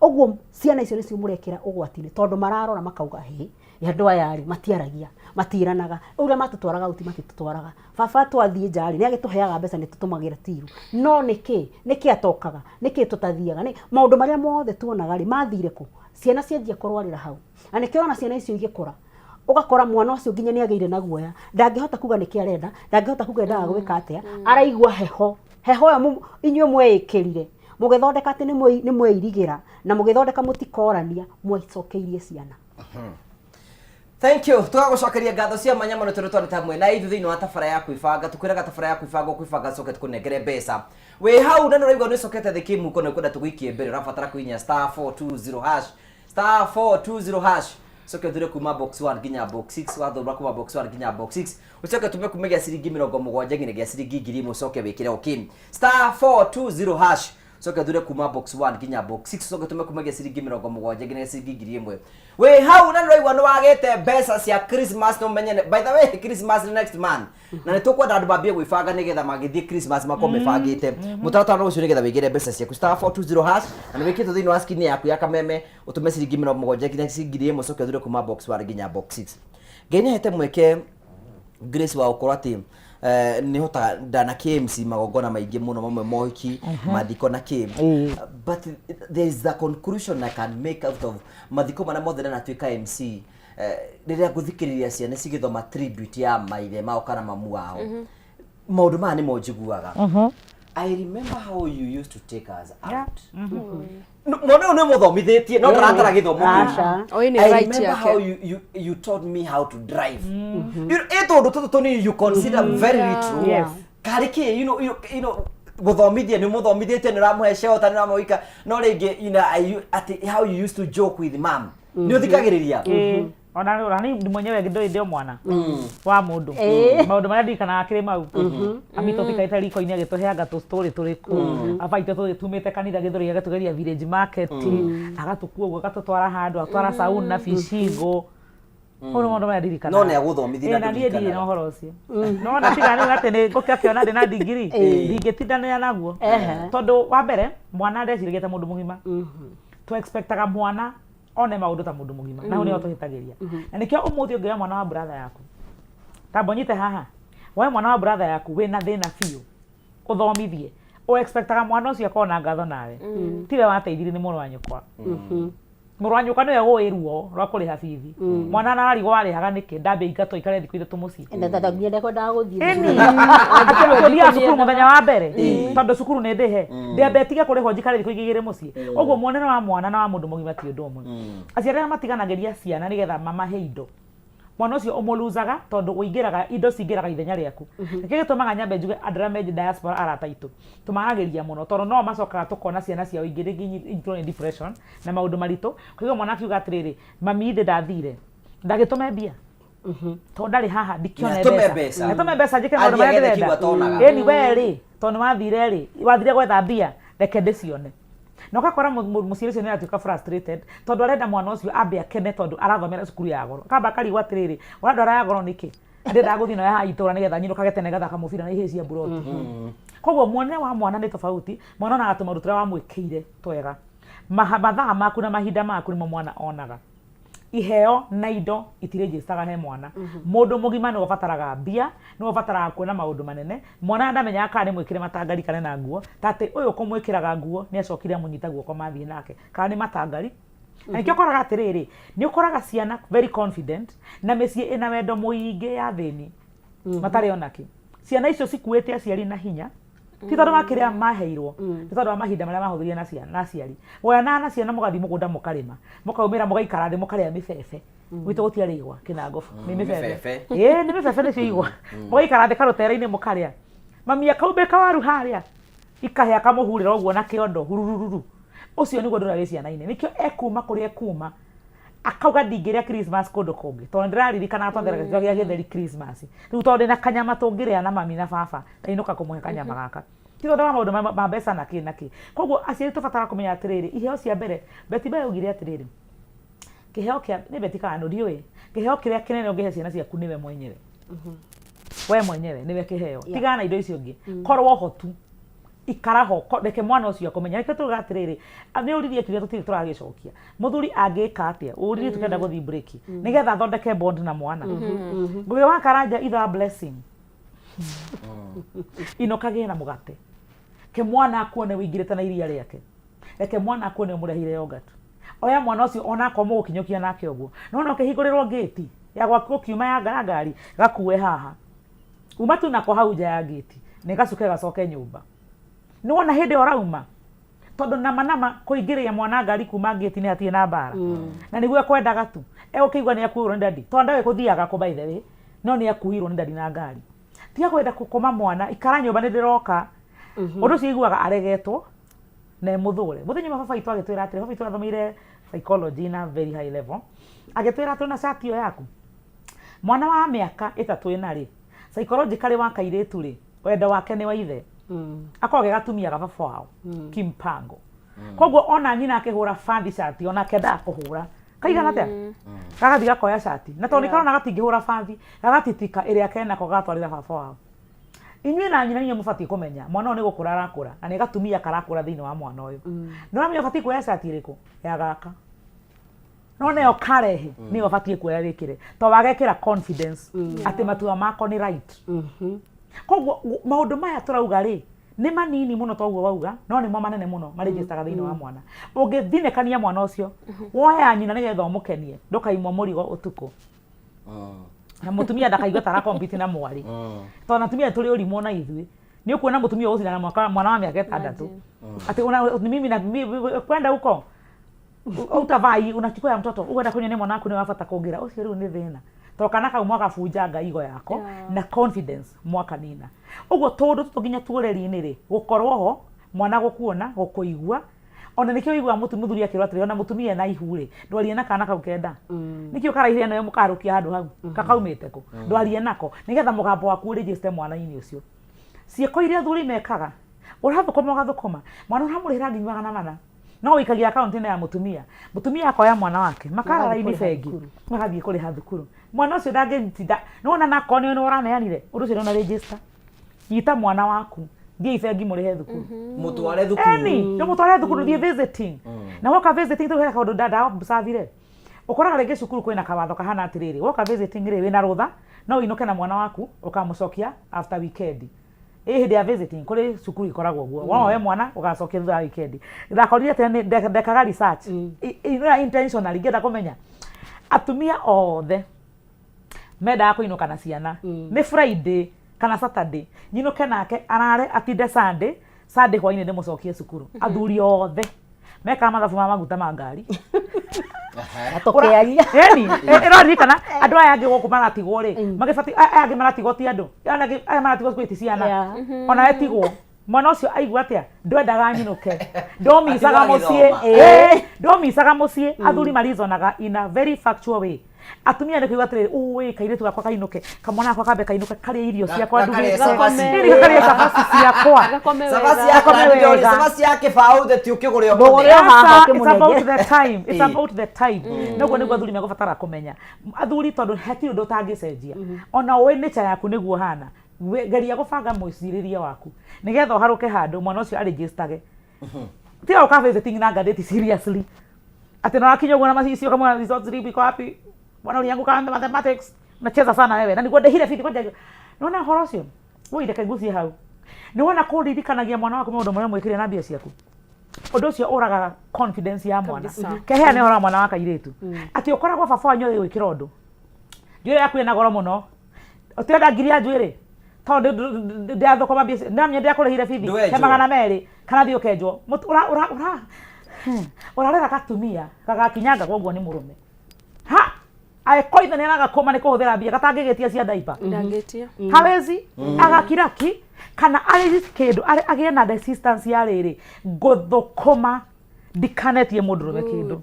ũguo ciana icio nĩcio mũrekĩra ũgwati-inĩ tondũ mararora makauga hĩ andũ aya rĩ matiaragia matiranaga ũrĩa matũtwaraga uti matitũtwaraga baba twathiĩ nja rĩ nĩ agĩtũheaga mbeca nĩ tũtũmagĩra tiru no nĩkĩ nĩkĩ atokaga nĩkĩ tũtathiaga nĩ maũndũ marĩa mothe tuonaga rĩ mathire kũ ciana cianjia kũrwarĩra hau na nĩkĩo ũrona ciana icio igĩkũra ũgakora mwana ũcio nginya nĩ agĩire na guoya ndangĩhota kuga nĩkĩ arenda ndangĩhota kuga endaga gwĩka atĩa araigua heho heho ĩyo inyuĩ mweĩkĩrire mũgĩthondeka atĩ nĩ mweirigĩra na mũgĩthondeka mũtikorania mwacokeirie ciana Thank you. Tũgagũcokeria ngatho cia mwanya mũno tondũ twarĩ hamwe na ithuĩ thĩinĩ wa tabara ya kwĩbanga. Tũkwĩraga tabara ya kwĩbanga ũkwĩbanga coke tũkũnengere mbeca. Wĩ hau na nĩũraigua nĩũcokete thĩ kĩmũhuko na ũkwenda tũgũikie mbere ũrabatara kũhihinya star 420 hash star 420 hash coke ũthure kuma box 1 nginya box 6 wathura kuma box 1 nginya box 6 ũcoke ũtũme kuma gĩa ciringi 70 nginya gĩa ciringi 1000 ũcoke wĩkĩre okay star 420 hash coke ũthure kuma box 1 nginya box 6 coke ũtũme kuma gĩa ciringi 70 nginya gĩa ciringi 1000 wĩ hau na nĩũraigua nĩ wagĩte mbeca cia Christmas no menye by the way Christmas nĩ next month na nĩ tũkwenda andũ mambie gwĩbanga nĩgetha magĩthiĩ Christmas makorwo mebangĩte mũtaratara ũcio nĩgetha wĩgĩre mbeca ciaku star 420 hash na nĩ wĩkĩtwo thĩinĩ wa screen yaku ya kameme ũtũme ciringi 70 nginya ciringi 1000 ũcoke ũthure kuma box 1 nginya box 6 Ngai nĩ ahete mweke Grace wa gũkorwo atĩ eh, nĩ hotaga ndana KMC magongona maingĩ mũno mamwe mohiki mathiko na kĩ but there is a conclusion I can make out of mathiko marĩa mothe ndanatuĩka MC eh, rĩrĩa ngũthikĩrĩria ciana cigĩthoma tribute ya maithe mao kana mamu wao maũndũ maya nĩmo njiguaga I remember how you used to take us out mwana ũyũ nĩ mũthomithĩtie no ndaratara gĩthomo kĩu. Aca. Oĩ nĩ I right remember yake. how you taught me how to drive. You know, ĩ tũndũ tũtũ tũnini you consider very little. Yes. Karĩ kĩ, gũthomithia nĩ mũthomithĩtie nĩ ũramũhe shelter nĩ ũramũika no rĩngĩ you know, atĩ how you used to joke with mom nĩ ũthikagĩrĩria Ĩĩ. Ona ona ni mwenyewe ndĩ ndĩ o mwana wa mũndũ maũndũ marĩa ndirikanaga kĩrĩ mau ami tũtikarĩte riko-inĩ agĩtũheanga tũ story tũrĩkũ baba itũ tũgĩtumĩte kanitha gĩthũri agatũgeria village market agatũkua ũguo agatũtwara handũ agatwara sauni na fishingo hau nĩ maũndũ marĩa ndirikanaga No nĩ agũthomithia Ĩĩ, na na niĩ ndirĩ na ndũririkanaga. ũhoro ũcio no na tiga rĩu atĩ nĩ ngũkĩona ndĩ na ndigiri ndingĩtindanĩra naguo tondũ wa mbere mwana ndeciragia ta mũndũ mũgima tũ expectaga mwana one maũndũ ta mũndũ mũgima na hau nĩho tũhĩtagĩria na nĩkĩo ũmũthĩ ũngĩoya mwana wa brother yaku tamba ũnyite haha woe mwana wa brother yaku wĩna thĩna biũ ũthomithie ũ expectaga mwana ũcio akorwo na ngatho nawe tiwe wateithirie nĩ mũrũ wa nyũkwa. Mũrũ wa nyũkwa nĩwe ũĩ ruo rwa kũrĩha bithi. Mwana ararigwo warĩhaga nĩkĩ, ndambe aingatwo aikare thikũ ithatũ mũciĩ. Na tata nginya ndekwendaga gũthiĩ. Ĩni, tũthiaga cukuru mũthenya wa mbere tondũ cukuru nĩ ndĩhe, ndĩambe tige kũrĩhwo njikare thikũ ingĩ igĩrĩ mũciĩ. Ũguo muonere wa mwana na wa mũndũ mũgima ti ũndũ ũmwe. Aciari arĩa matiganagĩria ciana nĩgetha mamahe indo, mwana ũcio ũmũluzaga tondũ ũingĩraga indo cingĩraga ithenya rĩaku. Nĩkĩo gĩtũmaga nyambe njuge andũ arĩa me diaspora arata aitũ tũmaragĩria mũno tondũ no macokaga tũkona ciana ciao ingĩ rĩngĩ inyitwo nĩ depression na maũndũ maritũ. Ũkaigua mwana akiuga atĩrĩrĩ, mami ithe ndathire ndagĩtũme mbia tondũ ndarĩ haha ndikĩone Nĩatũme mbeca mbeca. Nĩatũme mbeca njĩke maũndũ Athiĩ marĩa agethe ndĩrenda. kĩgwa atonaga. Ĩni we rĩ tondũ nĩ wathire rĩ wathire gwetha mbia reke ndĩcione. Na ũgakora mũciari ũcio nĩ aratuĩka frustrated tondũ arenda mwana ũcio ambe akene tondũ arathomera cukuru ya goro. Akamba akarigwo atĩrĩrĩ, ũrandwara ya goro nĩkĩ? Ndĩrendaga gũthiĩ nayo ya itũra nĩgetha nyinũkage tene ngathaka mũbira na ihĩĩ cia mburoti. Koguo muonere wa mwana nĩ tofauti, mwana onaga tũmaũndũ tũrĩa wamwĩkĩire twega. Mathaa maku na mahinda maku nĩmo mwana onaga. Iheo na indo itiregistaga he mwana. Mũndũ mũgima nĩwe ũbataraga mbia, nĩwe ũbataraga kuona maũndũ manene. Mwana ndamenyaga kana nĩ mwĩkĩre matangari kana na nguo, ta atĩ ũyũ ũkũmwĩkĩraga nguo nĩ acokire amũnyita guoko mathiĩ nake, kana nĩ matangari. Na nĩkĩo ũkoraga atĩrĩrĩ, nĩ ũkoraga ciana very confident na mĩciĩ ĩna wendo mũingĩ ya thĩni matarĩ ona kĩ. Ciana icio cikuĩte aciari na hinya, ti tondũ wa kĩrĩa maheirwo, nĩ tondũ wa mahinda marĩa mahũthĩrire na ciana na aciari. Woyanaga na ciana mũgathiĩ mũgũnda mũkarĩma, mũkaumĩra mũgaikara thĩ mũkarĩa mĩbebe. Gwitũ gũtiarĩ igwa kĩnangobu, nĩ mĩbebe. Mĩbebe. Ĩĩ nĩ mĩbebe nĩcio igwa. Mũgaikara thĩ karũtere-inĩ mũkarĩa. Mami akaumbĩka waru harĩa, ikahĩa akamũhurĩra ũguo na kĩondo hurururu. Ũcio nĩguo ũndũ ũrĩa wĩ ciana-inĩ. Nĩkĩo ekuma kũrĩa ekuma, akauga ndingĩrĩa Christmas kũndũ kũngĩ tondũ ndĩraririkana twatheraga kĩo gĩa gĩtheri Christmas. Rĩu tondũ ndĩna kanyama tũngĩrĩa na mami na baba, ndainũka kũmũhe kanyama gaka. Ti tondũ wa maũndũ ma mbeca na kĩ na kĩ. Koguo aciari tũbataraga kũmenya atĩrĩrĩ, iheo cia mbere, Betty Bayo augire atĩrĩrĩ, kĩheo kĩa, nĩ Betty kana nũ ndiũĩ, kĩheo kĩrĩa kĩnene ũngĩhe ciana ciaku nĩwe mwenyewe. We mwenyewe nĩwe kĩheo. Tigana na indo icio ingĩ. Korwo ho tu. Ikara ho, reke mwana ũcio akũmenye. Nĩkĩo tugaga atĩrĩrĩ, nĩ ũririe kĩũria tũtirĩ tũragĩcokia. Mũthuri angĩka atĩa? Ũririe tũkĩenda gũthiĩ break. Nĩgetha athondeke bond na mwana. Ngũgĩ wa Karanja itha blessing. Inũkagĩe na mũgate. Ke mwana akuone wĩingĩrĩte na iria rĩake. Reke mwana akuone ũmũrehire yogurt. Oya mwana ũcio onakorwo mũgũkinyũkia nake ũguo. No ona ũkĩhingũrĩrwo ngĩti ya gwaku ũkiuma ya ngari, gakue haha. Uma tu nako hau nja ya ngĩti, nĩ gacuke gacoke nyũmba. Nĩ wona hĩndĩ ĩyo ũrauma? Tondũ nama nama kũingĩria mwana ngari kuma ngĩti nĩ hatirĩ na mbara. Na nĩguo ekwendaga tu. Egũkĩigua nĩ akuĩrwo nĩ dadi. Tondũ ndoĩ gũthiaga kũ by the way, no nĩ akuĩirwo nĩ dadi na ngari. Tiga kwenda gũkoma mwana, ikara nyũmba nĩ ndĩroka. Ũndũ ũcio aiguaga aregetwo na emũthũre. Mũthenya ũmwe baba witũ agĩtwĩra atĩrĩ, baba witũ athomeire psychology na very high level, agĩtwĩra atĩ ona cati ĩyo yaku, mwana wa mĩaka ĩtatũ ĩna rĩ, psychologically wa kairĩtu rĩ, wendo wake nĩ wa ithe. Akoragwo ge gatumia ga baba wao, kimpango. Koguo ona nyina akĩhũra bathi cati, onake endaga kũhũra. Kaigana atĩa? Gagathiĩ gakoya cati. Na tondũ nĩ karona gatingĩhũra bathi, gagatitika ĩrĩa kenako gagatwarĩra baba wao. Inyuĩ na nyina nĩinyuĩ mũbatiĩ kũmenya mwana ũyũ nĩ gũkũra arakũra na nĩ gatumia karakũra thĩinĩ wa mwana ũyũ. Nĩ ũramenya ũbatiĩ kuoya cati ĩrĩkũ? Ya gaka. No nayo karehe nĩyo ũbatiĩ kuoya wĩkĩre tondũ wagekĩra confidence atĩ matua mako nĩ right. Koguo maũndũ maya tũrauga rĩ nĩ manini mũno toguo wauga no nĩmo manene mũno maregistaga thĩinĩ wa mwana. Ũngĩthinĩkania mwana ũcio woe ya nyina nĩgetha ũmũkenie ndũkaimwo mũrigo ũtukũ. Na mũtumia ndakaigua ta arakompiti na mwarĩ. Tondũ atumia tũrĩ ũrimũ ona ithuĩ. Nĩ ũkuona mũtumia ũgũcindana na mwana wa mĩaka ĩtandatũ. Atĩ una, ni mimi na kwenda huko utavai unachukua ya mtoto ukwenda kunywa nĩ mwana waku nĩ wa bata kũngĩra ũcio rĩu nĩ thĩna. Tondũ kana kau mwakabunjanga igo yako na confidence mwakanina. Ũguo tũũndũ tũtũ nginya tuoreri-inĩ rĩ, gũkorwo ho, mwana gũkuona, gũkũigua, ona nĩkĩo ũiguaga mũthuri akĩrwo atĩrĩ, ona mũtumia ena ihu rĩ, ndwarie na kana kau kenda. Nĩkĩo karaihire nawe mũkaharũkia handũ hau, kakaumĩte kũ? Ndwarie nako, nĩgetha mũgambo waku ũregister mwana-inĩ ũcio. Ciĩko iria athuri mekaga, ũrathũkũma ũgathũkũma, mwana ũramũrĩhĩra nginya magana mana, no ũikagia akaunti-inĩ ya mũtumia, mũtumia akoya mwana wake, makara raini bengi, magathiĩ kũrĩha thukuru. Mwana ũcio ndangĩtinda, nĩwona nakorwo nĩwe ũraneanire, ũndũ ũcio ndũna register. Nyita mwana waku, thiĩi bengi mũrĩhe thukuru. Mũtware thukuru. Eni, nĩ mũtware thukuru, thiĩ visiting. Na woka visiting tũhe kaũndũ nda observe-ire. Ũkoraga rĩngĩ cukuru kwĩna kawatho kahana atĩrĩrĩ, woka visiting rĩ, wĩna rũtha, no ũinũke na mwana waku, ũkamũcokia after weekend. Ĩ hĩndĩ ya visiting kũrĩ cukuru ikoragwo ũguo, woe mwana ũgacokia thutha wa weekend. Ndakorire atĩ ndekaga research intentionally ngĩenda kũmenya atumia othe mendaga kũinũka na ciana nĩ Friday kana Saturday, nyinũke nake arare atinde Sunday, Sunday hwainĩ ndĩmũcokie cukuru. Athuri othe mekaga mathabu ma maguta ma ngari. Na tũkĩaria. Yani ĩraririkana andũ aya angĩ gũkũ maratigwo rĩ, magĩbati aya angĩ maratigwo ti andũ aya angĩ, aya maratigwo cukuru ti ciana. Ona we tigwo mwana ũcio aigua atĩa, ndwendaga nyinũke, ndomicaga Atigwo mũciĩ. agĩthoma. Ndomicaga mũciĩ. Athuri marizonaga in a very factual way. Atumia nĩ kuiga atĩrĩrĩ, ũĩ kairĩtu gakwa kainũke, kamwana gakwa kambe kainũke karĩe irio ciakwa. Gakarĩe ndugĩte. cabaci. Ĩni, gakarĩe cabaci ciakwa. Gakome Cabaci wega. ya Gakome ndĩroria, wega. cabaci ya kĩbaũ theti ũkĩgũre Ndũgũre ũkũne. o haha Aca, it's ũkĩmũnengere. about the time, it's about the time. Noguo nĩguo athuri megũbatara kũmenya, athuri, tondũ hatirĩ ũndũ ũtangĩcenjia. Ona ũĩ nature yaku nĩguo hana, geria gũbanga mwĩcirĩrie waku nĩgetha ũharũke handũ mwana ũcio arĩnjĩstage. Tiga gũka visiting na ngathĩti seriously, atĩ na wakinya ũguo na macicio kamwe result slip iko wapi, bwana, ulianguka mathematics, unacheza sana wewe, na nĩguo ndĩhire bithi kwanja. Nĩwona ũhoro ũcio, woi, reke ngucie hau. Nĩwona kũririkanagia mwana waku maũndũ marĩa mwĩkire na mbia ciaku, ũndũ ũcio ũragaga confidence ya mwana. Kabisa. Keheane ũhoro wa mwana wa kairĩtu atĩ ũkoragwo baba wanyu agĩgwĩkĩra ũndũ, njuĩrĩ yaku ĩna goro mũno, ũtirenda ngiri ya njuĩrĩ tondũ ndĩrathũkũma mbia ndĩramenya ndĩrakũrĩhire bithi. Ndwenjwo. He 200 kana thiĩ ũkenjwo. Ũrarera gatumia gagakinyanga ũguo nĩ mũrũme ha agĩkoitha nĩ aragakũma nĩ kũhũthĩra mbia gatangĩgĩtia cia ndaipa. Ndangĩtia. Hawezi agakiraki kana arĩ kĩndũ agĩe na resistance ya rĩrĩ ngũthũkũma ndikanetie mũndũrũme kĩndũ.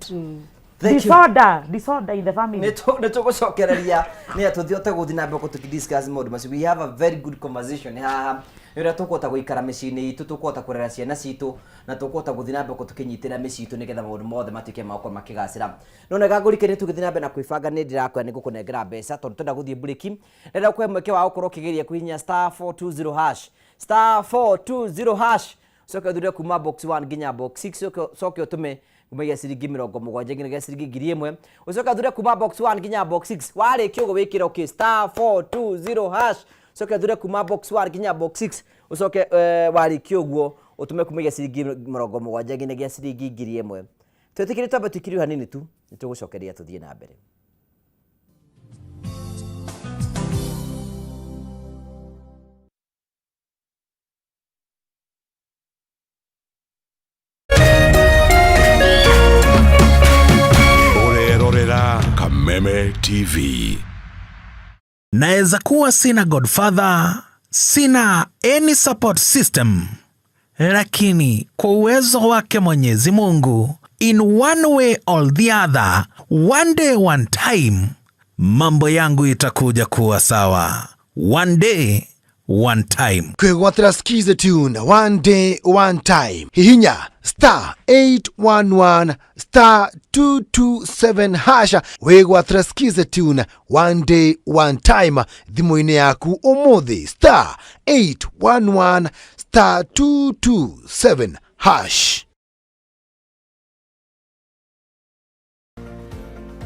Thank you. Disorder, disorder in the family. Nĩ tũgũcokereria nĩ tũthiote gũthiĩ na mbere tũkĩdiscuss maũndũ macio. We have a very good conversation haha nĩ ũrĩa tũkũhota gũikara mĩciĩ-inĩ itũ, tũkũhota kũrera ciana citũ, na tũkũhota gũthiĩ na mbere tũkĩnyitĩrĩra mĩciĩ itũ nĩgetha maũndũ mothe matuĩke ma gũkorwo makĩgacĩra. No nega ngũrikĩrie tũgĩthiĩ na mbere na kwĩbanga, nĩ ndĩrakwĩra nĩ ngũkũnengera mbeca tondũ twenda gũthiĩ mburĩki. Ndĩrenda gũkũhe mweke wa gũkorwo ũkĩgeria kũhihinya star 420 hash, star 420 hash, ũcoke ũthure kuma box 1 nginya box 6, ũcoke ũtũme kumagia ciringi 70 nginyagia ciringi 1000. Ũcoke ũthure kuma box 1 nginya box 6. Warĩkia ũguo wĩkĩre okay star 420 hash, ũcoke ũthure kuma box 1 nginya box 6, ũcoke warĩkia ũguo ũtũme kumagia ciringi 70 nginyagia ciringi 1000. Twĩtĩkĩre twambe tũikĩrio hanini tu, nĩ tũgũcokeria tũthiĩ na mbere. Ũrerorera Kameme TV. Naweza kuwa sina godfather, sina any support system, lakini kwa uwezo wake Mwenyezi Mungu, in one way or the other, one day, one time, mambo yangu itakuja kuwa sawa. One day, one time. Kwĩgwatĩra Skiza tune one day one time, hihinya star 811 star 227 hash, wĩgwatĩra Skiza tune one day one time thimũ-inĩ yaku ũmũthĩ, star 811 star 227 hash.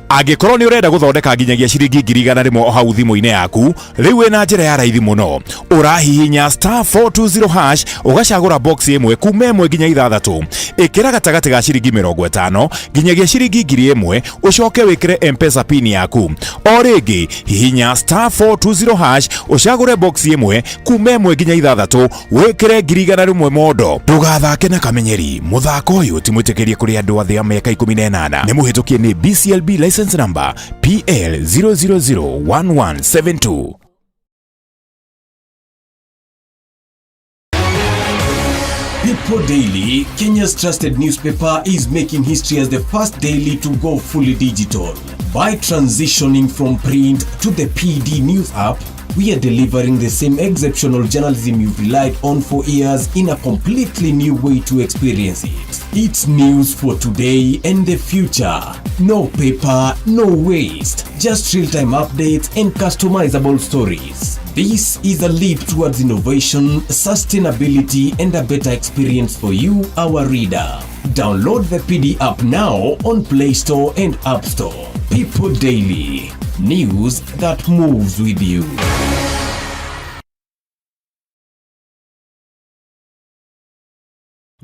Angĩkorwo nĩ ũrenda gũthondeka nginyagia ciringi 100,000 o hau thimũ-inĩ yaku, rĩu wĩna njĩra ya raithi mũno. Ũrahihinya star 420 hash, ũgacagũra box ĩmwe kuma ĩmwe nginya ithathatũ, ĩkĩra gatagatĩ ga ciringi 50 nginyagia ciringi 1000, ũcoke wĩkĩre Mpesa pin yaku. O rĩngĩ hihinya star 420 hash, ũcagũre box ĩmwe kuma ĩmwe nginya ithathatũ, wĩkĩre 100,000 mondo. Ndũgathake na kamenyeri, mũthako ũyũ ti mwĩtĩkĩrie kũrĩ andũ athĩ a mĩaka 18. Nĩ mũhĩtũkie nĩ BCLB license number PL 0001172. People Daily, Kenya's trusted newspaper, is making history as the first daily to go fully digital. By transitioning from print to the PD News app, we are delivering the same exceptional journalism you've relied on for years in a completely new way to experience it. It's news for today and the future. No paper, no waste, just real-time updates and customizable stories. This is a leap towards innovation, sustainability, and a better experience for you, our reader. Download the PD app now on Play Store and App Store. People Daily, news that moves with you.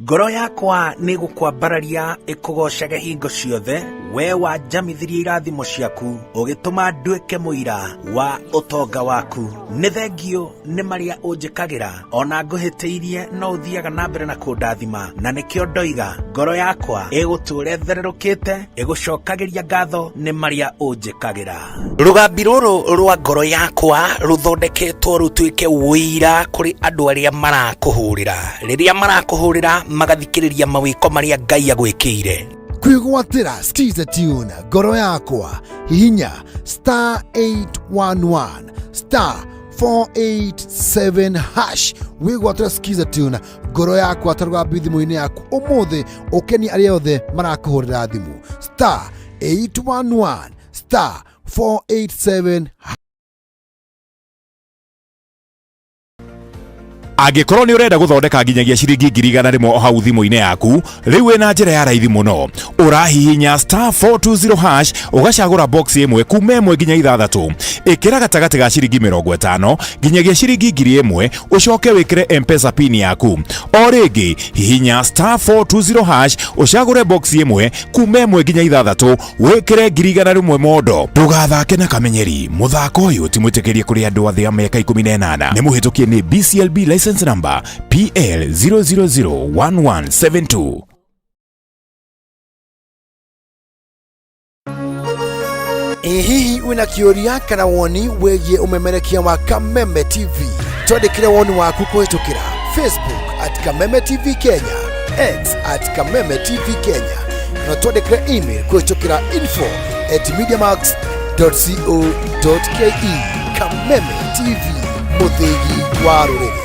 Ngoro yakwa nĩ ĩgũkwambararia ĩkũgoocage hingo ciothe, we wanjamithirie irathimo ciaku, ũgĩtũma nduĩke mũira wa ũtonga waku. Nĩ thengiũ nĩ marĩa ũnjĩkagĩra, o na ngũhĩtĩirie no ũthiaga na mbere na kũndathima, na nĩkĩo ndoiga ngoro yakwa ĩgũtũũra ĩthererũkĩte, ĩgũcokagĩria ngatho nĩ marĩa ũnjĩkagĩra. Rũgambi rũrũ rwa ngoro yakwa rũthondeketwo rũtuĩke ũira kũrĩ andũ arĩa marakũhũrĩra. Rĩrĩa marakũhũrĩra magathikĩrĩria mawĩko marĩa Ngai agwĩkĩire. Kwĩgwatĩra Skiza Tune ngoro yakwa hihinya star 811 star 487 hash wĩgwatĩra Skiza Tune ngoro yakwa ta rũgambi thimũ-inĩ yaku ũmũthĩ ũkenie arĩa othe marakũhũrĩra thimũ star 811 star 487 Angĩkorwo nĩ ũrenda gũthondeka nginyagia ciringi 100,000 o hau thimũ-inĩ yaku, rĩu wĩna njĩra ya raithi mũno. Ũrahihinya star 420 hash ũgacagũra box ĩmwe kuma ĩmwe nginya ithathatũ. Ĩkĩra gatagatĩ ga ciringi 50 nginyagia ciringi 1000 ũcoke wĩkĩre M-Pesa pin yaku. O rĩngĩ, hihinya star 420 hash ũcagũre box ĩmwe kuma ĩmwe nginya ithathatũ wĩkĩre 100,000 mondo. Ndũgathake na kamenyeri, mũthako ũyũ ti mwĩtĩkĩrie kũrĩ andũ athĩ a mĩaka 18. Nĩ mũhĩtũkie nĩ BCLB license number PL 0001172. Ĩ hihi wĩna kĩũria kana woni wĩgiĩ ũmemerekia wa Kameme TV? Twandĩkĩre woni waku kũhĩtũkĩra Facebook at Kameme TV Kenya, X at Kameme TV Kenya, kana twandĩkĩre email kũhĩtũkĩra info at mediamax.co.ke. Kameme TV, mũthĩgi wa rũrĩrĩ.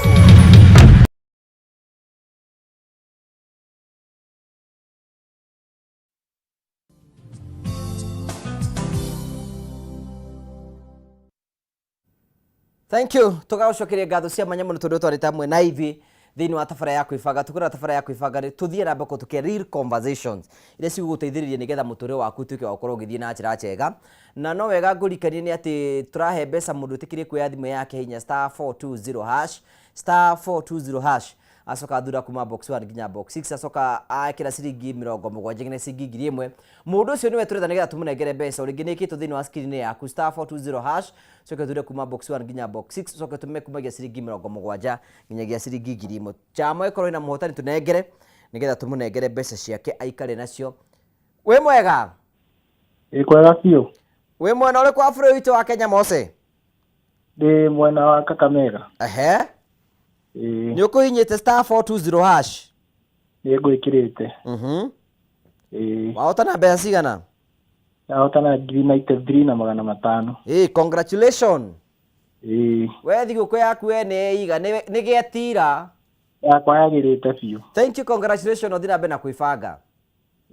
Thank you. Tũgagũcokeria ngatho cia mwanya mũno tondũ twarĩ hamwe na ithuĩ thĩinĩ wa tabara ya kwĩbanga. Tũkwĩra tabara ya kwĩbanga nĩ tũthiĩ na mbere tũke real conversations iria cigũgũteithĩrĩria nĩgetha mũtũrĩre waku ũtuĩke wa gũkorwo ũgĩthiĩ na njĩra njega. Na no wega ngũrikanie nĩ atĩ tũrahe mbeca mũndũ ũtĩkĩrie kuoya thimũ yake hinya star 420 hash, star 420 hash acoka athura kuma box 1 nginya box 6 acoka akĩra ciringi 70 nginya ciringi 1000. Mũndũ ũcio nĩwe tũretha nĩgetha tũmũnengere mbeca. Rĩngĩ nĩ ĩkĩtwo thĩinĩ wa screen yaku star 420 hash, coke ũthure kuma box 1 nginya box 6, coke ũtũme kumagia ciringi 70 nginyagia ciringi 1000. Chama ĩkorwo ĩna mũhotani tũnengere nĩgetha tũmũnengere mbeca ciake aikare nacio. Wĩ mwega? Ĩ kwega biũ. Wĩ mwena ũrĩkũ wa bũrũri witũ wa Kenya Mose? Ndĩ mwena wa Kakamega. Ehe. Ĩĩ. Nĩ ũkũhinyĩte star 420 hash? Nĩ ngwĩkĩrĩte. Ĩĩ. Wahotana mbeca cigana? Ndahotana 93,500. Ĩĩ, congratulations. Ĩĩ. We thigũkũ yaku we nĩ ĩiga, nĩ gĩetira. Yakwa yagĩrĩte biũ. Thank you, congratulations, ũthiĩ na mbere na kwĩbanga.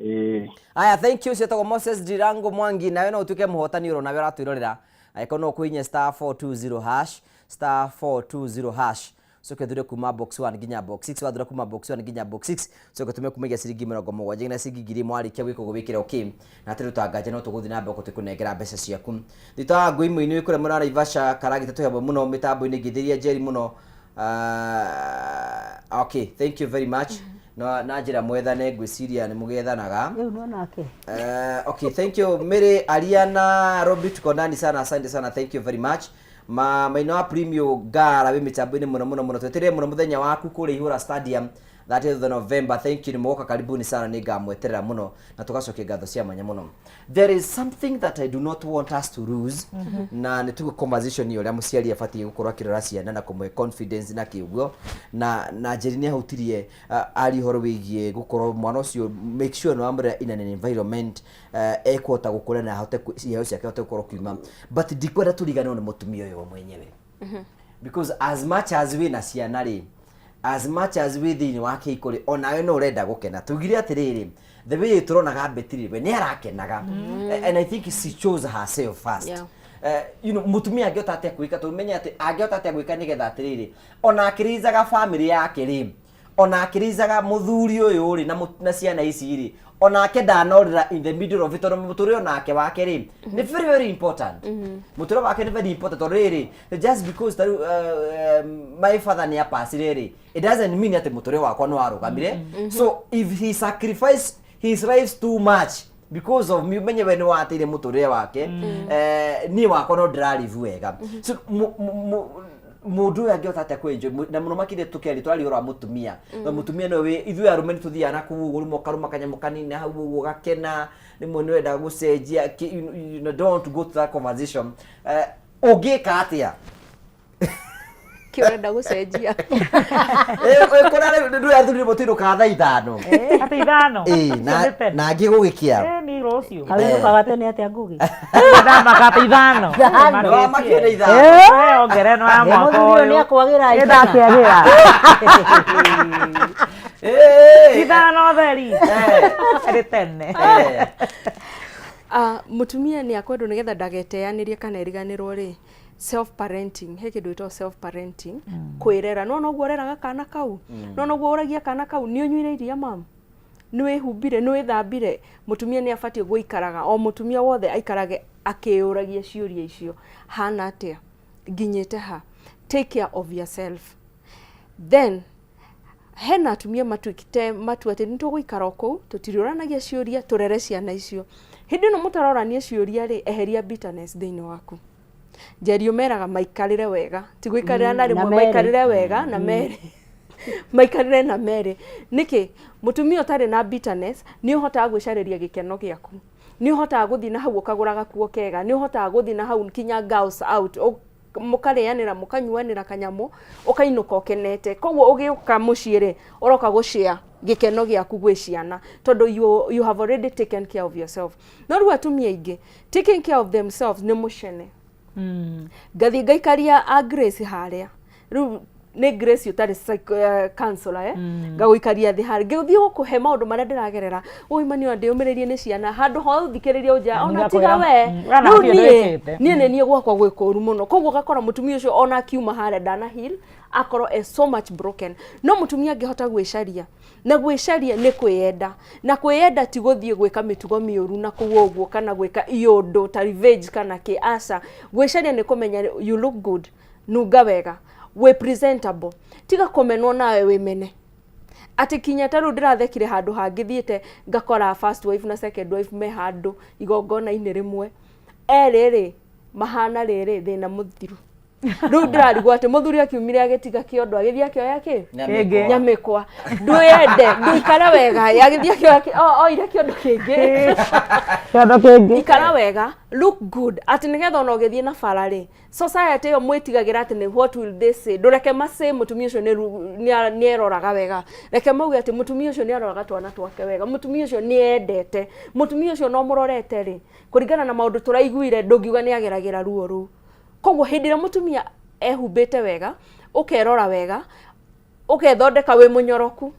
Ĩĩ. Aya, thank you. Cietagwo Moses Ndirango Mwangi, nawe no ũtuĩke mũhotani oro nawe ũratwĩrorera. Angĩkorwo no ũkũhihinye star 420 hash, star 420 hash, ũcoke ũthure kuma box 1 nginya box 6. Wathura kuma box 1 nginya box 6, ũcoke ũtũme kumagia ciringi 70 nginya ciringi 1000. Warĩkia gwĩka ũguo wĩkĩre okay, na hatarĩ ũtanganja no tũgũthiĩ na mbere tũkũnengera mbeca ciaku. Thita wa ngũi mũini wĩ kũrĩa mwena wa Naivasha Karagita, twĩ hamwe mũno mĩtambo-inĩ, ngĩthĩria Njeri mũno. Okay, thank you very much. Na njĩra mwethane, ngwĩciria nĩ mũgethanaga. Rĩu nonake. Okay, thank you Mary Ariana Robi, tuko ndani sana, asante sana, thank you very much. Ma maina wa Premio Ngara wĩ mĩtambo-inĩ mũno mũno mũno, twetereire mũno mũthenya waku kũrĩa Ihũra Stadium 30th of November. Thank you, nĩ mũgoka, karibuni sana, nĩ ngamweterera mũno na tũgacokia ngatho cia mwanya mũno. There is something that I do not want us to lose, na nĩ tuge conversation ya ũrĩa mũciari abatiĩ gũkorwo akĩrora ciana na kũmũhe confidence na kĩũguo, na Njeri nĩ ahutirie aria ũhoro wĩgiĩ gũkorwo mwana ũcio, make sure nĩ wamũrera in an environment ekũhota gũkũra na ahote iheo ciake ahote gũkorwo kiuma, but ndikwenda tũriganĩrwo nĩ mũtumia ũyũ we mwenyewe, because as much as wĩna ciana rĩ, as much as wĩ thĩinĩ wa kĩhiko rĩ, onawe no ũrenda gũkena. Tugire atĩrĩrĩ, the way tũronaga Betty rĩ, we nĩ arakenaga. And I think she chose herself first. Mũtumia angĩhota atĩa gwĩka, tũmenye atĩ angĩhota atĩa gwĩka nĩgetha atĩrĩrĩ, ona akĩrĩizaga family yake rĩ, Ona akĩricaga mũthuri ũyũ rĩ na na ciana ici rĩ, onake ndanorĩra in the middle of it, tondũ mũtũrĩre onake wake rĩ nĩ very very important. Mũtũrĩre wake nĩ very important, tondũ rĩrĩ, just because tarĩu my father nĩ apacire rĩ, it doesn't mean atĩ mũtũrĩre wakwa nĩ warũgamire. So if he sacrifice his life too much because of me, umenye we nĩ wateire mũtũrĩre wake, niĩ wakwa no ndĩrarivu wega. So mũndũ ũyũ angĩhota atĩa kwĩenjoy na mũno makĩria tũkĩaria tũraria ũhoro wa mũtumia? Na mũtumia nĩwe ithuĩ arũme nĩ tũthiaga na kũu ũguo, rĩmwe ũkarũma kanyamũ kanini hau ũguo ũgakena, rĩmwe nĩ wendaga gũcenjia you know, don't want to go to that conversation. Ũngĩka atĩa? Kĩ ũrenda gũcenjia? Kũrĩa rĩu ndũĩ athuri rĩmwe tũinũkaga thaa 5. Atĩ 5? Ĩĩ, Icio nĩ tene. Na angĩ gũgĩkĩa. Nĩ rũciũ. Kawĩnũkaga tene atĩa Ngugi? Ndamaka atĩ 5. 5. Nĩwamakio nĩ 5. Ongerera nĩ wa mwaka Mũthuri ũyũ ũyũ. nĩ akwagĩra. Nĩ ndakĩagĩra. 5 theri. Arĩ tene. Ah, mũtumia nĩ akwendwo nĩgetha ndageteanĩrie kana eriganĩrwo rĩ, self parenting, he kĩndũ gĩtagwo self parenting, kwĩrera. No noguo ũreraga kana kau, no noguo ũragia kana kau, nĩ ũnyuire iria mam, nĩ wĩhumbire, nĩ wĩthambire. Mũtumia nĩ abatiĩ gũikaraga, o mũtumia wothe aikarage akĩyũragia ciũria icio, hana atĩa, nginyĩte ha? Take care of yourself. Then hena atumia matuĩkĩte matua atĩ nĩ tũgũikara o kũu, tũtiriũranagia ciũria, tũrere ciana icio. Hĩndĩ ĩno mũtarorania ciũria rĩ, eheria bitterness thĩinĩ waku. Njeri ũmeraga maikarĩre wega, ti gũikarĩra na Na rĩmwe, merĩ. Maikarĩre wega na merĩ, maikarĩre na merĩ. Nĩkĩ? Mũtumia ũtarĩ na bitterness nĩ ũhotaga gwĩcarĩria gĩkeno gĩaku, nĩ ũhotaga gũthiĩ na hau ũkagũra gakuo kega, nĩ ũhotaga gũthiĩ na hau kinya girls out, mũkarĩanĩra, mũkanyuanĩra kanyamũ, ũkainũka ũkenete. Koguo ũgĩũka mũciĩ rĩ, ũroka gũshare gĩkeno gĩaku gwĩ ciana, tondũ you have already taken care of yourself. No rĩu atumia aingĩ taking care of themselves nĩ mũcene. Ngathiĩ ngaikaria a Grace harĩa, rĩu nĩ Grace ũtarĩ counselor, eh? Ngagũikaria thĩ harĩa, ngĩthiĩ gũkũhe maũndũ marĩa ndĩragerera, ũima nĩ ndĩũmĩrĩrie nĩ ciana, handũ ha ũthikĩrĩrie ũnjĩra ona tiga we. We ona Rĩu hatirĩ ũndũ niĩ wĩkĩte. Niĩ nĩ niĩ gwakwa gwĩ kũru mũno. Koguo ũgakora mũtumia ũcio ona akiuma harĩa ndana heal, akorwo e so much broken. No mũtumia angĩhota gwĩcaria, na gwĩcaria nĩ kwĩyenda, na kwĩyenda ti gũthiĩ gwĩka mĩtugo mĩũru na kũu ũguo, kana gwĩka iũndũ ta revenge kana kĩ, aca. Gwĩcaria nĩ kũmenya you look good, nunga wega, wĩ presentable, tiga kũmenwo nawe wĩmene. Atĩ kinya ta rĩu ndĩrathekire handũ hangĩ thiĩte ngakora first wife na second wife me handũ igongona-inĩ rĩmwe, erĩ rĩ mahana rĩrĩ thĩna mũthiru. Rĩu ndĩrarigwo atĩ mũthuri akiumire agĩtiga kĩondo, agĩthiĩ akĩoya kĩ? Nyamĩkwa. Nyamĩkwa. Ndwĩyende, ndũikare wega, agĩthiĩ akĩoya oire kĩondo kĩngĩ. Kĩondo kĩngĩ. Ikara wega, look good, atĩ nĩgetha ona ũgĩthiĩ na bara rĩ, society ĩyo mwĩtigagĩra atĩ nĩ what will they say, ndũreke macĩ mũtumia ũcio nĩ eroraga wega, reke mauge atĩ mũtumia ũcio nĩ aroraga twana twake wega, mũtumia ũcio nĩ endete, mũtumia ũcio no mũrorete rĩ, kũringana na maũndũ tũraiguire, ndũngiuga nĩ ageragĩra ruo rũu. Koguo hĩndĩ ĩrĩa mũtumia ehumbĩte wega, ũkerora wega, ũkethondeka wĩ mũnyoroku,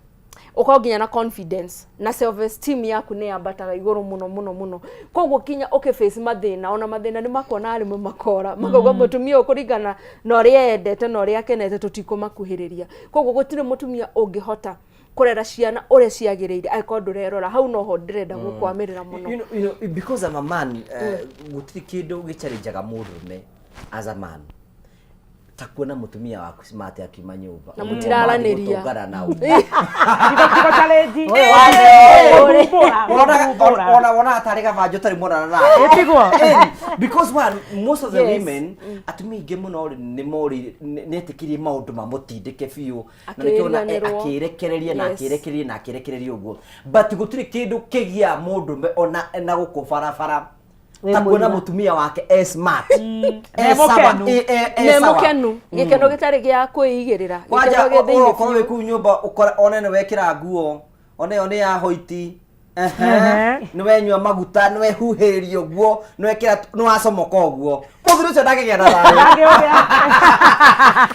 ũkorwo nginya na confidence na self esteem yaku nĩ yambataga igũrũ mũno mũno mũno. Koguo kinya ũkĩ face mathĩna, ona mathĩna nĩ makuona rĩmwe makora, makauga mũtumia ũyũ kũringana na ũrĩa endete na ũrĩa akenete tũtikũmakuhĩrĩria. Koguo gũtirĩ mũtumia ũngĩhota kũrera ciana ũrĩa ciagĩrĩire angĩkorwo ndũrerora. Hau noho ndĩrenda gũkwamĩrĩra mũno. Because I'm a man, gũtirĩ kĩndũ gĩchallengeaga mũndũrũme as a man ta kuona mũtumia waku smart akiuma nyũmba. Na mũtiraranĩria. Gũtũngana nao. Tigo challenge. Ona wonaga tarĩ gabanjo ũtarĩ monana nake. Ĩtiguo. Because one, most of the women, atumia aingĩ mũno rĩ, nĩ morĩire, nĩ etĩkĩrie maũndũ mamũtindĩke biũ, na nĩkĩo ona Akĩriganĩrwo. akĩrekereria na akĩrekereria na akĩrekereria ũguo. But gũtirĩ kĩndũ kĩgia mũndũme ona na gũkũ barabara Wĩ ta kuona mũira. mũtumia wake e smart, e Ne sawa, mũkenu. e Nĩ sawa. mũkenu, gĩkeno gĩtarĩ gĩa kwĩigĩrĩra, Kwanja gĩkeno gĩ thĩinĩ ũrokorwo wĩ biũ. kũu nyũmba ũkore one nĩ wekĩra nguo, one ĩyo nĩ ya hoiti. Nĩ wenyua maguta, nĩ wehuhĩrĩria ũguo, nĩ wekĩra, nĩ wacomoka ũguo, mũthuri ũcio ndangĩgĩa na thayũ. Ndangĩũgĩa.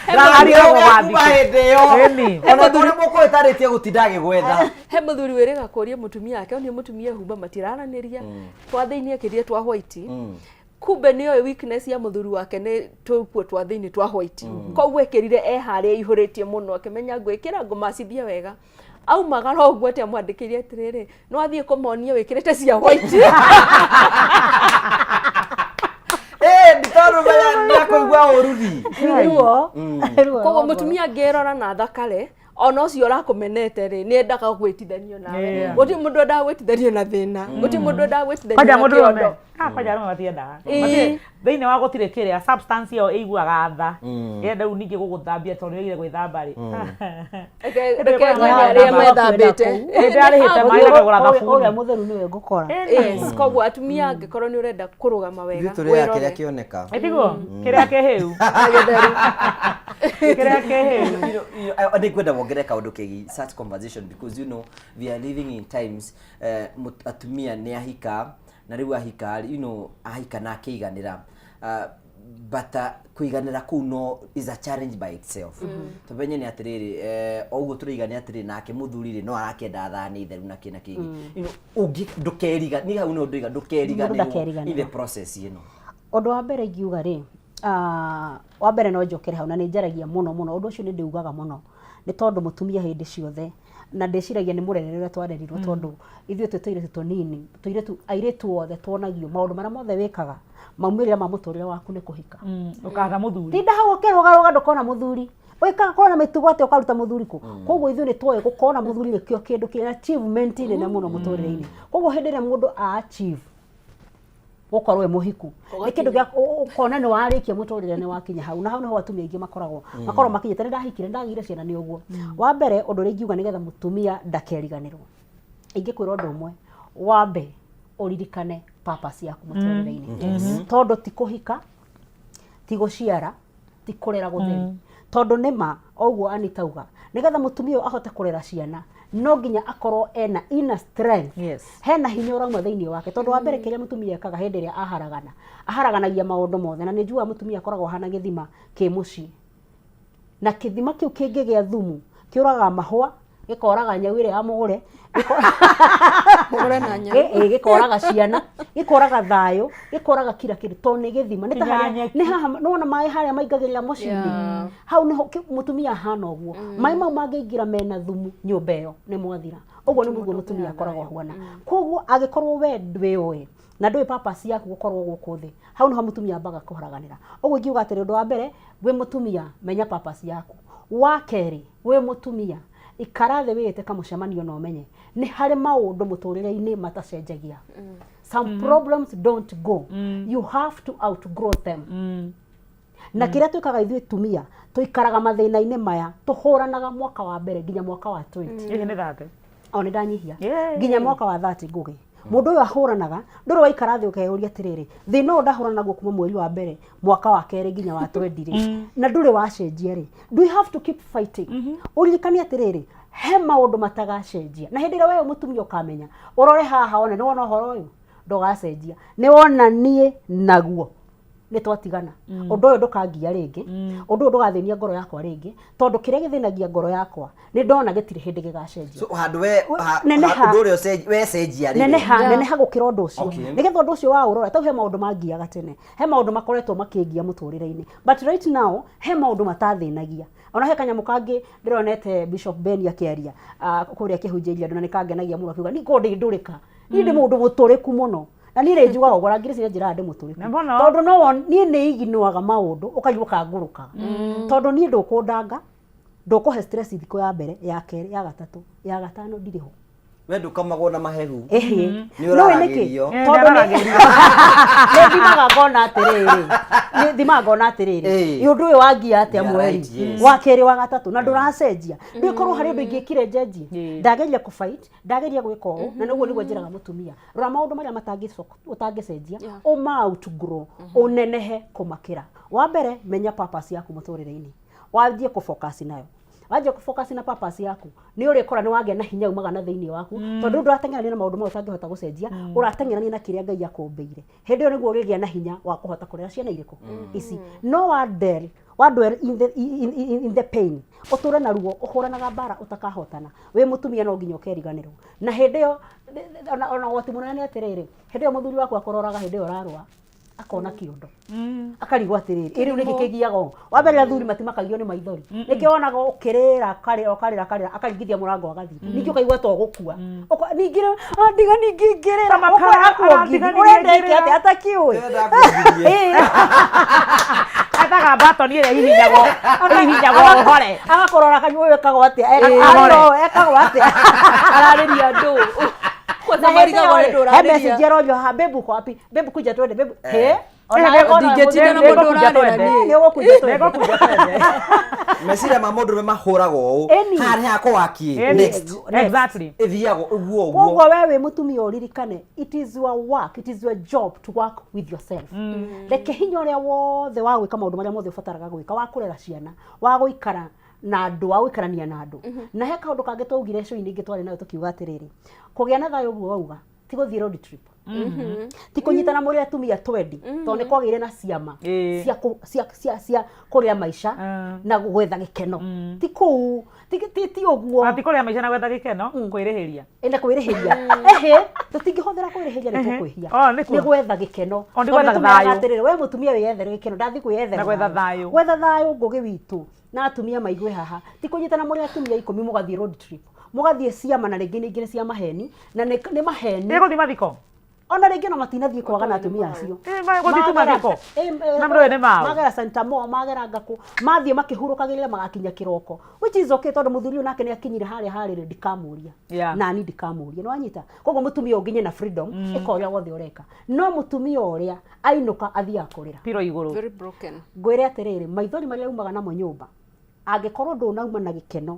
Ndangĩũgĩa kuma hĩndĩ ĩyo. Ĩni. Ona tondũ mũkũĩtarĩtie gũtinda agĩgwetha. He mũthuri wĩrĩga kũria mũtumia wake, onie mũtumia ehumba matiraranĩria, twa thĩinĩ akĩrie twa white. Kumbe nĩ oĩ weakness ya mũthuri wake nĩ tũkuo twa thĩinĩ twa white. Koguo ekĩrire e harĩa aihũrĩtie mũno akĩmenya ngwĩkĩra ngũmacithia wega. Aumagara ũguo atĩ amwandĩkĩire atĩrĩrĩ, no athiĩ kũmonia wĩkĩrĩte cia white. Eh, nĩ tondũ menya nĩ akũigua ũru thi. Ruo. Ruo Koguo rwa ngoro. mũtumia angĩrora na thakare ona ũcio ũrakũmenete rĩ nĩ endaga gwĩtithanio nawe. Gũtirĩ mũndũ endaga gwĩtithanio na thĩna. Gũtirĩ mũndũ endaga gwĩtithanio Kwanja na mũndũ ũrũme. kĩondo. Ah, kwanja arũme matiendaga. Ĩĩ. Matirĩ- Thĩinĩ wa gũtirĩ kĩrĩa substance ĩyo ĩiguaga tha. Ĩrenda rĩu ningĩ gũgũthambia tondũ nĩwagire gwĩthamba rĩ. Reke reke ngwene arĩa methambĩte. Hĩndĩ arĩhĩte maĩ akagũra Ũrĩa thabuni. mũtheru nĩwe ngũkora. Yes, koguo atumia angĩkorwo nĩ ũrenda kũrũgama wega Ithuĩ tũrĩaga wĩrore. kĩrĩa kĩoneka. Ĩtiguo kĩrĩa kĩhĩu. Gĩtheru. Kĩrĩa kĩhĩu. Nĩ ngwenda wongerere kaũndũ kegiĩ such conversation because you know we are living in times atumia nĩ ahika na rĩu ahika you know ahika na akĩiganĩra but kũiganĩra kũu no is a challenge by itself. Tũmenye nĩ atĩrĩrĩ o ũguo tũraiga nĩ atĩrĩrĩ nake mũthuri rĩ no arakĩenda thani theru na kĩ na kĩngĩ. You know, ũngĩ ndũkeriga niĩ hau no ndoiga ndũkeriganĩrwo ndakeriganĩrwo. in the process ĩno. Ũndũ wa mbere ingiuga rĩ, wa mbere no njokere hau na nĩ njaragia mũno mũno, ũndũ ũcio nĩ ndĩugaga mũno, nĩ tondũ mũtumia hĩndĩ ciothe, na ndĩciragia nĩ mũrerere ũrĩa twarerirwo tondũ ithuĩ twĩ tũirĩtu tũnini, tũirĩtu, airĩtu othe tuonagio maũndũ marĩa mothe wĩkaga, maumĩrĩra ma mũtũrĩre waku nĩ kũhika. Ũkahaka mũthuri. Tinda hau ũkĩrũgarũga ndũkona mũthuri. Wĩkaga korwo na mĩtugo atĩa ũkaruta mũthuri kũ? Koguo ithuĩ nĩ twoĩ gũkorwo na mũthuri nĩkĩo kĩndũ kĩna achievement nene mũno mũtũrĩre-inĩ. Koguo hĩndĩ ĩrĩa mũndũ a achieve gũkorwo e mũhiku nĩ kĩndũ gĩa ũkona nĩ warĩkia mũtũrĩre nĩ wakinya hau, na hau nĩho atumia aingĩ makoragwo makoragwo makinyĩte, nĩ ndahikire, nĩ ndagĩire ciana, nĩ ũguo. Wa mbere ũndũ ũrĩa ingiuga nĩgetha mũtumia ndakeriganĩrwo, ingĩkwĩra ũndũ ũmwe, wambe ũririkane purpose yaku mũtũrĩre-inĩ, tondũ ti kũhika, ti gũciara, ti kũrera gũtheri, tondũ nĩ ma o ũguo Anita auga, nĩgetha mũtumia ũyũ ahote kũrera ciana no nginya akorwo ena inner strength. Hena hinya ũrauma thĩinĩ wake, tondũ wa mbere kĩrĩa mũtumia ekaga hĩndĩ ĩrĩa aharagana, aharaganagia maũndũ mothe, na nĩ njugaga mũtumia akoragwo ahana gĩthima kĩ mũciĩ, na kĩthima kĩu kĩngĩgĩa thumu kĩũragaga mahũa, gĩkoraga nyau ĩrĩa ya mũgũre, Mũgũre na nyau. Gĩkoraga ciana, gĩkoraga thayũ, gĩkoraga kila kĩndũ, tondũ nĩ gĩthima. Nĩ ta Nginya harĩa, nyeki. nĩ haha, nĩwona maĩ harĩa maingagĩrĩra mũciĩ-inĩ? Hau nĩho mũtumia ahana ũguo. Maĩ mau mangĩingĩra mena thumu nyũmba ĩyo nĩ mwathira. Ũguo nĩ mũguo mũtumia akoragwo ahuana. Koguo angĩkorwo we ndwĩũĩ na ndũĩ purpose yaku gũkorwo gũkũ thĩ, hau nĩho mũtumia ambaga kũharaganĩra. Ũguo ingiuga atĩrĩ, ũndũ wa mbere wĩ mũtumia menya purpose yaku. Wa kerĩ wĩ mũtumia ikara thĩ wĩĩte kamũcemanio na ũmenye nĩ harĩ maũndũ mũtũrĩre-inĩ matacenjagia. Some problems don't go. You have to outgrow them. Na kĩrĩa twĩkaga ithuĩ tumia, tũikaraga mathĩna-inĩ maya, tũhũranaga mwaka wa mbere nginya mwaka wa 20. Hihi nĩ thate? O nĩ ndanyihia. Nginya mwaka wa 30 ngũgĩ. Mũndũ ũyũ ahũranaga, ndũrĩ waikara thĩ ũkeyũria atĩrĩrĩ, thĩna ũyũ ndahũrana naguo kuma mweri wa mbere, mwaka wa kerĩ nginya wa 20 rĩ, na ndũrĩ wacenjia rĩ, do you have to keep fighting? Ũririkane atĩrĩrĩ, he maũndũ matagacenjia. Na hĩndĩ ĩrĩa we mũtumia ũkamenya, ũrore haha wone, nĩ wona ũhoro ũyũ, ndũgacenjia. Nĩ wona niĩ naguo nĩ twatigana. Ũndũ ũyũ ndũkangia rĩngĩ, ũndũ ũyũ ndũgathĩnia ngoro yakwa rĩngĩ, tondũ kĩrĩa gĩthĩnagia ngoro yakwa nĩ ndona gĩtirĩ hĩndĩ gĩgacenjia. So handũ we Neneha. ũndũ ũrĩa wecenjia rĩ. Neneha, neneha gũkĩra ũndũ ũcio. Nĩgetha ũndũ ũcio waũrora, tau he maũndũ mangiaga tene, he maũndũ makoretwo makĩngia mũtũrĩre-inĩ, but right now he maũndũ matathĩnagia. Ona he kanyamũ kangĩ ndĩronete Bishop Ben akĩaria, kũrĩa akĩhunjĩria andũ, na nĩ kangenagia mũno, akiuga niĩ ngoragwo ndĩ ndũrĩka, niĩ ndĩ mũndũ mũtũrĩku mũno. Na niĩ rĩ njugaga ũguo, na Grace nĩ anjĩraga ndĩ mũtũrĩku. Na mbona? Tondũ no niĩ nĩ iginũaga maũndũ, ũkaigua kangũrũkaga. Tondũ niĩ ndũkũndanga, ndũkũhe stress thikũ ya mbere, ya kerĩ, ya gatatũ, ya gatano ndirĩ ho. We ndũkamagwo na mahehu. Ĩhĩ. Nĩ Nĩũĩ nĩkĩ? ũraragĩrio. Tondũ nĩ thimaga ngona atĩrĩrĩ, nĩ thimaga ngona atĩrĩrĩ, ũndũ ũyũ wangia atĩa Yeah, mweri right, yes. wa kerĩ, wa gatatũ, na ndũracenjia. Ndũĩ korwo harĩ ũndũ ingĩkire njenjie. Ndageria kũ fight, ndageria gwĩka ũũ, na nĩguo nĩguo njĩraga mũtumia, rora maũndũ marĩa ũtangĩcenjia, ũma outgrow, ũnenehe kũmakĩra. Wa mbere, menya purpose yaku mũtũrĩre-inĩ. Wanjie kũ focus nayo. Wanjia kũ focus na purpose yaku, nĩ ũrĩkora nĩ wagĩa na hinya umaga na thĩinĩ waku, tondũ ndũrateng'erania na maũndũ marĩa ũtangĩhota gũcenjia, ũrateng'erania na kĩrĩa Ngai akũmbĩire. Hĩndĩ ĩyo nĩguo ũrĩgĩa na hinya wa kũhota kũrera ciana irĩkũ? Ici. No wa dwell, wa dwell in the, in, in, in the pain, ũtũre na ruo, ũhũranaga mbara ũtakahotana. Wĩ mũtumia no nginya ũkeriganĩrwo. Na hĩndĩ ĩyo, ona ũgwati mũnene nĩ atĩrĩrĩ, hĩndĩ ĩyo mũthuri waku akũroraga hĩndĩ ĩyo ũrarũa. Akona kĩondo, akarigwo atĩrĩrĩ, ĩ rĩu nĩkĩ kĩgiaga ũũ? Wa mbere, athuri matimakagio nĩ maithori. Nĩkĩo wonaga ũkĩrĩra, akarĩra, ũkarĩra, akarĩra, akaringithia mũrango agathiĩ. Ningĩ ũkaigua ta ũgũkua. Ningĩ rĩu, "Ah, ndiga ningĩ ngĩrĩra." Ta makara, Ũkwenda kuongithia. arandiga ningĩ Ũrenda ĩke ngĩrĩra. atĩa atakiũĩ? Ndĩrenda kuongithie. Ethaga mbatoni ĩrĩa ihihinyagwo ihihinyagwo ũhore. Agakũrora kanyua, ũyũ ekagwo atĩa? Ahore. Arĩ ekagwo atĩa? Ararĩria andũ kwanza Na hĩndĩ marigagwo ĩyo nĩ rĩ, he ndũrarĩria. message aronio haha, "Babe uko wapi? Babe kuja twende, babe." He? Ona Eh, agona ndingĩtinda na mũndũ- mũndũ ũrarĩra niĩ. Nĩ ũgũkunja twende. Nĩngũkunja twende. Meciria ma mũndũ ũrũme mahũragwo ũũ. Ĩni. Haha nĩ hakwa wakiĩ. Ĩni. Next. Exactly. Ĩthiagwo ũguo ũguo. Koguo we wĩ mũtumia ũririkane, it is your work, it is your job to work with yourself. Reke hinya ũrĩa wothe wa gwĩka maũndũ marĩa mothe ũbataraga gwĩka, wa kũrera ciana, wa gũikara na andũ, wa gũikarania na andũ. Na he kaũndũ kangĩ twaugire show-inĩ ĩngĩ twarĩ nayo, tũkiuga atĩrĩrĩ, kũgĩa na thayũ ũguo wauga ti gũthiĩ road trip, ti kũnyitana mũrĩ atumia twendi, tondũ nĩ kwagĩire na ciama cia kũ- cia cia cia kũrĩa maica na gwetha gĩkeno. Ti kũu, ti ũguo. Ona ti kũrĩa maica na gwetha gĩkeno, kwĩrĩhĩria. Ĩna kwĩrĩhĩria, ehe, tũtingĩhũthĩra kwĩrĩhĩria, nĩ tũkwĩhia. Oh, nĩkuo. Nĩ gwetha gĩkeno. Oh, nĩ Tondũ gwetha tũmeraga thayũ. atĩrĩrĩ, we mũtumia wĩyethere gĩkeno, ndathiĩ kwĩyethera Na gwetha thayũ. Gwetha thayũ. Ngũgĩ witũ na atumia maigue haha, ti kũnyitana mũrĩ atumia 10 mũgathiĩ road trip, mũgathiĩ ciama, na rĩngĩ ningĩ nĩ cia maheni, na nĩ maheni. Nĩ gũthiĩ mathiko. Ona rĩngĩ ona matinathiĩ kwaga na atumia acio. Gũthiĩ tu mathiko. Na mũndũ ũyũ nĩ mao. Magera Santa Mo, magera ngakũ, mathiĩ makĩhurũkagĩrĩra, magakinya kĩroko, which is okay, tondũ mũthuri ũyũ nake nĩ akinyire harĩa harĩrĩ, ndikamũria. Nani ndikamũria, nĩ wanyita? Koguo mũtumia ũnginye na freedom, ĩka ũrĩa wothe ũreka, no mũtumia ũrĩa ainũka athiaga kũrĩra Piro igũrũ. Very broken. Ngwĩre atĩrĩrĩ, maithori marĩa umaga namo nyũmba, angĩkorwo ndũnauma na gĩkeno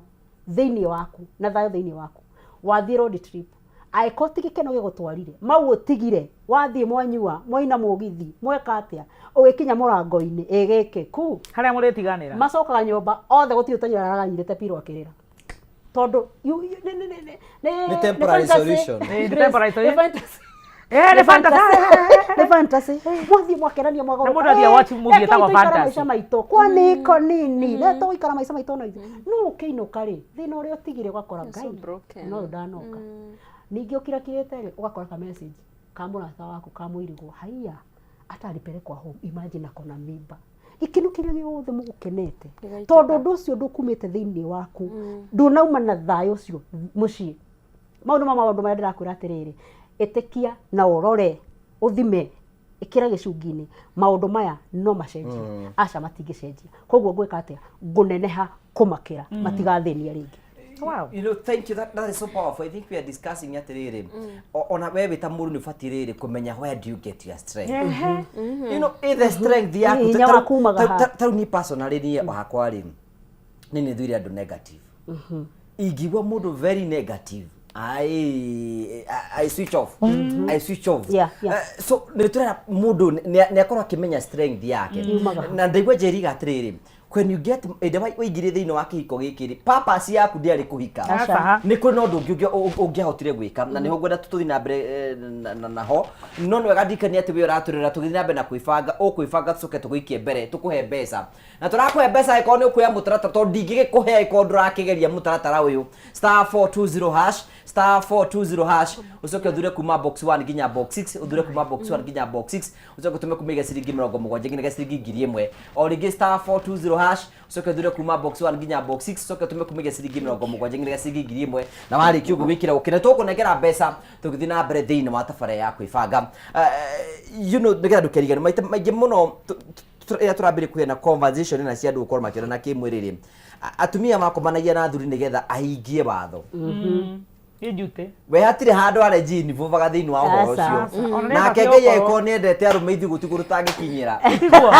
thĩinĩ waku na thayũ thĩinĩ waku, wathiĩ road trip, angĩkorwo ti gĩkeno gĩgũtwarire, mau ũtigire wathiĩ, mwanyua, mwaina mũgithi, mweka atĩa, ũgĩkinya mũrango-inĩ, ĩ gĩkĩ ku Harĩa mũrĩtiganĩra. Macokaga nyũmba othe, gũtirĩ ũtanyira aranyitĩte piro akĩrĩra, tondũ Nĩ temporary fantasy. solution. Nĩ temporary Nĩ solution. fantasy. Nĩ fantasy. Nĩ fantasy. Mwathiĩ mwakenania. Na mũndũ athiĩ watch movie ĩtagwo fantasy. Maica maitũ kwaniko nini na tũgũikara maica maitũ na ithuĩ no ũkĩinũka rĩ, thĩna ũrĩa ũtigire, ũgakora You're so Ngai broken. no ndanoka. Ningĩ ũkirakirĩte rĩ, ũgakora ka message ka mũrata waku ka mũirigwo, haiya, hata alipelekwa home, imagine akona mimba. Gĩkeno kĩrĩa gĩothe mũgũkenete, Gĩgaitĩka. tondũ ũndũ ũcio ndũkumĩte thĩinĩ waku, ndũnauma na thayũ ũcio mũciĩ. Mau nĩmo maũndũ marĩa ndĩrakwĩra atĩrĩrĩ, ĩtĩkia na ũrore, ũthime, ĩkĩra gĩcungi-inĩ maũndũ maya no macenjie. Aca, matingĩcenjia. Koguo ngwĩka atĩa? Ngũneneha kũmakĩra, matigathĩnia rĩngĩ. Wow. Thank you. That is so powerful. I think we are discussing atĩrĩrĩ, ona we wĩ ta mũndũ nĩ ũbatiĩ rĩrĩ kũmenya where do you get your strength. Either strength yaku. Hinya waku umaga ha? Ta rĩu niĩ personally, niĩ hakwa rĩ, niĩ nĩ thuire andũ negative. Ingĩigua mũndũ very negative, I switch off. I switch off. So nĩ tũrera mũndũ nĩ akorwo akĩmenya strength yake. Yumaga ha? Na ndaigua njeriga atĩrĩrĩ, when you get ĩndĩ waingĩrie thĩinĩ wa kĩhiko gĩkĩ rĩ, purpose yaku ndĩarĩ kũhika. Aca. Nĩ kũrĩ na ũndũ ũngĩ ũngĩahotire gwĩka, na nĩho ngwenda tũthiĩ na mbere naho. No nĩ wega ndirikanie atĩ we ũratũrĩra, tũgĩthiĩ na mbere na kwĩbanga, ũkwĩbanga, tũcoke tũgũikie mbere, tũkũhe mbeca, na tũrakũhe mbeca angĩkorwo nĩ ũkuoya mũtaratara, tondũ ndingĩgĩkũhe angĩkorwo ndũrakĩgeria mũtaratara ũyũ. Star 420 hash, star 420 hash, ũcoke ũthure kuma box 1 nginya box 6, ũthure kuma box 1 nginya box 6, ũcoke ũtũme kuma iga ciringi 70 nginya ciringi 1000. O rĩngĩ, star 420 hash, ũcoke ũthure kuma box 1 nginya box 6, ũcoke ũtũme kuma iga ciringi 70 nginya ciringi 1000. Na warĩkia ũguo wĩkĩre ũkĩne, tũkũnengera mbeca tũgĩthiĩ na mbere thĩinĩ wa tabarĩra ya kwĩbanga. Nĩgetha ndũkerigane maita maingĩ mũno, rĩrĩa tũrambĩrĩria kũgĩa na conversation na cia andũ gũkorwo makĩonana kĩmwĩrĩ rĩ, atumia makomanagia na athuri nĩgetha ahingie watho. Nĩ njute. We hatirĩ handũ arĩ njinibovaga thĩinĩ wa ũhoro Aca. ũcio. Ona nĩ Nake abatiĩ Ngai gũkorwo. angĩkorwo nĩ endete arũme, ithuĩ gũtirĩ kũndũ tũtangĩkinyĩra. Tiguo.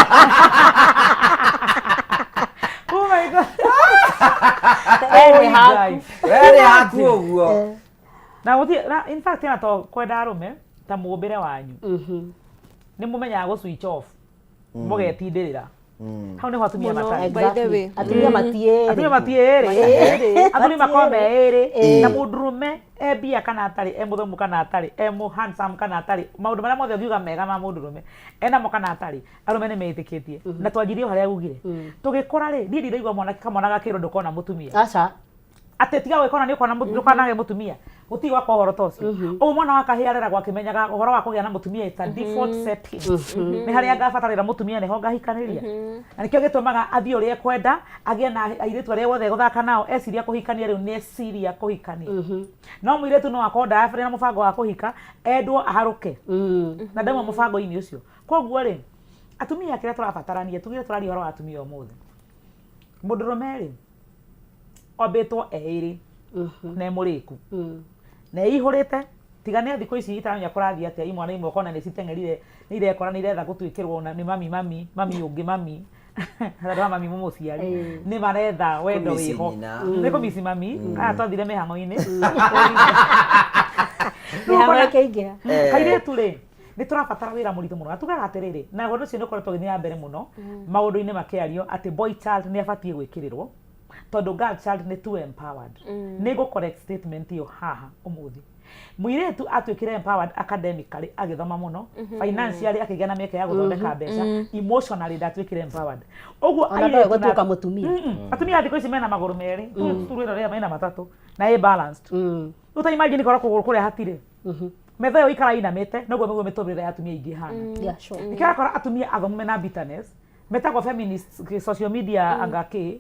Oh my God. Wee nĩ haku. Guys. We nĩ haku ũguo. Na gũtirĩ na in fact ona to kwenda arũme, ta mũmbĩre wanyu nĩ mũmenyaga gũ switch off, mũgetindĩrĩra hau nĩho atumia Mũno. matarĩ. By the way. Atumia matiĩrĩ. Atumia matiĩrĩ. Matiĩrĩ. Athuri makorwo me ĩrĩ. Ĩĩ. Na mũndũrũme e mbia kana atarĩ, e mũthomu kana atarĩ, e mũ handsome kana atarĩ, maũndũ marĩa mothe ũngiuga mega ma mũndũrũme enamo kana atarĩ, arũme nĩ metĩkĩtie. Na twanjirie o harĩa ugire, tũgĩkũra rĩ, niĩ ndiraigua mwanake kamwana gakĩrwo ndũkona mũtumia. Aca. Atĩ tiga gwĩkona nĩ ũkona ndũkanagĩe mũtumia. Gũtirĩ gwakwa ũhoro ta ũcio. Ũguo mwana wa kahĩĩ areragwo akĩmenyaga ũhoro wa kũgĩa na mũtumia it's a default setting. Nĩ harĩa ngabatarĩra mũtumia nĩho ngahikanĩria. Na nĩkĩo gĩtũmaga athiĩ ũrĩa ekwenda, agĩe na airĩtu arĩa othe egũthaka nao, eciria kũhikania rĩu nĩ eciria kũhikania. No mũirĩtu no akorwo ndararĩ na mũbango wa kũhika, endwo aharũke. Na ndauma mũbango-inĩ ũcio. Koguo rĩ, atumia kĩrĩa tũrabatarania, tugire tũraria ũhoro wa atumia ũmũthĩ. Mũndũrũme rĩ, ombĩtwo eĩrĩ na e mũrĩku na eihũrĩte tiga nĩ thikũ ici itaramenya kũrathiĩ atĩa imwana imwe ũkona nĩ citeng'erire nĩ irekora nĩ iretha gũtuĩkĩrwo na nĩ mami mami mami ũngĩ mami handũ ha mami mũmũciari nĩ maretha wendo Kũmici wĩho nyina. nĩ kũmici mami aya twathire mĩhang'o-inĩ Mĩhang'o ĩkĩingĩha. Kairĩtu rĩ nĩ tũrabatara wĩra mũritũ mũno na tugaga atĩrĩrĩ na ũndũ ũcio nĩ ũkoretwo ũgĩthiĩ na mbere mũno maũndũ-inĩ makĩario atĩ boy child nĩ abatiĩ gwĩkĩrĩrwo tondũ girl child nĩ too empowered. Nĩ ngũ correct statement ĩyo haha ũmũthĩ. Mũirĩtu atuĩkire empowered academically agĩthoma mũno, financially akĩgĩa na mĩeke ya gũthondeka mbeca, emotionally ndatuĩkire empowered. Ũguo Ona ndoĩ airĩtu na- gũtuĩka mũtumia. Atumia a thikũ ici mena magũrũ merĩ, cukuru ĩno rĩa mena matatũ na ĩ balanced. Rĩu ta imagine korwo kũgũrũ kũrĩa hatirĩ. Metha ĩyo ikara inamĩte noguo nĩguo mĩtũrĩre ya atumia aingĩ ĩhana. Yeah, sure. Nĩkĩo ũrakora atumia athomu mena bitterness, metagwo feminists kĩ social media anga kĩ,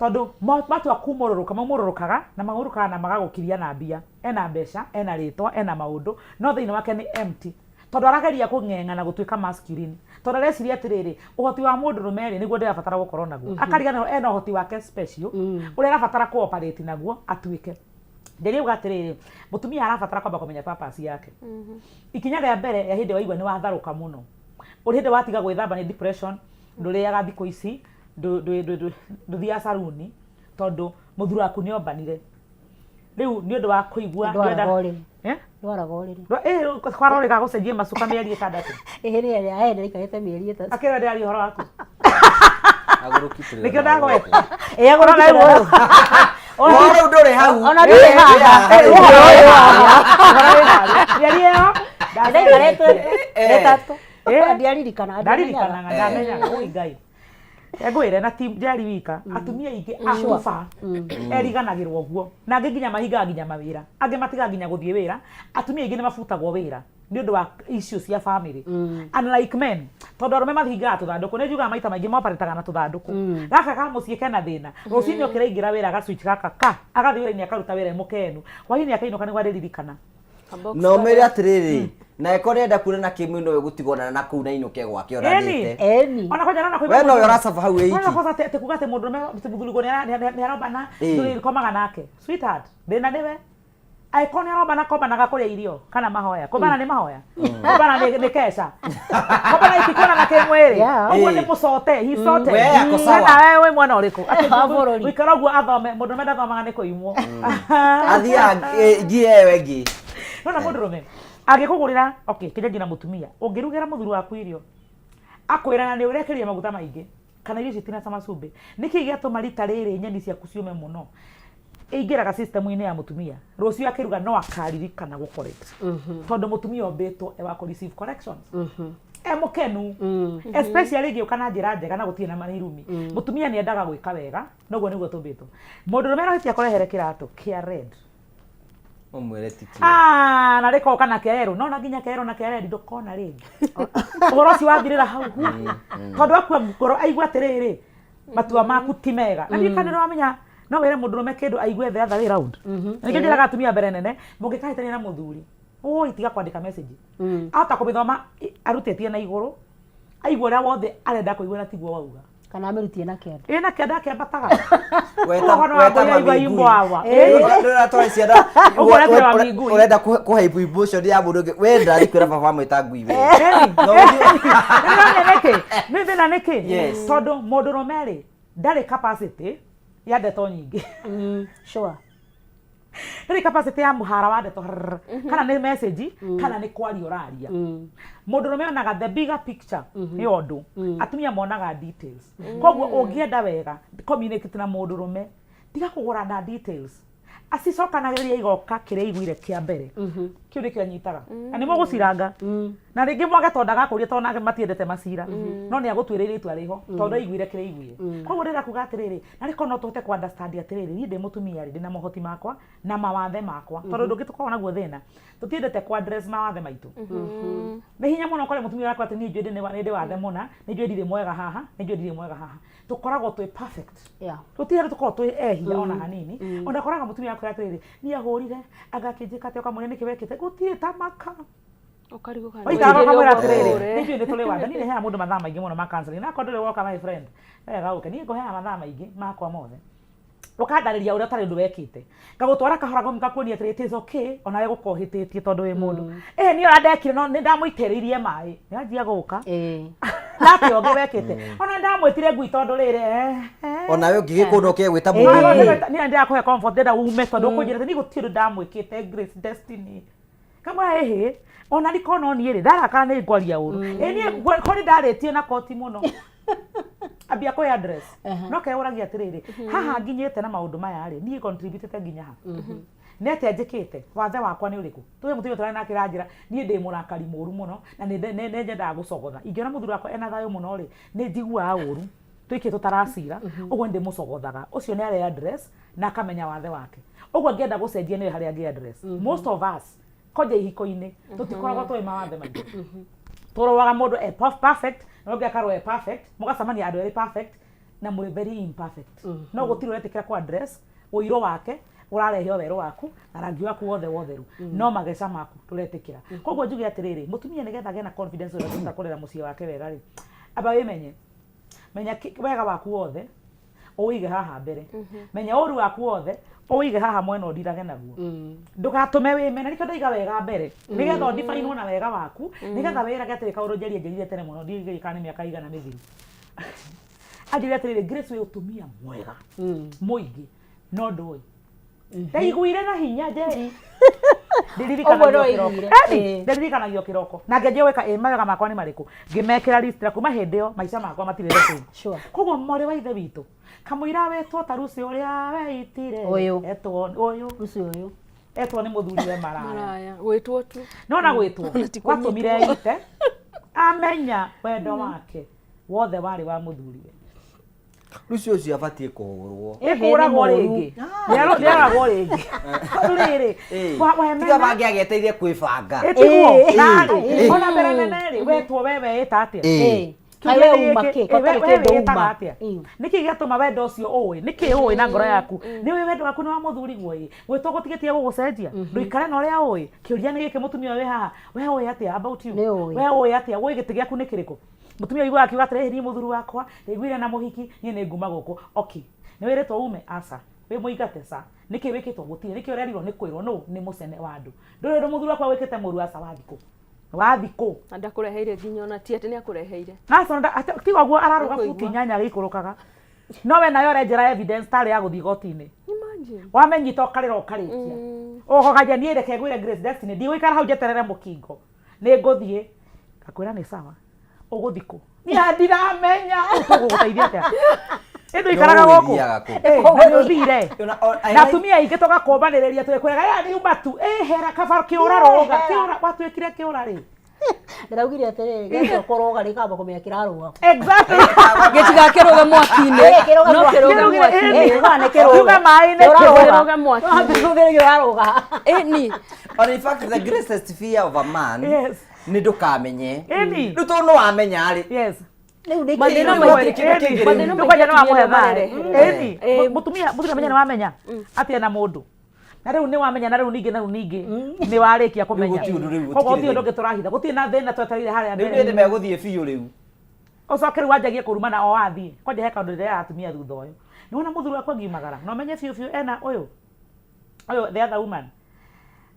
tondũ matua kumũrũrũka maumũrũrũkaga na maumũrũrũkaga na magagũkiria na mbia. Ena mbeca, ena rĩtwa, ena maũndũ, no thĩinĩ wake nĩ empty. Tondũ arageria kũng'eng'ana gũtuĩka masculine. Tondũ areciria atĩrĩrĩ, ũhoti wa mũndũrũme rĩ, nĩguo ndĩrabatara gũkorwo naguo. Akariganĩrwo ena ũhoti wake special, ũrĩa arabatara kũ operate naguo atuĩke. Ndĩriuga atĩrĩrĩ, mũtumia arabatara kwamba kũmenya purpose yake. Ikinya rĩa mbere rĩa hĩndĩ waigua nĩ watharũka mũno, ũrĩ hĩndĩ watiga gwĩthamba nĩ depression, ndũrĩaga thikũ ici, ndũthiaga caruni, tondũ mũthuri waku nĩ ombanire. Rĩu nĩ ũndũ wa kũigua Ndwaraga ndwenda- ũrĩrĩ. Eh? Ndwaraga ũrĩrĩ. Kwara ũrĩrĩ gagũcenjie macuka mĩeri ĩtandatũ. Ĩhĩ rĩrĩa rĩa ene rĩikarĩte mĩeri ĩtatũ. Akĩra ndĩraria ũhoro waku. Agũrũki tũrĩ Nĩkĩo ona ndagweta. Ĩ agũrũki Ũrona tũrĩ rĩu Ũhoro rĩu ndũrĩ hau. Ona ndũrĩ haha. Wĩ haha. Mĩeri ĩyo Ndaikarĩte ĩtatũ. Eh. Ndiaririkana. Ndaririkanaga ndamenyaga oi Ngai. Ngwĩre na ti Njeri wika atumia aingĩ a tuba eriganagĩrwo ũguo na angĩ nginya mahingaga nginya mawĩra angĩ matigaga nginya gũthiĩ wĩra atumia aingĩ nĩ mabutagwo wĩra nĩ ũndũ wa issue cia family. Unlike men tondũ arũme mahingaga tũthandũkũ nĩ njugaga maita maingĩ moparĩtaga na tũthandũkũ gaka ka mũciĩ kena thĩna rũcinĩ okĩra aingĩra wĩra aga switch gaka ka agathiĩ wĩra-inĩ akaruta wĩra e mũkenu hwainĩ akainũka nĩguo arĩririkana. Na ũmĩre atĩrĩrĩ, na eko nĩenda kuona na kĩmwĩrĩ nowe gũtigwo na kũu na inũke gwake Ĩni. ũrathĩte. Eni. Ona kwanja na We nowe ũracaba hau wĩ iki. Kwanza atĩ kuga atĩ mũndũrũme atĩ mũthuri nĩ arombana ndũrĩkomaga nake. Sweetheart, thĩna nĩwe. Angĩkorwo nĩ arombana kombanaga kũrĩa irio kana mahoya. Kombana nĩ mahoya. Kombana nĩ keca. Kombana itikuonana kĩmwĩrĩ. Ũguo nĩ mũcote, he sorted. We ako sawa. We nawe wĩ mwena ũrĩkũ? Atĩ Wa bũrũri. Ũikara ũguo athome, mũndũrũme ndathomaga nĩ kũimwo. Athiaga ngia ĩyo ĩngĩ. Nona mũndũrũme angĩkũgũrĩra, okay, kĩnyanji na mũtumia, ũngĩrugĩra mũthuri waku irio, akwĩra na nĩ ũrekĩrire maguta maingĩ kana irio icio itinacama cumbĩ, nĩkĩ gĩatũma rita rĩrĩ nyeni ciaku ciũme mũno? Ĩingĩraga system-inĩ ya mũtumia, rũciũ akĩruga no akaririkana gũ correct. Tondũ mũtumia ombĩtwo e wa kũ receive corrections. E mũkenu. Especially ĩngĩũka na njĩra njega na gũtirĩ na marumi. Mũtumia nĩ endaga gwĩka wega, noguo nĩguo tũmbĩtwo. Mũndũrũme arahĩtia akũrehere kĩratũ kĩa red. Ũmwĩre ti kĩo. Ah, na rĩkoka na kerũ no na nginya kerũ na kĩa red ndũkona rĩngĩ. Ũhoro ũcio wathirĩra hau tondũ akua ngoro aigua atĩrĩrĩ matua maku ti mega na ndiũĩ kana nĩũramenya no wĩre mũndũrũme kĩndũ aigue the other way round. Na nĩkĩo njĩraga atumia mbere nene mũngĩkahĩtania na mũthuri oi tiga kwandĩka message ahota kũmĩthoma arutĩtie na igũrũ aigua ũrĩa wothe arenda kũigua na tiguo wauga. Kana amĩrutie na kĩanda. Ĩ na kĩanda akĩambataga. Weta Ũguo weta wa mami imbo ngui. awa. Ndũratwara ciana. Ũguo ũretera mami ngui. Ũrenda kũhe emotion ya mũndũ ũngĩ. We ndathi kwĩra baba amwĩta ngui we. Ĩni. No ũthiĩ- Nĩũramenya nĩkĩ? Nĩ thĩna nĩkĩ? Yes. Tondũ mũndũrũme rĩ ndarĩ capacity ya ndeto nyingĩ. Sure. Ndarĩ capacity ya mũhara wa ndeto rrrr. Kana nĩ message kana nĩ kwaria ũraria. Mũndũrũme onaga the bigger picture nĩ ũndũ. Atumia monaga details. Koguo ũngĩenda wega communicate na mũndũrũme tiga kũgũra na details. Acicokanagĩrĩria igoka kĩrĩa aiguire kĩa mbere. Kĩu nĩkĩo anyitaga na nĩ mũgũciranga na rĩngĩ mwage tondũ ndagakũria tondũ nake matiendete macira, no nĩ agũtuĩrĩire itua rĩho tondũ aiguire kĩrĩa aiguire. Koguo ndĩrenda kuga atĩrĩrĩ, na rĩkorwo no tũhote kũ understand atĩrĩrĩ, niĩ ndĩ mũtumia rĩ, ndĩna mohoti makwa na mawathe makwa, tondũ ũndũ ũngĩ tũkoragwo naguo thĩna, tũtiendete kũ address mawathe maitũ. Nĩ hinya mũno ũkore mũtumia ũrakwĩra atĩ niĩ njũĩ nĩ ndĩ wathe mũna, nĩ njũĩ ndirĩ mwega haha, nĩ njũĩ ndirĩ mwega haha. Tũkoragwo twĩ perfect. Tũtirĩ handũ tũkoragwo twĩ ehia ona hanini. Ona ũkoraga mũtumia akwĩra atĩrĩrĩ, niĩ ahũrire, anga akĩnjĩka atĩa, ũkamũria nĩkĩ wekĩte, gũtirĩ ta maka. Ũkarigwo kana Waikara nĩ ũkamwĩra ũguo atĩrĩrĩ, ũhũre. nĩ njũĩ nĩ tũrĩ wathe, niĩ nĩ heaga mũndũ mathaa maingĩ mũno ma counseling, na akorwo ndũrĩ woka my friend, wega ũke, niĩ ngũheaga mathaa maingĩ makwa mothe. Ũkandarĩria ũrĩa ũtarĩ ũndũ wekĩte, ngagũtwara kahora ngakuonia atĩrĩ, it is okay onawe gũkorwo ũhĩtĩtie tondũ wĩ mũndũ. Ĩĩ niĩ ũrĩa ndekire no nĩ ndamũitĩrĩirie maĩ, nĩ anjia gũka. Nake ũngĩ wekĩte, ona ndamwĩtire ngui tondũ rĩrĩ, Onawe ũngĩgĩkwo no ũkĩe gwĩta mũndũ. Niĩ ndĩrakũhe comfort, ndĩrenda ume tondũ ũkũnjĩra atĩ niĩ gũtirĩ ũndũ ndamwĩkĩte Grace Destiny. Kamwe ĩhĩ, ona riko no niĩ rĩ, ndarakara nĩ ngwaria ũru. Ĩ niĩ ko nĩ ndarĩtie na koti mũno. Ambia kũhe address. No keũragia atĩrĩrĩ, haha nginyĩte na maũndũ maya rĩ, niĩ contributĩte nginya ha? Nĩ atĩa njĩkĩte? Wathe wakwa nĩ ũrĩkũ? Tuge mũtumia tũrarĩ nake aranjĩra, niĩ ndĩ mũrakari mũru mũno na nĩ nyendaga gũcogotha. Ingĩona mũthuri wakwa ena thayũ mũno rĩ, nĩ njiguaga ũru. Tũikĩ tũtaracira, ũguo nĩ ndĩmũcogothaga. Ũcio nĩ are address na akamenya wathe wake. Ũguo angĩenda gũcenjia nĩwe harĩa angĩ address. Most of us kwanja ihiko-inĩ tũtikoragwo tũĩ mawathe maitũ. Tũroraga mũndũ e perfect na ũngĩ akarora e perfect, mũgacemania andũ erĩ perfect na mũrĩ very imperfect. No gũtirĩ ũretĩkĩra kũ address ũirũ wake ũrarehe o werũ waku na rangi waku wothe wotheru, no mageca maku ndũretĩkĩra. Koguo njuge atĩrĩrĩ, mũtumia nĩgetha agĩe na confidence ũrĩa angĩhota kũrera mũciĩ wake wega rĩ, amba wĩmenye, menya wega waku wothe ũwĩige haha mbere, menya ũru waku wothe ũwĩige haha mwena ũndirage naguo, ndũgatũme wĩmene. Nĩkĩo ndaiga wega mbere, nĩgetha ũndibainwo na wega waku, nĩgetha wĩrage atĩrĩ, kaũndũ njerie njerire tene mũno, ndigĩrĩ kana nĩ mĩaka igana mĩthiru, anjĩre atĩrĩrĩ, Grace wĩ ũtumia mwega mũingĩ no ndũĩ. Ndaiguire na hinya Njeri. Ũguo no Ndiririkanagio kĩroko. waiguire. Eni, ndiririkanagio kĩroko na ngĩanjia gwĩka ĩ mawega makwa nĩ marĩkũ, ngĩmekĩra list, na kuma hĩndĩ ĩyo maica makwa matirĩ the same. Koguo mwarĩ wa ithe witũ, kamũira wetwo ta Lucy ũrĩa weitire Ũyũ. etwo ũyũ. Lucy ũyũ. Etwo nĩ mũthuri we maraya. Maraya, gwĩtwo tu. No na gwĩtwo Ona ti gwatũmire kũnyitwo. ite amenya wendo wake wothe warĩ wa mũthuriwe. Lucy ũcio abatiĩ kũhũrwo. Ĩkũragwo rĩngĩ. Nĩaragwo rĩngĩ. Tondũ rĩrĩ, wemena. Tiga bangĩ ageteire kwĩbanga. Ĩtiguo. Narĩ, ona mbere nene rĩ, wetwo we weĩta atĩa? Kaĩ we uma kĩ? Ko We ũtarĩ kĩndũ wĩĩtaga uma. atĩa? Nĩkĩ gĩatũma wendo ũcio ũĩ? Nĩkĩ ũĩ na ngoro yaku? Nĩ ũĩ wendo waku nĩ wa mũthuri guo ĩ? Gwĩtwo gũtigĩtie gũgũcenjia? Ndũikare na ũrĩa ũĩ? Kĩũria nĩ gĩkĩ mũtumia ũyũ wĩ haha, we ũĩ atĩa about you? Nĩ ũĩ. We ũĩ atĩa? Ũĩ gĩtĩ gĩaku nĩ kĩrĩkũ? Mũtumia ũiguaga akiuga atĩrĩrĩ, niĩ mũthuri wakwa ndaiguire na mũhiki, niĩ nĩ nguma gũkũ. Okay, nĩ wĩrĩtwo ume? Aca. Wĩ mũingate? Ca. Nĩkĩ wĩkĩtwo? Gũtirĩ. Nĩkĩ ũrerirwo? Nĩ kwĩrwo. Nũ? Nĩ mũcene wa andũ. Ndũrĩ ũndũ mũthuri wakwa wĩkĩte mũru? Aca. Wathiĩ kũ? Wathiĩ kũ? Na ndakũreheire nginya ona ti atĩ nĩ akũreheire. Aca, tiga ũguo ararũga Nĩkũigua. buti inyanya agĩikũrũkaga. No we nayo ũrenjera evidence tarĩ ya gũthiĩ igoti-inĩ. Imagine. Wamenyita ũkarĩra ũkarĩkia. Ũkogaja niĩ reke ngwĩre Grace Destiny, ndigũikara hau njeterere mũkingo. Nĩ ngũthiĩ. Ngakwĩra nĩ sawa. Ũgũthiĩ kũ? Niĩ ndiramenya. Tũgũgũteithia atĩa? Ĩndũ ikaraga No gũkũ. ũgĩthiaga kũ? Na nĩ ũthire. I Na like- atumia aingĩ tũgakũmbanĩrĩria twĩkwĩraga ya nĩ uma tu. Ĩ hera kaba kĩũra rũga. Kĩũra watuĩkire kĩũra rĩ. Ndĩraugire atĩrĩrĩ, gĩatua kũrũga rĩ kamba kũmenya kĩrarũga. Exactly. Gĩtigakĩrũge mwaki-inĩ. Ĩ, kĩrũge No mwaki-inĩ. kĩrũge mwaki-inĩ. Ĩ, ugaga nĩ kĩrũge. Uga maĩ-inĩ Kĩrũga. Kĩrũge mwaki-inĩ. Kĩrũge kĩrarũga. Ĩ ni. But in fact, the greatest fear of a man Yes. nĩ ndũkamenye. Ĩni. Rĩu tondũ nĩ wamenya rĩ. Yes. Rĩu nĩ Mathĩna kĩĩ? maingĩ. Kĩndũ kĩngĩ rĩu. Mathĩna maingĩ Ndũkwanja nĩ wamũhe atumia nĩo thaĩ. marerehere. Ĩni. Ĩ. Mũtumia mũthuri amenya nĩ wamenya atĩ ena mũndũ. Na rĩu nĩ wamenya na rĩu ningĩ na rĩu ningĩ nĩ warĩkia kũmenya. Rĩu gũtirĩ ũndũ rĩu, Koguo gũtikĩrĩ gũtirĩ ũndũ rĩu. ũngĩ tũrahitha. Gũtirĩ na thĩna twetereire harĩa Rĩu mbere. nĩ megũthiĩ biũ rĩu. Ũcoke rĩu wanjagie kũrumana o wathiĩ. Kwanja he kaũndũ ndĩreraga atumia thutha ũyũ. Nĩ wona mũthuri waku angiumagara na ũmenye biũ biũ ena ũyũ. Ũyũ the other woman.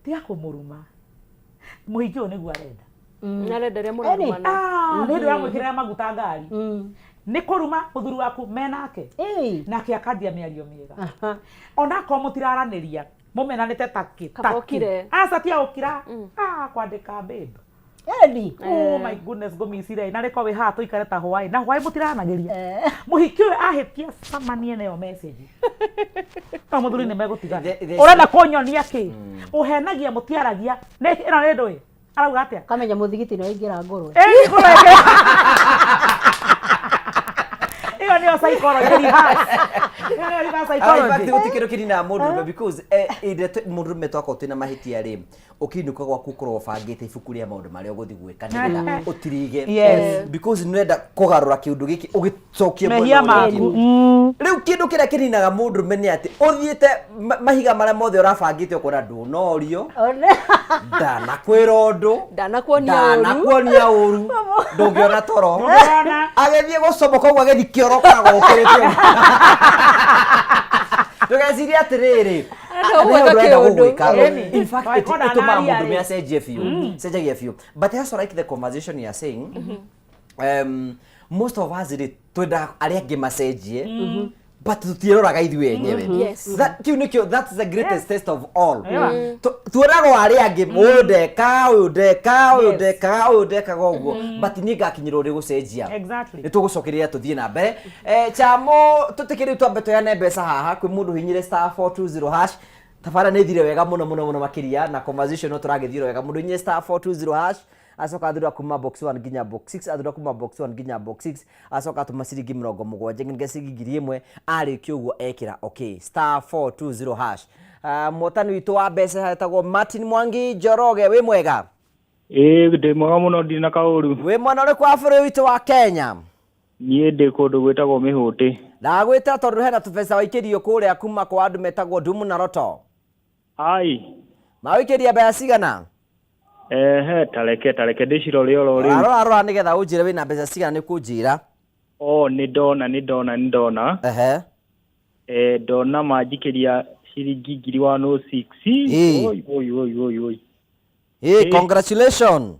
Tiga kũmũruma. Mũhiki ũyũ nĩguo arenda. Arenda rĩrĩa mũrarumana. Nĩ hĩndĩ ũramwĩkĩrĩra maguta ngari. Nĩ kũruma mũthuri waku menake. Nake akanjia mĩario mĩega. Onakorwo mũtiraranĩria, mũmenanĩte takĩ. Kaba ũkire. Aca tia ũkira. Kwandĩka babe. Eni. Oh my goodness ngũmicire na rĩko wĩ haha tũikare ta hwaĩ na hwaĩ mũtiranagĩria mũhiki ũyũ ahĩtia camanie nayo message no mũthuri nĩ megũtigana ũrenda kũnyonia kĩ ũhenagia mũtiaragia nĩ ĩno nĩ ndũĩ arauga atĩa Kamenya mũthigiti nĩ waingĩra ngũrwe. Ĩĩ, ngũrwe ĩngĩ. ĩyo nĩyo psychology reverse. Ĩyo nĩyo reverse psychology. Gũtirĩ kĩndũ kĩninaga mũndũrũme because hĩndĩ ĩrĩa mũndũrũme twakorwo twĩna mahĩtia rĩ ũkĩinũka gwaku ũkorwo ũbangĩte ibuku rĩa maũndũ marĩa ũgũthiĩ gwĩka nĩgetha ũtirige Yes. because nĩũrenda kũgarũra kĩũndũ gĩkĩ ũgĩcokie mwena Mehia ũrĩa maku. ũngĩ. Rĩu kĩndũ kĩrĩa kĩninaga mũndũrũme nĩ atĩ ũthiĩte mahiga marĩa mothe ũrabangĩte ũkona ndũnorio ndanakwĩra ũndũ Ndanakuonia ũru. ndanakuonia ũru ndũngĩona toro Ndũngĩona. agĩthiĩ gũcomoka ũguo agĩthiĩ kĩoro koragwo ũkĩrĩte ndũgecirie atĩrĩrĩ Arenda nĩ gũgwĩka ũndũ ũrenda kĩũndũ. gũgwĩka. Ĩni. In fact, Wangĩkorwo ĩtũmaga ndanaria mũndũ rĩ. acenjie biũ cenjagia biũ but I also like the conversation you are saying most of us rĩ twendaga arĩa angĩ macenjie but tũtiĩroraga ithuĩ enyewe Yes. That- kĩu nĩkĩo that's the greatest test of all Yeah. Tuonaga arĩa angĩ ũyũ ndeka ũyũ ndeka ũyũ Yes. ndekaga ũyũ ndekaga ũguo but niĩ ngakinyĩrwo rĩ gũcenjia Exactly. nĩ tũgũcokereria tũthiĩ na mbere chamo tũtĩkĩ rĩu twambe tũheane mbeca haha kwĩ mũndũ hinyire star 420 hash tabara nĩ thire wega mũno mũno mũno makĩria na conversation no tũragĩthire wega mũndũ hinyire star 420 hash acoka athura kuma box 1 nginya box 6 athura kuma box 1 nginya box 6 acoka atũma ciringi 70 nginya ciringi 1000 arĩkia ũguo ekĩra okay star 420 hash. Mũhotani witũ wa mbeca etagwo Martin Mwangi Njoroge wĩ mwega Ĩĩ ndĩ mwega mũno ndirĩ na kaũru. wĩ mwena ũrĩkũ wa bũrũri witũ wa Kenya Niĩ ndĩ kũndũ gwĩtagwo Mĩhũtĩ. ndagwĩta tondũ hena tũbeca waikĩrio kũrĩa kuma kwa andũ metagwo Dumu na Roto Ai. mawĩkĩria mbeca cigana Ehe, tareke tareke ndĩcirore oro rĩu. rora rora nĩgetha ũnjĩre wĩna mbeca cigana nĩ kũnjĩra O nĩ ndona nĩ ndona nĩ ndona. ehe Eh, ndona manjikĩria ciringi 106. Ĩĩ. Oi oi oi oi oi. Ĩ, congratulation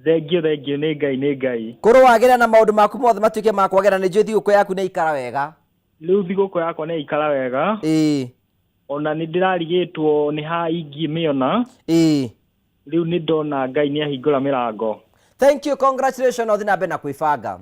Thengio thengio nĩ Ngai nĩ Ngai. kũrũ wagĩra na maũndũ maku mothe matuĩke ma kwagĩra nĩ njũĩ thigũkũ yaku nĩ ikara wega Rĩu thigũkũ yakwa nĩ ikara wega. ĩĩ Ona nĩ ndĩrarigĩtwo nĩ ha ingĩmĩona. ĩĩ Rĩu nĩ ndona Ngai nĩ ahingũra mĩrango. thank you congratulation ũthiĩ na mbere na kwĩbanga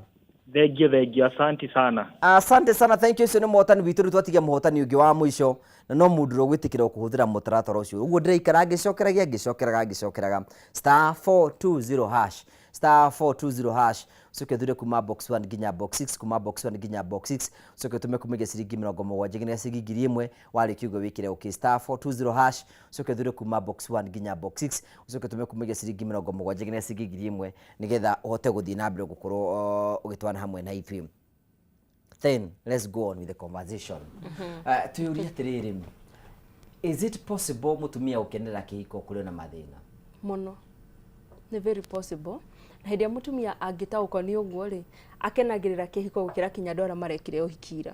Thengio thengio asanti sana. Asante sana thank you ũcio nĩ mũhotani witũ rĩu twatigia mũhotani ũngĩ wa mũico na no mũndũ ũrĩa ũgwĩtĩkĩra kũhũthĩra mũtaratara ũcio ũguo ndĩraikara ngĩcokeragia ngĩcokeraga ngĩcokeraga star 420 hash star 420 hash ũcoke ũthure kuma box 1 nginya box 6 kuma box 1 nginya box 6 ũcoke ũtũme kumĩria ciringi 70 nginya ciringi 1000 warĩkia ũguo wĩkĩre okay star 420 hash ũcoke ũthure kuma box 1 nginya box 6 ũcoke ũtũme kumĩria ciringi 70 nginya ciringi 1000 nĩgetha ũhote gũthiĩ na mbere gũkorwo ũgĩtwana hamwe na ithuĩ then let's go on with the conversation. Tuyũrie atĩrĩrĩ is it possible mũtumia gũkenera kĩhiko kũrĩ na mathĩna Mũno nĩ very possible na hĩndĩ ĩrĩa mũtumia angĩtaũkwo nĩ ũguo rĩ akenagĩrĩra kĩhiko gũkĩra kinya andũ arĩa marekire ũhiki ira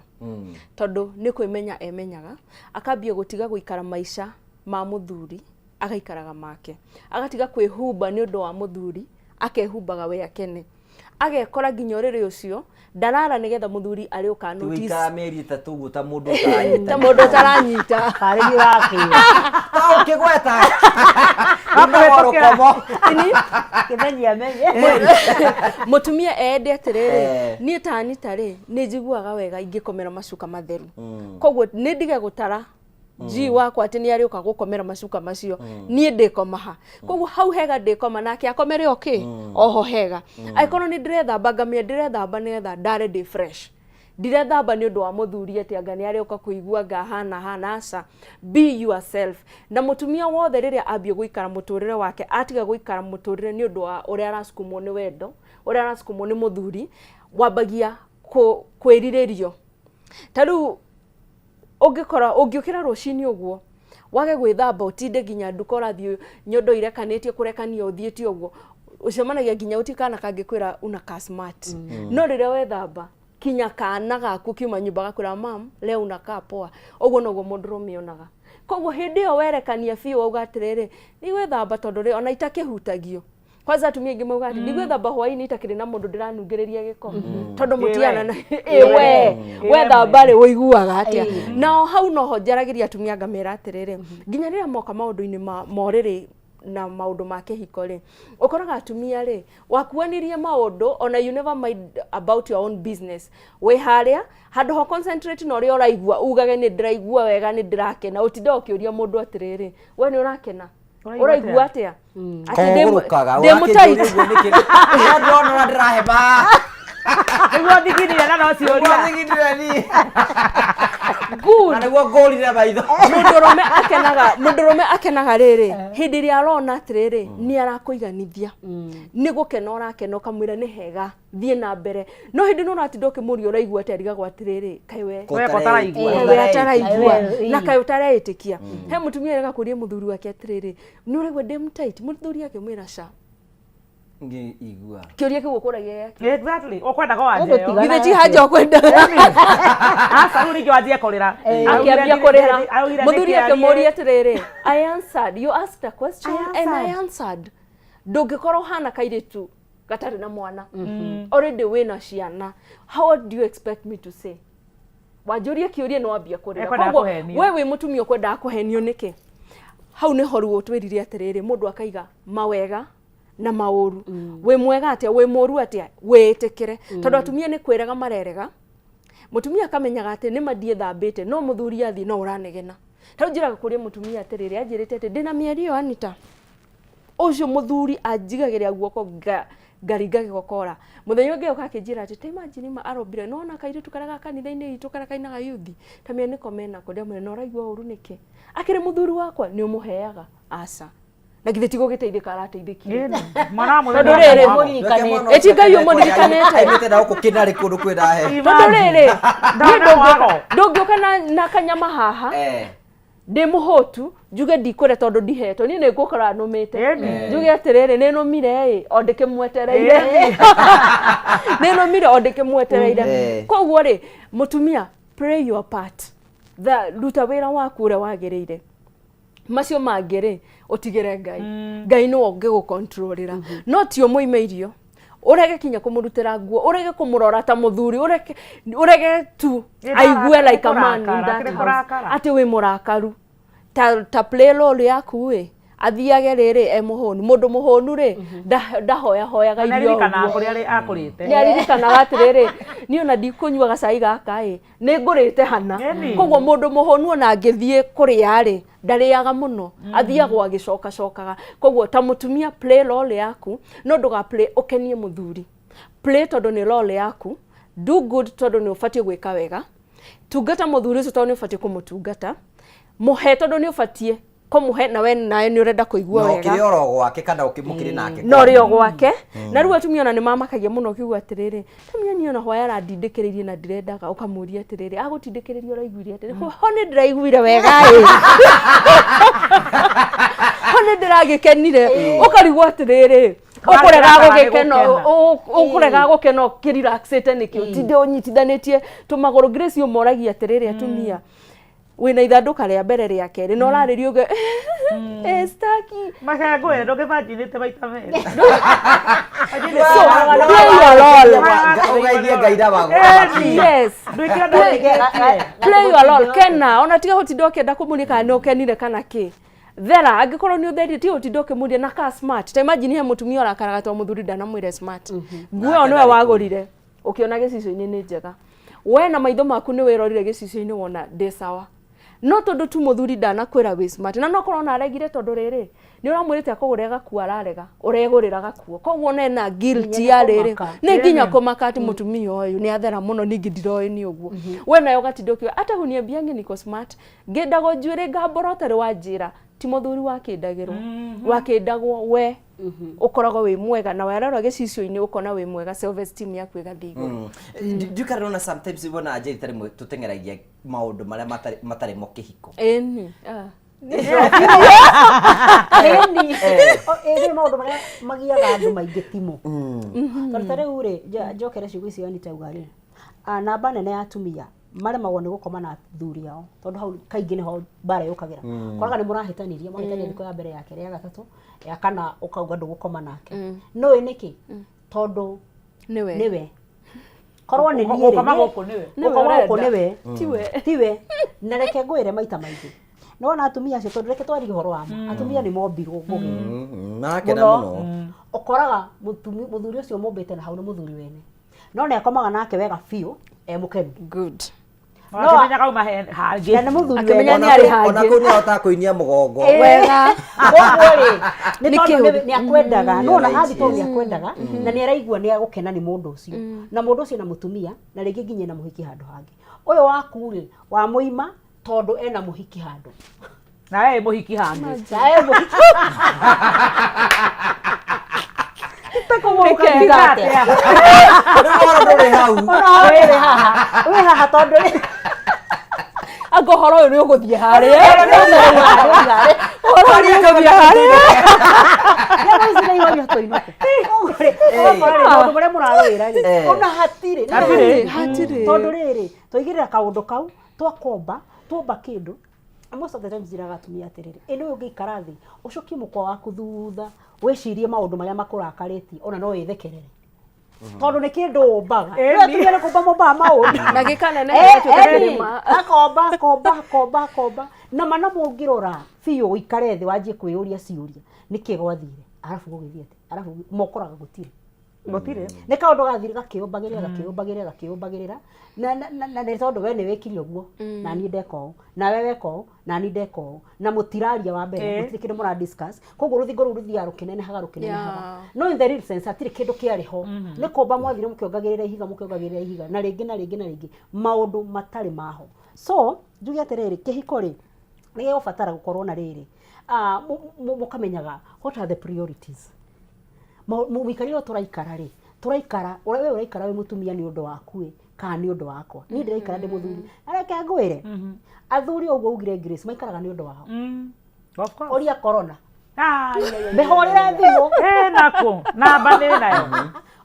tondũ nĩ kwĩmenya emenyaga akambia gũtiga gũikara maica ma mũthuri agaikaraga make agatiga kwĩhumba nĩ ũndũ wa mũthuri akehumbaga we akene agekora nginya ũrĩrĩ ũcio ndarara nĩgetha mũthuri arĩũka notice tuikara mĩeri ĩtatũ ũguo ta mũndũ ũtaranyita ta mũndũ ũtaranyita Karĩ nĩ ũrakĩra. ta ũkĩgweta Akũhĩtũkĩra. rũkomo Kĩmenyi amenye. Mũtumia ende atĩrĩrĩ Eh. niĩ ta Anita rĩ nĩ njiguaga wega ingĩkomera macuka matheru koguo nĩ ndige gũtara G wakwa atĩ nĩ arĩũka gũkomera macuka macio niĩ ndĩkoma ha koguo hau hega ndĩkoma nake akomere okĩ oho hega angĩkorwo nĩ ndĩrethamba ngamenya ndĩrethamba nĩgetha ndare ndĩ fresh ndirethamba nĩ ũndũ wa mũthuri atĩ anga nĩ arĩũka kũigua ngahana hana aca be yourself na mũtumia wothe rĩrĩa ambia gũikara mũtũrĩre wake atiga gũikara mũtũrĩre nĩ ũndũ wa ũrĩa arasukumwo nĩ wendo ũrĩa arasukumwo nĩ mũthuri wambagia kwĩrirĩrio ta rĩu ũngĩkora ũngĩũkĩra rũcinĩ ũguo wage gwĩthamba ũtinde nginya nduka ũrathiĩ nyondo irekanĩtie kũrekania ũthiĩte ũguo ũcemanagia nginya ũti kana kangĩkwĩra una ka smart no rĩrĩa wethamba kinya kana gaku kiuma nyũmba gakwĩra mam leo unakaa poa ũguo noguo mũndũrũme onaga koguo hĩndĩ ĩyo werekania biũ wauga atĩrĩrĩ ndigwĩthamba tondũ rĩ ona itakĩhutagio kwanza atumia aingĩ mauga atĩ ndigwĩthamba hwaĩ-inĩ itakĩrĩ na mũndũ ndĩranungĩrĩria gĩko tondũ mũtiana na ĩ we wethamba rĩ ũiguaga atĩa nao hau noho njaragĩria atumia ngamera atĩrĩrĩ nginya rĩrĩa moka maũndũ-inĩ ma morĩrĩ na maũndũ ma kĩhiko rĩ, ũkoraga atumia rĩ, wakuanirie maũndũ ona you never mind about your own business. Wĩ harĩa handũ ho concentrate na ũrĩa ũraigua, ugage nĩ ndĩraigua wega, nĩ ndĩrakena, ũtinde ũkĩũria mũndũ atĩrĩrĩ, we nĩ ũrakena? Ũraigua atĩa? Atĩ ndĩ- Kogũrũkaga, ndĩ mũtight. ũrakĩnjũria ũguo nĩkĩ? Nĩguo ndĩrona ũrĩa ndĩrahema. Nĩguo thiginire na no ciũria. Nĩguo thiginire niĩ. Good. Na nĩguo ngũrire maitho. Mũndũrũme akenaga, mũndũrũme akenaga rĩrĩ hĩndĩ ĩrĩa arona atĩrĩrĩ nĩ arakũiganithia, nĩ gũkena ũrakena, ũkamwĩra nĩ hega, thiĩ na mbere. No hĩndĩ ĩno ũratinda ũkĩmũria ũraigua atĩa, arigagwo atĩrĩrĩ, kaĩ we We ko ũtaraigua. Kaĩ we ataraigua Kaĩ we, na kaĩ ũtareĩtĩkia. He mũtumia arega kũria mũthuri wake atĩrĩrĩ, nĩ ũraigua ndĩ mũtight? Mũthuri akĩmwĩra ca. Ngĩigua. Kĩũria kĩu ũkũragia gĩake. Exactly. Ũkwendaga wanjeo. Ũndũ Githĩ ti haja ũkwendaga? Aca rĩu rĩngĩ wanjie kũrĩra. Akĩambia kũrĩra. Araugire Mũthuri nĩkĩ akĩmũria arie. atĩrĩrĩ, I answered, you asked a question I and I answered. Ndũngĩkorwo ũhana kairĩtu gatarĩ na mwana. Already wĩna ciana. How do you expect me to say? Wanjũria kĩũria nĩ wambia kũrĩra. Ekwendaga Koguo kũhenio. we wĩ mũtumia ũkwendaga kũhenio nĩkĩ? Hau nĩho rĩu ũtwĩrire atĩrĩrĩ, mũndũ akaiga mawega na maũru. Wĩ mwega atĩa, wĩ mũru atĩa, wĩĩtĩkĩre. Tondũ atumia nĩ kwĩrega marerega. Mũtumia akamenyaga atĩ nĩma ndiĩthambĩte, no mũthuri athiĩ no ũranegena. Ta rĩu njĩraga kũria mũtumia atĩrĩrĩ, anjĩrĩte atĩ ndĩna mĩario ĩyo Anita. Ũcio mũthuri anjigagĩrĩra guoko ngaringa gĩgokora. Mũthenya ũngĩ oka akĩnjĩra atĩ ta imagine ma arombire, nĩwona kairĩtu karĩa ga kanitha-inĩ itũ karĩa kainaga yuthi, ta mĩa nĩko menako. Ndĩramwĩra na ũraigua ũru nĩkĩ? Akĩrĩ mũthuri wakwa, nĩ ũmũheaga? Aca. Na githĩ ti gũgĩteithĩka arateithĩkire? Mwana wa mũthenya Tondũ rĩrĩ, wa ĩti Ngai ũmũririkanĩte. Aimĩte na gũkũ kĩnarĩ kũndũ kwĩna heho. Tondũ rĩrĩ, niĩ Ndona mwago. ndũngĩũka na kanyama haha, ndĩ mũhũtu, njuge ndikũrĩa tondũ ndihetwo, niĩ nĩ ngũkora nũmĩte. Njuge atĩrĩrĩ, nĩ nũmire ĩ, o ndĩkĩmwetereire. Nĩ nũmire o ndĩkĩmwetereire. Koguo rĩ, mũtumia, play your part. Ruta wĩra waku ũrĩa wagĩrĩire. Macio mangĩ rĩ, ũtigĩre Ngai. Ngai nĩwe ũngĩgũkontrolĩra. No ti ũmũime irio, ũrege kinya kũmũrutĩra nguo, ũrege kũmũrora ta mũthuri, ũrege tu aigue like a man in that house, atĩ wĩ mũrakaru. Ta play role yaku ĩ, athiage rĩrĩ e mũhũnu. Mũndũ mũhũnu rĩ, ndahoyahoyaga irio Nĩaririkanaga ũguo. kũrĩa akũrĩte. Nĩaririkanaga atĩrĩrĩ, niĩ ona ndikũnyua gacai gaka ĩ, nĩ ngũrĩte hana. Koguo mũndũ mũhũnu ona angĩthiĩ kũrĩa rĩ, ndarĩaga mũno, athiagwo agĩcokacokaga. Koguo ta mũtumia play role yaku, no ndũga play ũkenie mũthuri. Play tondũ nĩ role yaku, do good tondũ nĩ ũbatiĩ gwĩka wega, tungata mũthuri ũcio tondũ nĩ ũbatiĩ kũmũtungata, mũhe tondũ nĩ ũbatiĩ kũmũhe, na we nawe nĩ ũrenda kũigua Na wega. ũkĩrĩ oro gwake kana ũkĩmũkĩrĩ nake. No ũrĩ o gwake. Na rĩu atumia ona nĩ mamakagia mũno ũkiuga atĩrĩrĩ, tamia niĩ ona hwaĩ arandindĩkĩrĩirie na ndirendaga, ũkamũria atĩrĩrĩ, agũtindĩkĩrĩria ũraiguire atĩrĩ, ho nĩ ndĩraiguire wega ĩ. Ho nĩ ndĩragĩkenire. Ũkarigwo atĩrĩrĩ, ũkũrega gũgĩkena, ũkũrega gũkena ũkĩrelaxĩte nĩkĩ, ũtinde ũnyitithanĩtie tũmagũrũ. Grace ũmoragia atĩrĩrĩ atumia, wĩna ithandũka rĩa mbere rĩa kerĩ na ũrarĩria ũge eh, staki Maka ngwĩre ndũngĩbanjinĩte maita merĩ. So, play your role. Ũgeithie Ngai na magũrũ. Yes. Ndwĩke ũndũ ũrĩkĩtie. Play your role. Kena, ona tiga gũtinda ũkĩenda kũmũria kana nĩ ũkenire kana kĩ. Thera, angĩkorwo nĩ ũtherire, tiga gũtinda ũkĩmũria na ka smart. Ta imagine he mũtumia ũrakaraga tondũ mũthuri ndanamwĩra smart. Nguo ĩyo nĩwe wagũrire, ũkĩona gĩcicio-inĩ nĩ njega. We na maitho maku nĩ wĩrorire gĩcicio-inĩ wona ndĩ sawa. No tondũ tu mũthuri ndanakwĩra wĩ smart, na no korwo ona aregire tondũ rĩrĩ, nĩ ũramwĩrĩte akũgũrĩre gakuo ararega, ũregũrĩra gakuo. Koguo ona ena guilt ya rĩrĩ, nĩ nginya kũmaka atĩ mũtumia ũyũ nĩ athera mũno, ningĩ ndiroĩ nĩ ũguo. We nawe ũgatinda ũkiuga, hata huniambiangi niko smart, ngĩndagwo njuĩrĩ ngambora ũtarĩ wanjĩra, ti mũthuri wakĩndagĩrwo, wakĩndagwo we. Ũkoragwo wĩ mwega, na warora gĩcicio-inĩ ũkona wĩ mwega, self esteem yaku ĩgathiĩ igũrũ. Ndiũĩ kana nĩwona sometimes wona Njeri ta rĩmwe tũteng'eragia maũndũ marĩa matarĩ mo kĩhiko. Ĩni. Ĩni. Ĩni maũndũ marĩa magiaga andũ maingĩ timo. Tondũ ta rĩu rĩ, njokere ciugo icio Anita auga rĩ, namba nene ya atumia maremagwo nĩ gũkoma na athuri ao, tondũ hau kaingĩ nĩho mbara yũkagĩra. Koraga nĩ mũrahĩtanirie, mwahĩtania thikũ ya mbere, ya kerĩ, ya gatatũ, ya kana ũkauga ndũgũkoma nake. No ĩ nĩkĩ? Tondũ Nĩwe. nĩwe. Korwo nĩ niĩ rĩ, Gũkoma gũkũ nĩwe. Nĩwe gũkoma gũkũ ũrenda. nĩwe. Tiwe. Tiwe. Na reke ngwĩre maita maingĩ. Nĩwona atumia acio, tondũ reke twarie ũhoro wa ma, atumia nĩ mombirwo ngũgĩ. Marakena Mũno. mũno. Ũkoraga mũthuri ũcio mũmbĩte na hau nĩ mũthuri wene, no nĩ akomaga nake wega biũ e mũkenu. Good. No- Akĩmenya kauma hangĩ. Na nĩ mũthuri Akĩmenya wene. nĩ arĩ hangĩ. Ona kũu nĩ ahotaga kũinia mũgongo. Wega. Koguo rĩ, nĩ Nĩ tondũ kĩũndũ. nĩ akwendaga, no ona Right, hathi tondũ yes. nĩ akwendaga na nĩ araigua nĩ agũkena nĩ mũndũ ũcio, na mũndũ ũcio na mũtumia na rĩngĩ nginya na mũhiki handũ hangĩ. Ũyũ waku rĩ, wamũima tondũ ena mũhiki handũ. Na we mũhiki hangĩ. Na e mũhiki. Nĩkĩ? Atĩa? Rĩu ũhoro ndũrĩ hau. Ona wĩ haha, wĩ haha tondũ rĩ, Anga ũhoro ũyũ nĩ ũgũthiĩ harĩa. Ũhoro ũyũ nĩ ũgũthiĩ harĩa. Maũndũ marĩa mũrarũĩra rĩ, ona hatirĩ. Hatirĩ. Hatirĩ. Tondũ rĩrĩ, twaigĩrĩra kaũndũ kau, twakomba, twomba kĩndũ. Most of the times njĩraga atumia atĩrĩrĩ, ĩ nĩwe ũngĩikara thĩ ũcokie mũkwa waku thutha, wĩcirie maũndũ marĩa makũrakarĩtie, ona no wĩthekerere, tondũ nĩ kĩndũ ũmbaga. Ĩni. Nĩ atumia nĩ kũmba mombaga maũndũ. Na gĩkaneneha gĩgatuĩka kĩrĩma. Akomba, komba, komba, komba, na mana mũngĩrora biũ, ũikare thĩ wanjie kwĩyũria ciũria, nĩkĩ gwathire, arabu gũgĩthiĩ atĩa, arabu mokoraga gũtirĩ. Gũtirĩ. Nĩ kaũndũ gathire gakĩũmbagĩrĩra, gakĩũmbagĩrĩra, gakĩũmbagĩrĩra, na nĩ tondũ we nĩ wĩkire ũguo, na niĩ ndeka ũũ, nawe weka ũũ, na niĩ ndeka ũũ, na mũtiraria wa mbere. Gũtirĩ kĩndũ mũra discuss, koguo rũthingo rũu rũthiaga rũkĩnenehaga, rũkĩnenehaga. No in the real sense hatirĩ kĩndũ kĩarĩ ho, nĩ kũmba mwathire mũkĩongagĩrĩra ihiga, mũkĩongagĩrĩra ihiga, na rĩngĩ na rĩngĩ na rĩngĩ, maũndũ matarĩ maho. So njuge atĩrĩrĩ, kĩhiko rĩ, nĩ gĩgũbatara gũkorwo na rĩrĩ, mũkamenyaga what are the priorities. Mũikarĩre ũyũ tũraikara rĩ, tũraikara ũrĩa we ũraikara wĩ mũtumia nĩ ũndũ waku ĩ, kana nĩ ũndũ wakwa niĩ ndĩraikara ndĩ mũthuri? Na reke ngwĩre, athuri ũguo ugire Grace, maikaraga nĩ ũndũ wao. Of course. Ũria corona. Ai, ai, ai, ai. Mĩhũrĩre thimũ. Eh, nako namba nĩ nayo.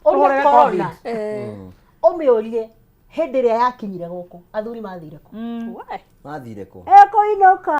Ũria Tũhũrĩre corona, Covid. ũmĩũrie hĩndĩ ĩrĩa yakinyire gũkũ, athuri mathire kũ? Mathire kũ? Ekũinũka.